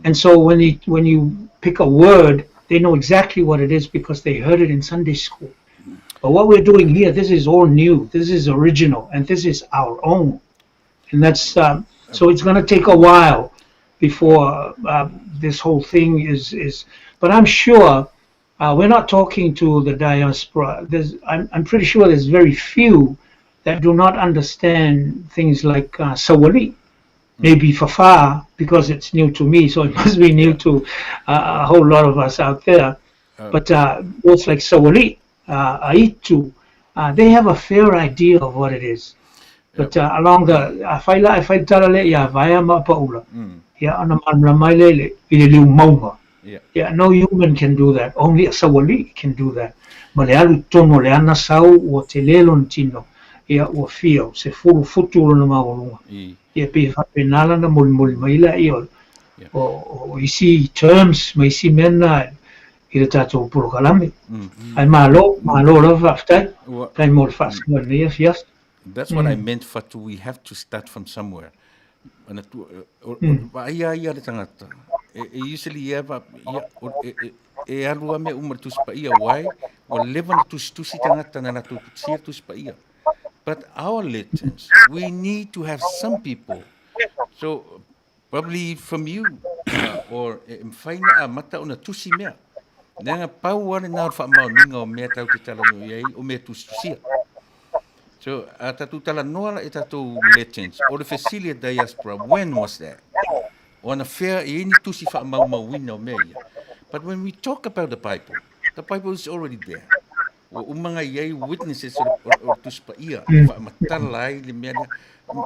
And so when you, when you pick a word, they know exactly what it is because they heard it in Sunday school. But what we're doing here, this is all new. This is original, and this is our own. And that's um, so it's going to take a while before uh, this whole thing is is. But I'm sure uh, we're not talking to the diaspora. There's, I'm, I'm pretty sure there's very few that do not understand things like uh, Sawali. Maybe Fafa, because it's new to me, so it must be new to uh, a whole lot of us out there. But uh, words like Sawali, uh, Aitu, uh, they have a fair idea of what it is. But uh, along the, afai la, afai le tala lea ia Vaea ma Apaula, ia ona malamalama ai lea i le, i le liu mauga. Yeah, no human can do that. Only a Sawali can do that. Ma le alu i totonu o le ana sau ua tele lona tino, ia ua feel, 10 futu lona maualuga. Ia pei e faapena lana molimoli mai laia o, o, o isi terms ma isi mea na i le tatou polokalame. Ae malo, malo lava faafetai. Faafetai mo le faasoa i lenei afiafi. That's what I meant, Fatu, we have to start from somewhere. Ana tu, o, vaai a ia le tangata. E, e usually ia, va, ia, o, e, e, e alu a mea uma le Tusi Paia, why? Ua leva na tusitusi tagata na latou tusia Tusi Paia. But our legends, we need to have some people. So, probably from you, uh, or e mawhai na amata ona tusi mea. Leaga pau ale na o le faamaoniga o mea tau te talanoa i ai, o mea tusitusia. So, a tatou talanoa la i tatou legends, o le fesili a diaspora, when was that? O ana whea e i ni tusi whaamaumauina o mea ia. But when we talk about the Bible, the Bible is already there. Ua uma ona i ai witnesses o le, o le Tusi Paia e faamatala ai le mea lea.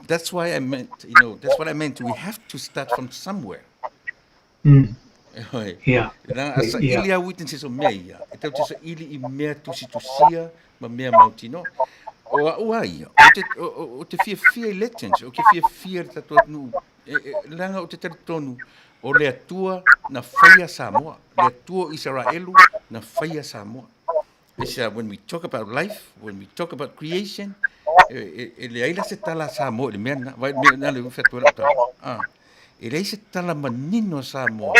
That's why I meant, you know, that's what I meant. We have to start from somewhere. Oi. Yeah. Leaga a saili lava witnesses o mea ia, e tatou te saili i mea tusitusia ma mea mautinoa. O au lava ia, ou te, ou te fiafia i legends, ou te fiafia i le tatou atunuu, e, e, leaga ou te talitonu, o le Atua na faia Samoa, le Atua o Isaraelu na faia Samoa. It's, when we talk about life, when we talk about creation, e, e, e leai la se tala a Samoa i le mea lena. Vai, mea lena le ufi atu ai lau tala. Ah. E leai se tala manino a Samoa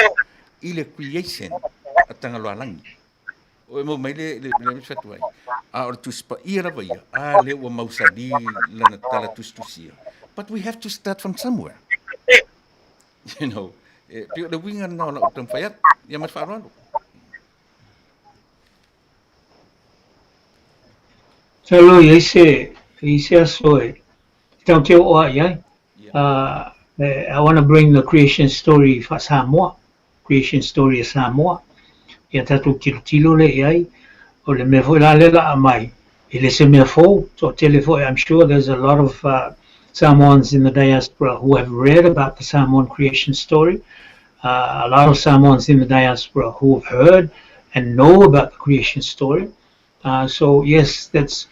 i le creation a Tagaloalangi. O e mau mai le, le, le ufi atu ai. A o le Tusi Paia lava ia, a lea ua mausali lana tala tusitusia. But we have to start from somewhere. You know, e, pei o le uiga lena o lau taumafai atu. Ia ma le faaaloalo. Masalo i ai se, i se aso e tatou te oo ai i ai. I want to bring the creation story faa-Samoa, creation story a Samoa. Ia tatou tilotilo lea i ai. O le mea foi la lea la aumai, e le se mea fou, toatele foi, I'm sure there's a lot of Samoans in the diaspora who have read about the Samoan creation story. A lot of Samoans in the diaspora who have heard and know about the creation story. So yes, that's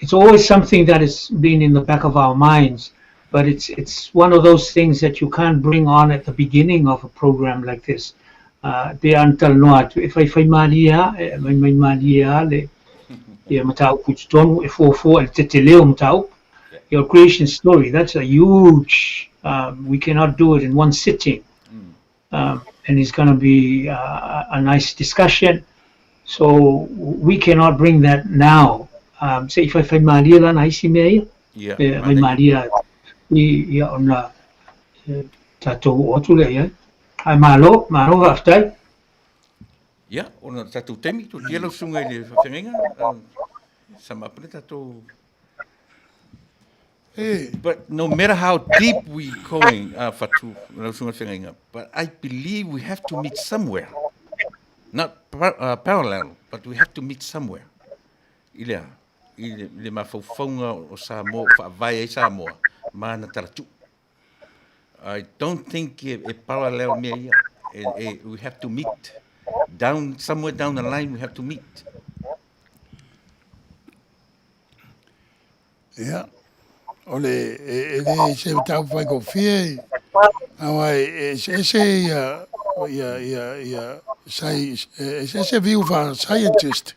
it's always something that has been in the back of our minds, but it's it's one of those things that you can't bring on at the beginning of a program like this. Pe a na talanoa atu, e faifai malie lava, e maimai malie lava le ia mataupu i totonu, e fuafua i le tetele o mataupu. Your creation story, that's a huge, we cannot do it in one sitting. And it's going to be a nice discussion. So we cannot bring that now. Se i faifai malie la na isi mea ia. Yeah, E mai malie i ia ona tatou oo atu lea i ai. Ae malo, malo faafetai. Ia, ona o le tatou taimi, tootia lau susuga i le faafeagaiga, sama up le tatou. E. But no matter how deep we going, Fatu, lau susuga i le faafeagaiga, but I believe we have to meet somewhere. Not parallel, but we have to meet somewhere. I le a? I le mafaufauga o Samoa, o faavae ai Samoa, ma ana talatuu. I don't think e, e parallel mea ia. E, e, we have to meet. Down, somewhere down the line, we have to meet. Ia, o le, e, e le se tau whai ko fie, awa e, e se ese ia, ia, ia, ia, sai, e se ese view fa scientist,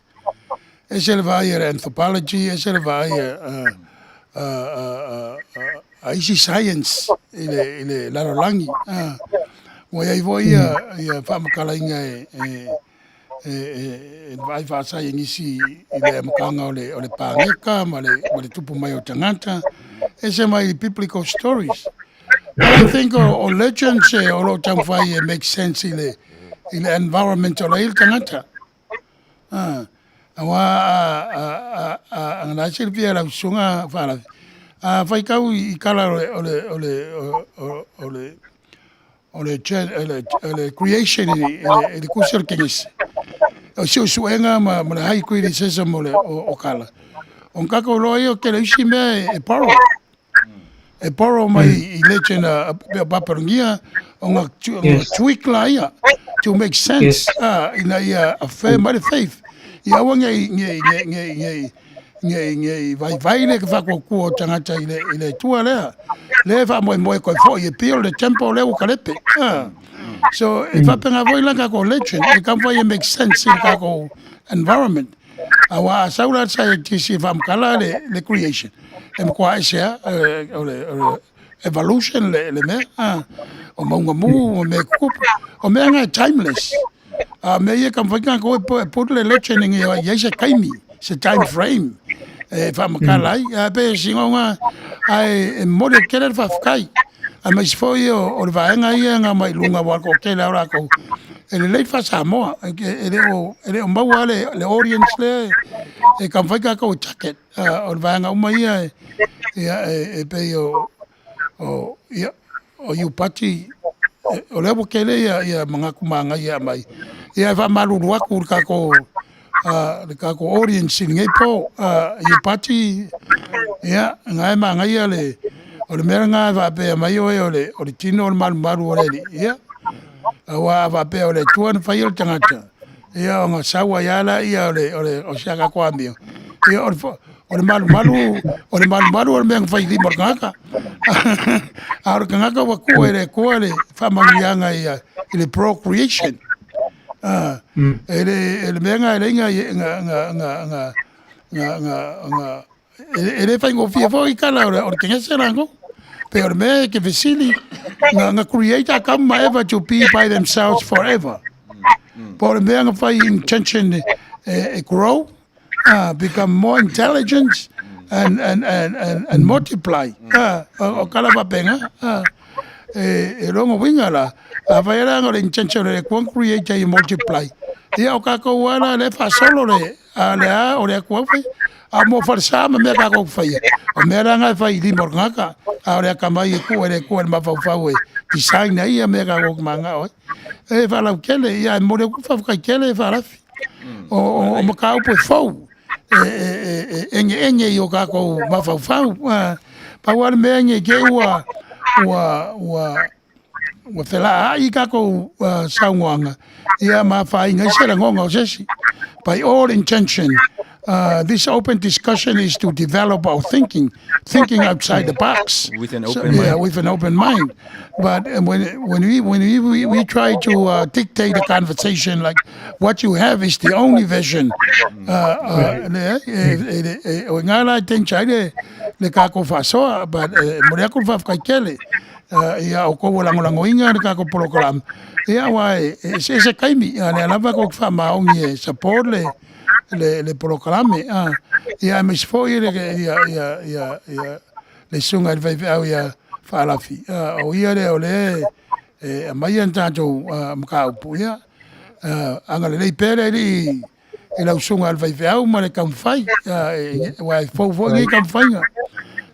ese le vaai a anthropology, ese le vaai a, a, a, a, a, a isi science i le, i le lalolagi. A, ua i ai foi ia, ia faamatalaina e, e, e, e, e vaai faasaienisi i le amataga o le, o le paneka ma le, ma le tupu mai o tagata, ese mai i biblical stories. But I think o, o legends e o lo o taumafai e make sense i le, i le environment o la i le tagata. A, aua a, a, a, a, a na silafia e lau susuga Faalafi, a faitau i kala o le, o le, o le, o, o le, o le, o le, o le creation i, i, le, i le kusi o le Kenesi. O suesuega ma, ma le high criticism o le o, o kala. O kako loa ia o tele isi mea e, e borrow. E borrow mai i legend a pea Paparangia o nga, yes. tweak la ia to make sense yes. ina ia affirm mai le faith. Ia aua ngei ngei ngei ngei ngei ngei ngei vaivai le ka whakuakua o tangata i le, i le Atua lea. Le whaamoemoe koe foi e pio le temple lea ua kalepe. So, e whapenga foi la kako legend, e kamwhai e make sense i kako environment. Aua a sau la scientist e whaamkala le, le creation. E matua ese a, o le, o le evolution le, le mea. O maunga mu, o mea kukupu. O mea nga e timeless. A mea ia ka mawhai kākou e put le legend ngi i ai se taimi, se time frame e whaamakala ai. A pe singonga ai e momoli e tele le faafetai. Aemaise foi o, o le vaega ia nga mai luga wa ko tele au rākou. E lelei faa-Samoa, e le o, e le o maua le, le audience lea e ka mawhai kākou e target. O le vaega uma ia e, ia, e, e pei o, o, ia, o Iupati, o lea ua tele ia, ia manatu mānaia e aumai. Ia e faamalulu atu i le tatou le kākou audience i lenei po. Iupati, ia, na e magaia le, o le mea lena e faapea mai oe o le, o le tino o le malumalu o le alii, ia, aua a faapea o le Atua na faia le tagata, ia ona sau ai lava lea o le, o le, o si a kākou amio, ia o le, o le malumalu, o le malumalu o le mea na fai i lima o le tagata. A o le tagata ua tuu e le Atua le faamanuiaga ia i le procreation. E le, e le mea na e leai na, na, na, na, na, na, na, e le faigofie foi tala o le, o le Kenese latou. Pe o le mea e ke fesili, na, na create Atamu ma Eva to be by themselves forever. Po o le mea na fai intention e, e grow, become more intelligent and, and, and, and, and multiply. O, o kala faapena. E, e longa uiga la, a fai ala o le intention o le Atua create e multiply. Ia o kākou ala le faasolo le, a le a o le Atua fai. A mo falesa ma mea kākou faia. O mea la nga e fai i lima o le tagata. A o le akamai e kua e le Atua i le mafaufau e design ai ia mea kākou manga oi. E faalautele, ia e momoli atu le faafetai tele e Faalafi. O, o, o mataupu e fou e, e, e, e egeege i o kākou mafaufau. Pau lava le mea nei te i ua, ua, ua, ua felaai kākou saunoaga, ia ma afaina ai se lagona o se isi. By all intention, this open discussion is to develop our thinking, thinking outside the box. With an open mind. Yeah, with an open mind. But when, when, we, when we, we, we try to dictate a conversation like what you have is the only vision, le, e, e, e, o ngā la e tencha ai le, le kākou faasoa, but e, momoli atu le faafetai tele ia outou ua lagolagoina le kākou polokalame, ia aua e, e eseese taimi, a lea lava kou te faamaoni e support le, le, le polokalame, ia aemaise foi le, ia, ia, ia, ia, le susuga i le faifeau ia Faalafi, o ia lea o lea e aumaia ni tatou mataupu, ia, agalelei pea le Alii i lau susuga i le faifeau ma le taumafai, aua e fou foi nei taumafaiga.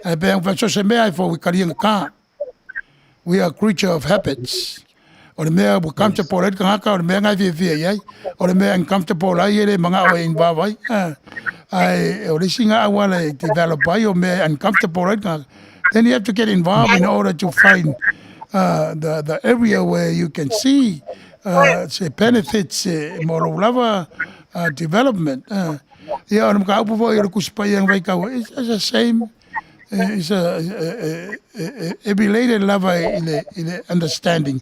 Ae pei ona fai atu, so o se mea e fou e kaliagata. We are creature of habits. O le mea ua comfortable ai le tagata, o le mea lena e fiafia i ai. O le mea uncomfortable ai, e le manao e involve ai. Ae o le isi lena auala e develop ai o mea e uncomfortable ai le tagata. Then you have to get involved in order to find the area where you can see se benefits mo lou lava development. Ia o le mataupu foi o le Tusi Paia na faitau ai, it's the same. It's a, e related lava i le, i le understanding.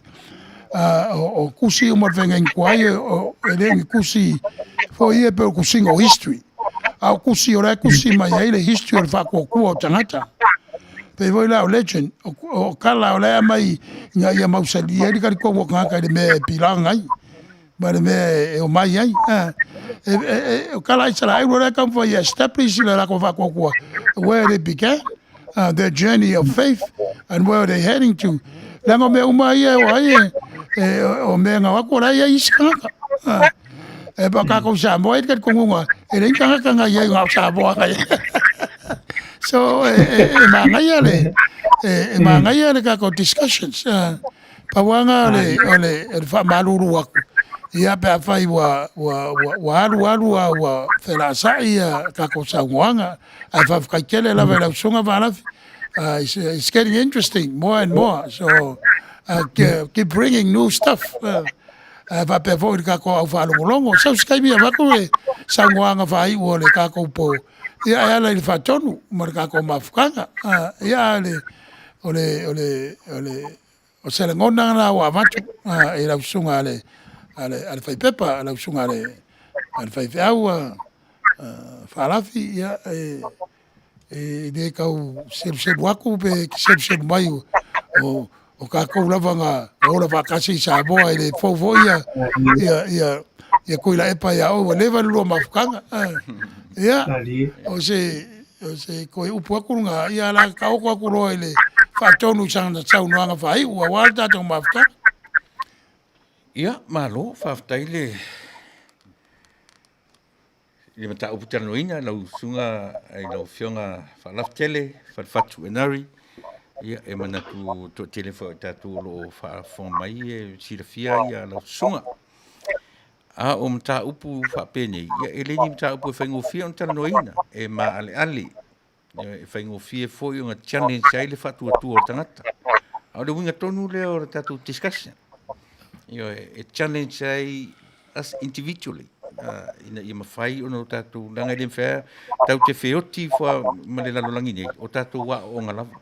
O, o kusi uma le faiga tuai, o, e le ni kusi foi ia pe o kusiga o history. A o kusi o la e kusi mai ai le history o le faatuatua o tagata. Pei foi la o legend, o, o kala o la e aumai ina ia mausali ai le talitonuga o tagata i le mea e belong ai. Ma le mea e omai ai. E, e, e, o kala Isaraelu o la e taumafai e establish le latou faatuatua where they began their journey of faith and where they heading to. Leaga o mea uma ia e o ai e, e, o mea na o atu o la e i ai isi tagata. E pa kākou Samoa e le talitonuga e leai ni tagata na i ai na o Samoa na i ai. So e, e, e manaia le, e, e manaia le kākou discussions. Pau lava lena o le, o le, o le faamalulu atu, ia pe afai ua, ua, ua, ua alu alu a ua felaasai ia tatou saunoaga, ae faafetai tele lava i lau Susuga Faalafi. It's getting interesting more and more, so keep bringing new stuff. Faapea foi i le tatou au faalogologo. Sau se taimi e avatu le saunoaga faaiu o le tatou po, ia e ala i le faatonu ma le tatou mafutaga. Ia le, o le, o le, o le, o se lagona lena ua avatu i lau susuga a le, a le, a le faipepa, lau susuga a le, a le faifeau Faalafi, ia, e, e le tau seluselu atu pe seluselu mai o, o, o kākou lava na ola faatasi i Samoa e le fou foi ia, ia, ia, ia Tuilaepa ia oe, ua leva le lua mafutaga. Ia, o se, o se toe upu atu lena, ia la taoto atu loa i le faatonu i sana saunoaga faaiu aua le tatou mafutaga. Ia, malo, faafetai le le mataupu talanoaina lau susuga i lau Afioga Faalafitele Falefatu Enari. Ia, e manatu toatele foi o tatou o lo o faafofoga mai e silafia ia lau susuga. A o mataupu faapenei, ia e le ni mataupu e faigofie ona talanoaina, e maaleale, e faigofie foi ona challenge ai le faatuatua o le tagata. A o le uiga tonu lea o le tatou discussion, ioe, e challenge ai us individually, ina ia mafai ona o tatou, leaga e le mafai lava tatou te feoti ma le lalolagi nei, o tatou aoaoga lava.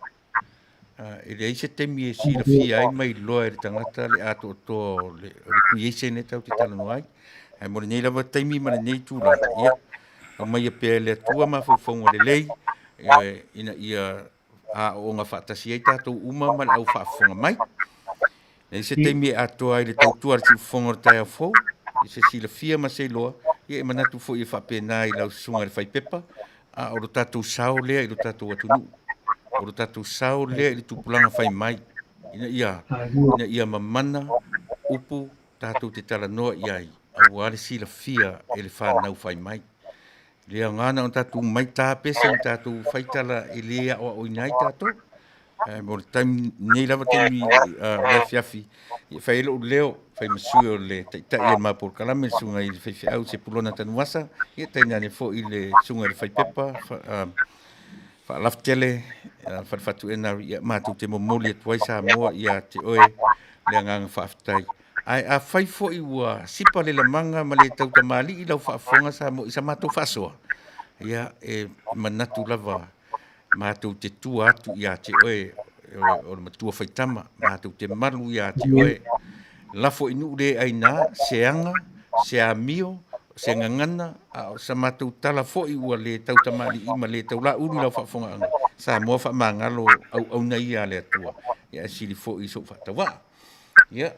E leai se taimi e silafia ai ma iloa e le tagata le atoatoa o le creation lea tatou te talanoa ai. Ae mo lenei lava taimi ma lenei tulaga, ia, aumaia pea e le Atua mafaufauga lelei, ina ia aooga faatasi ai tatou uma ma le au faafofoga mai. Leai se taimi e atoa ai le tautua a le siufofoga o le taeao fou, i se silafia ma se iloa, ia e manatu foi e faapena i lau susuga i le faipepa, a o lo tatou sao lea i lo tatou atunuu, o lo tatou sao lea i le tupulaga fai mai, ina ia, ina ia mamana upu tatou te talanoa i ai, aua le silafia e le fanau fai mai. Le aoga na ona tatou mai ta pese ma tatou faitala e le aoaoina ai tatou. Ae mo le taimi, nei lava taimi o le afiafi, e fai ai lou leo, fai ma sui o le taitai o le ma polokalame, le susuga i le faifeau Sepulona Tanuvasa, ia tainane foi le susuga i le faipepa, Faalafetele, Falefatu Enari, ia matou te momoli atu ai Samoa ia te oe le agaga faafetai. Ae afai foi ua sipa le lamaga ma le tautamalii lau faafofoga Samoa i sa matou faasoa, ia e manatu lava matou te tua atu ia te oe o le matua faitama, matou te malu ia te oe. Lafo i nuu le aina, se aga, se amio, se gagana, a o sa matou tala foi ua le tautamalii ma le taulaulu i lau faafofogaaga, Samoa faamagalo auauna ia a le Atua, ia ae sili foi i sou faatauvaa. Ia,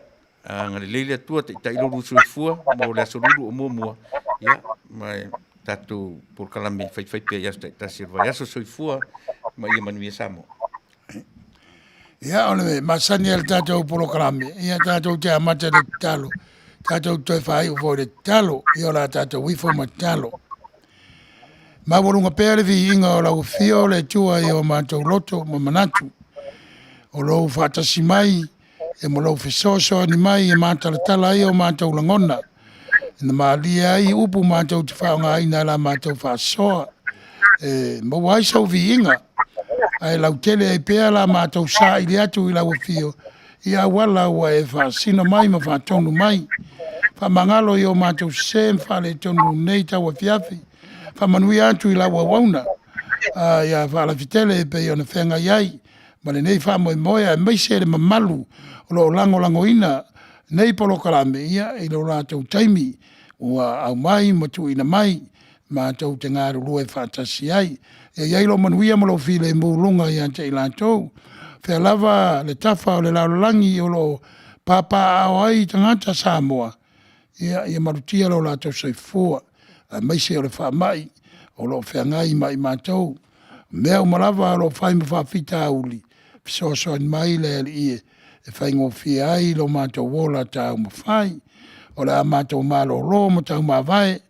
agalelei le Atua, taitai lo lua soifua mo le aso lulu o muamua, ia, ma e tatou polokalame faifai pea i aso taitasi o le vaiaso. Soifua ma ia manuia Samoa. Ia, o le masani a le tatou polokalame, ia tatou te amata i le tatalo, tatou toe faaiu foi i le tatalo, ia o le a tatou ifo ma tatalo. Maualuga pea le viiga o lau afio o le Atua i o matou loto ma manatu. O lou faatasi mai e ma lou fesoasoani mai e matalatala ai o matou lagona, na malie ai upu matou te faaaogaina i la matou faasoa, e maua ai sou viiga, ae lautele ai pea la matou saili atu i lau afio i auala ua e faasino mai ma faatonu mai. Faamagalo i o matou sesē ma faaletonu nei tauafiafi. Faamanuia atu i lau auauna, a ia Faalafetele e pei ona feagai ai ma lenei faamoemoe, aemaise le mamalu o lo o lagolagoina nei polokalame ia i lo latou taimi ua aumai ma tuuina mai matou te galulue faatasi ai. Ia i ai lou manuia ma lou filemu luga ia te i latou. Fea lava le tafa o le lalolagi o lo o papaaao ai tagata Samoa, ia, ia malutia lo latou soifua, aemaise o le faamai o lo o feagai ma i matou. Mea uma lava o lo o fai ma faafitauli, fesoasoani mai le Alii e faigofie ai lo matou ola taumafai. O le a matou malōlō ma taumavae,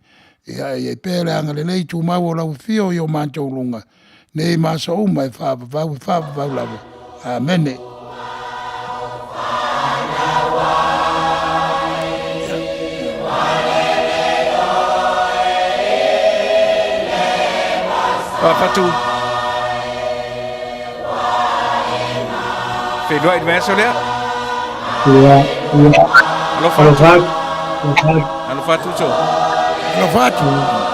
ia e i ai pea le agalelei tumau o lau afio i o matou luga, nei ma aso uma e faavavau e faavavau lava. Amene. Fatu. Feiloai i le vaiaso lea. Ia, ia. Alofa atu. Alofa atu. Alofa atu, uso. Alofa atu.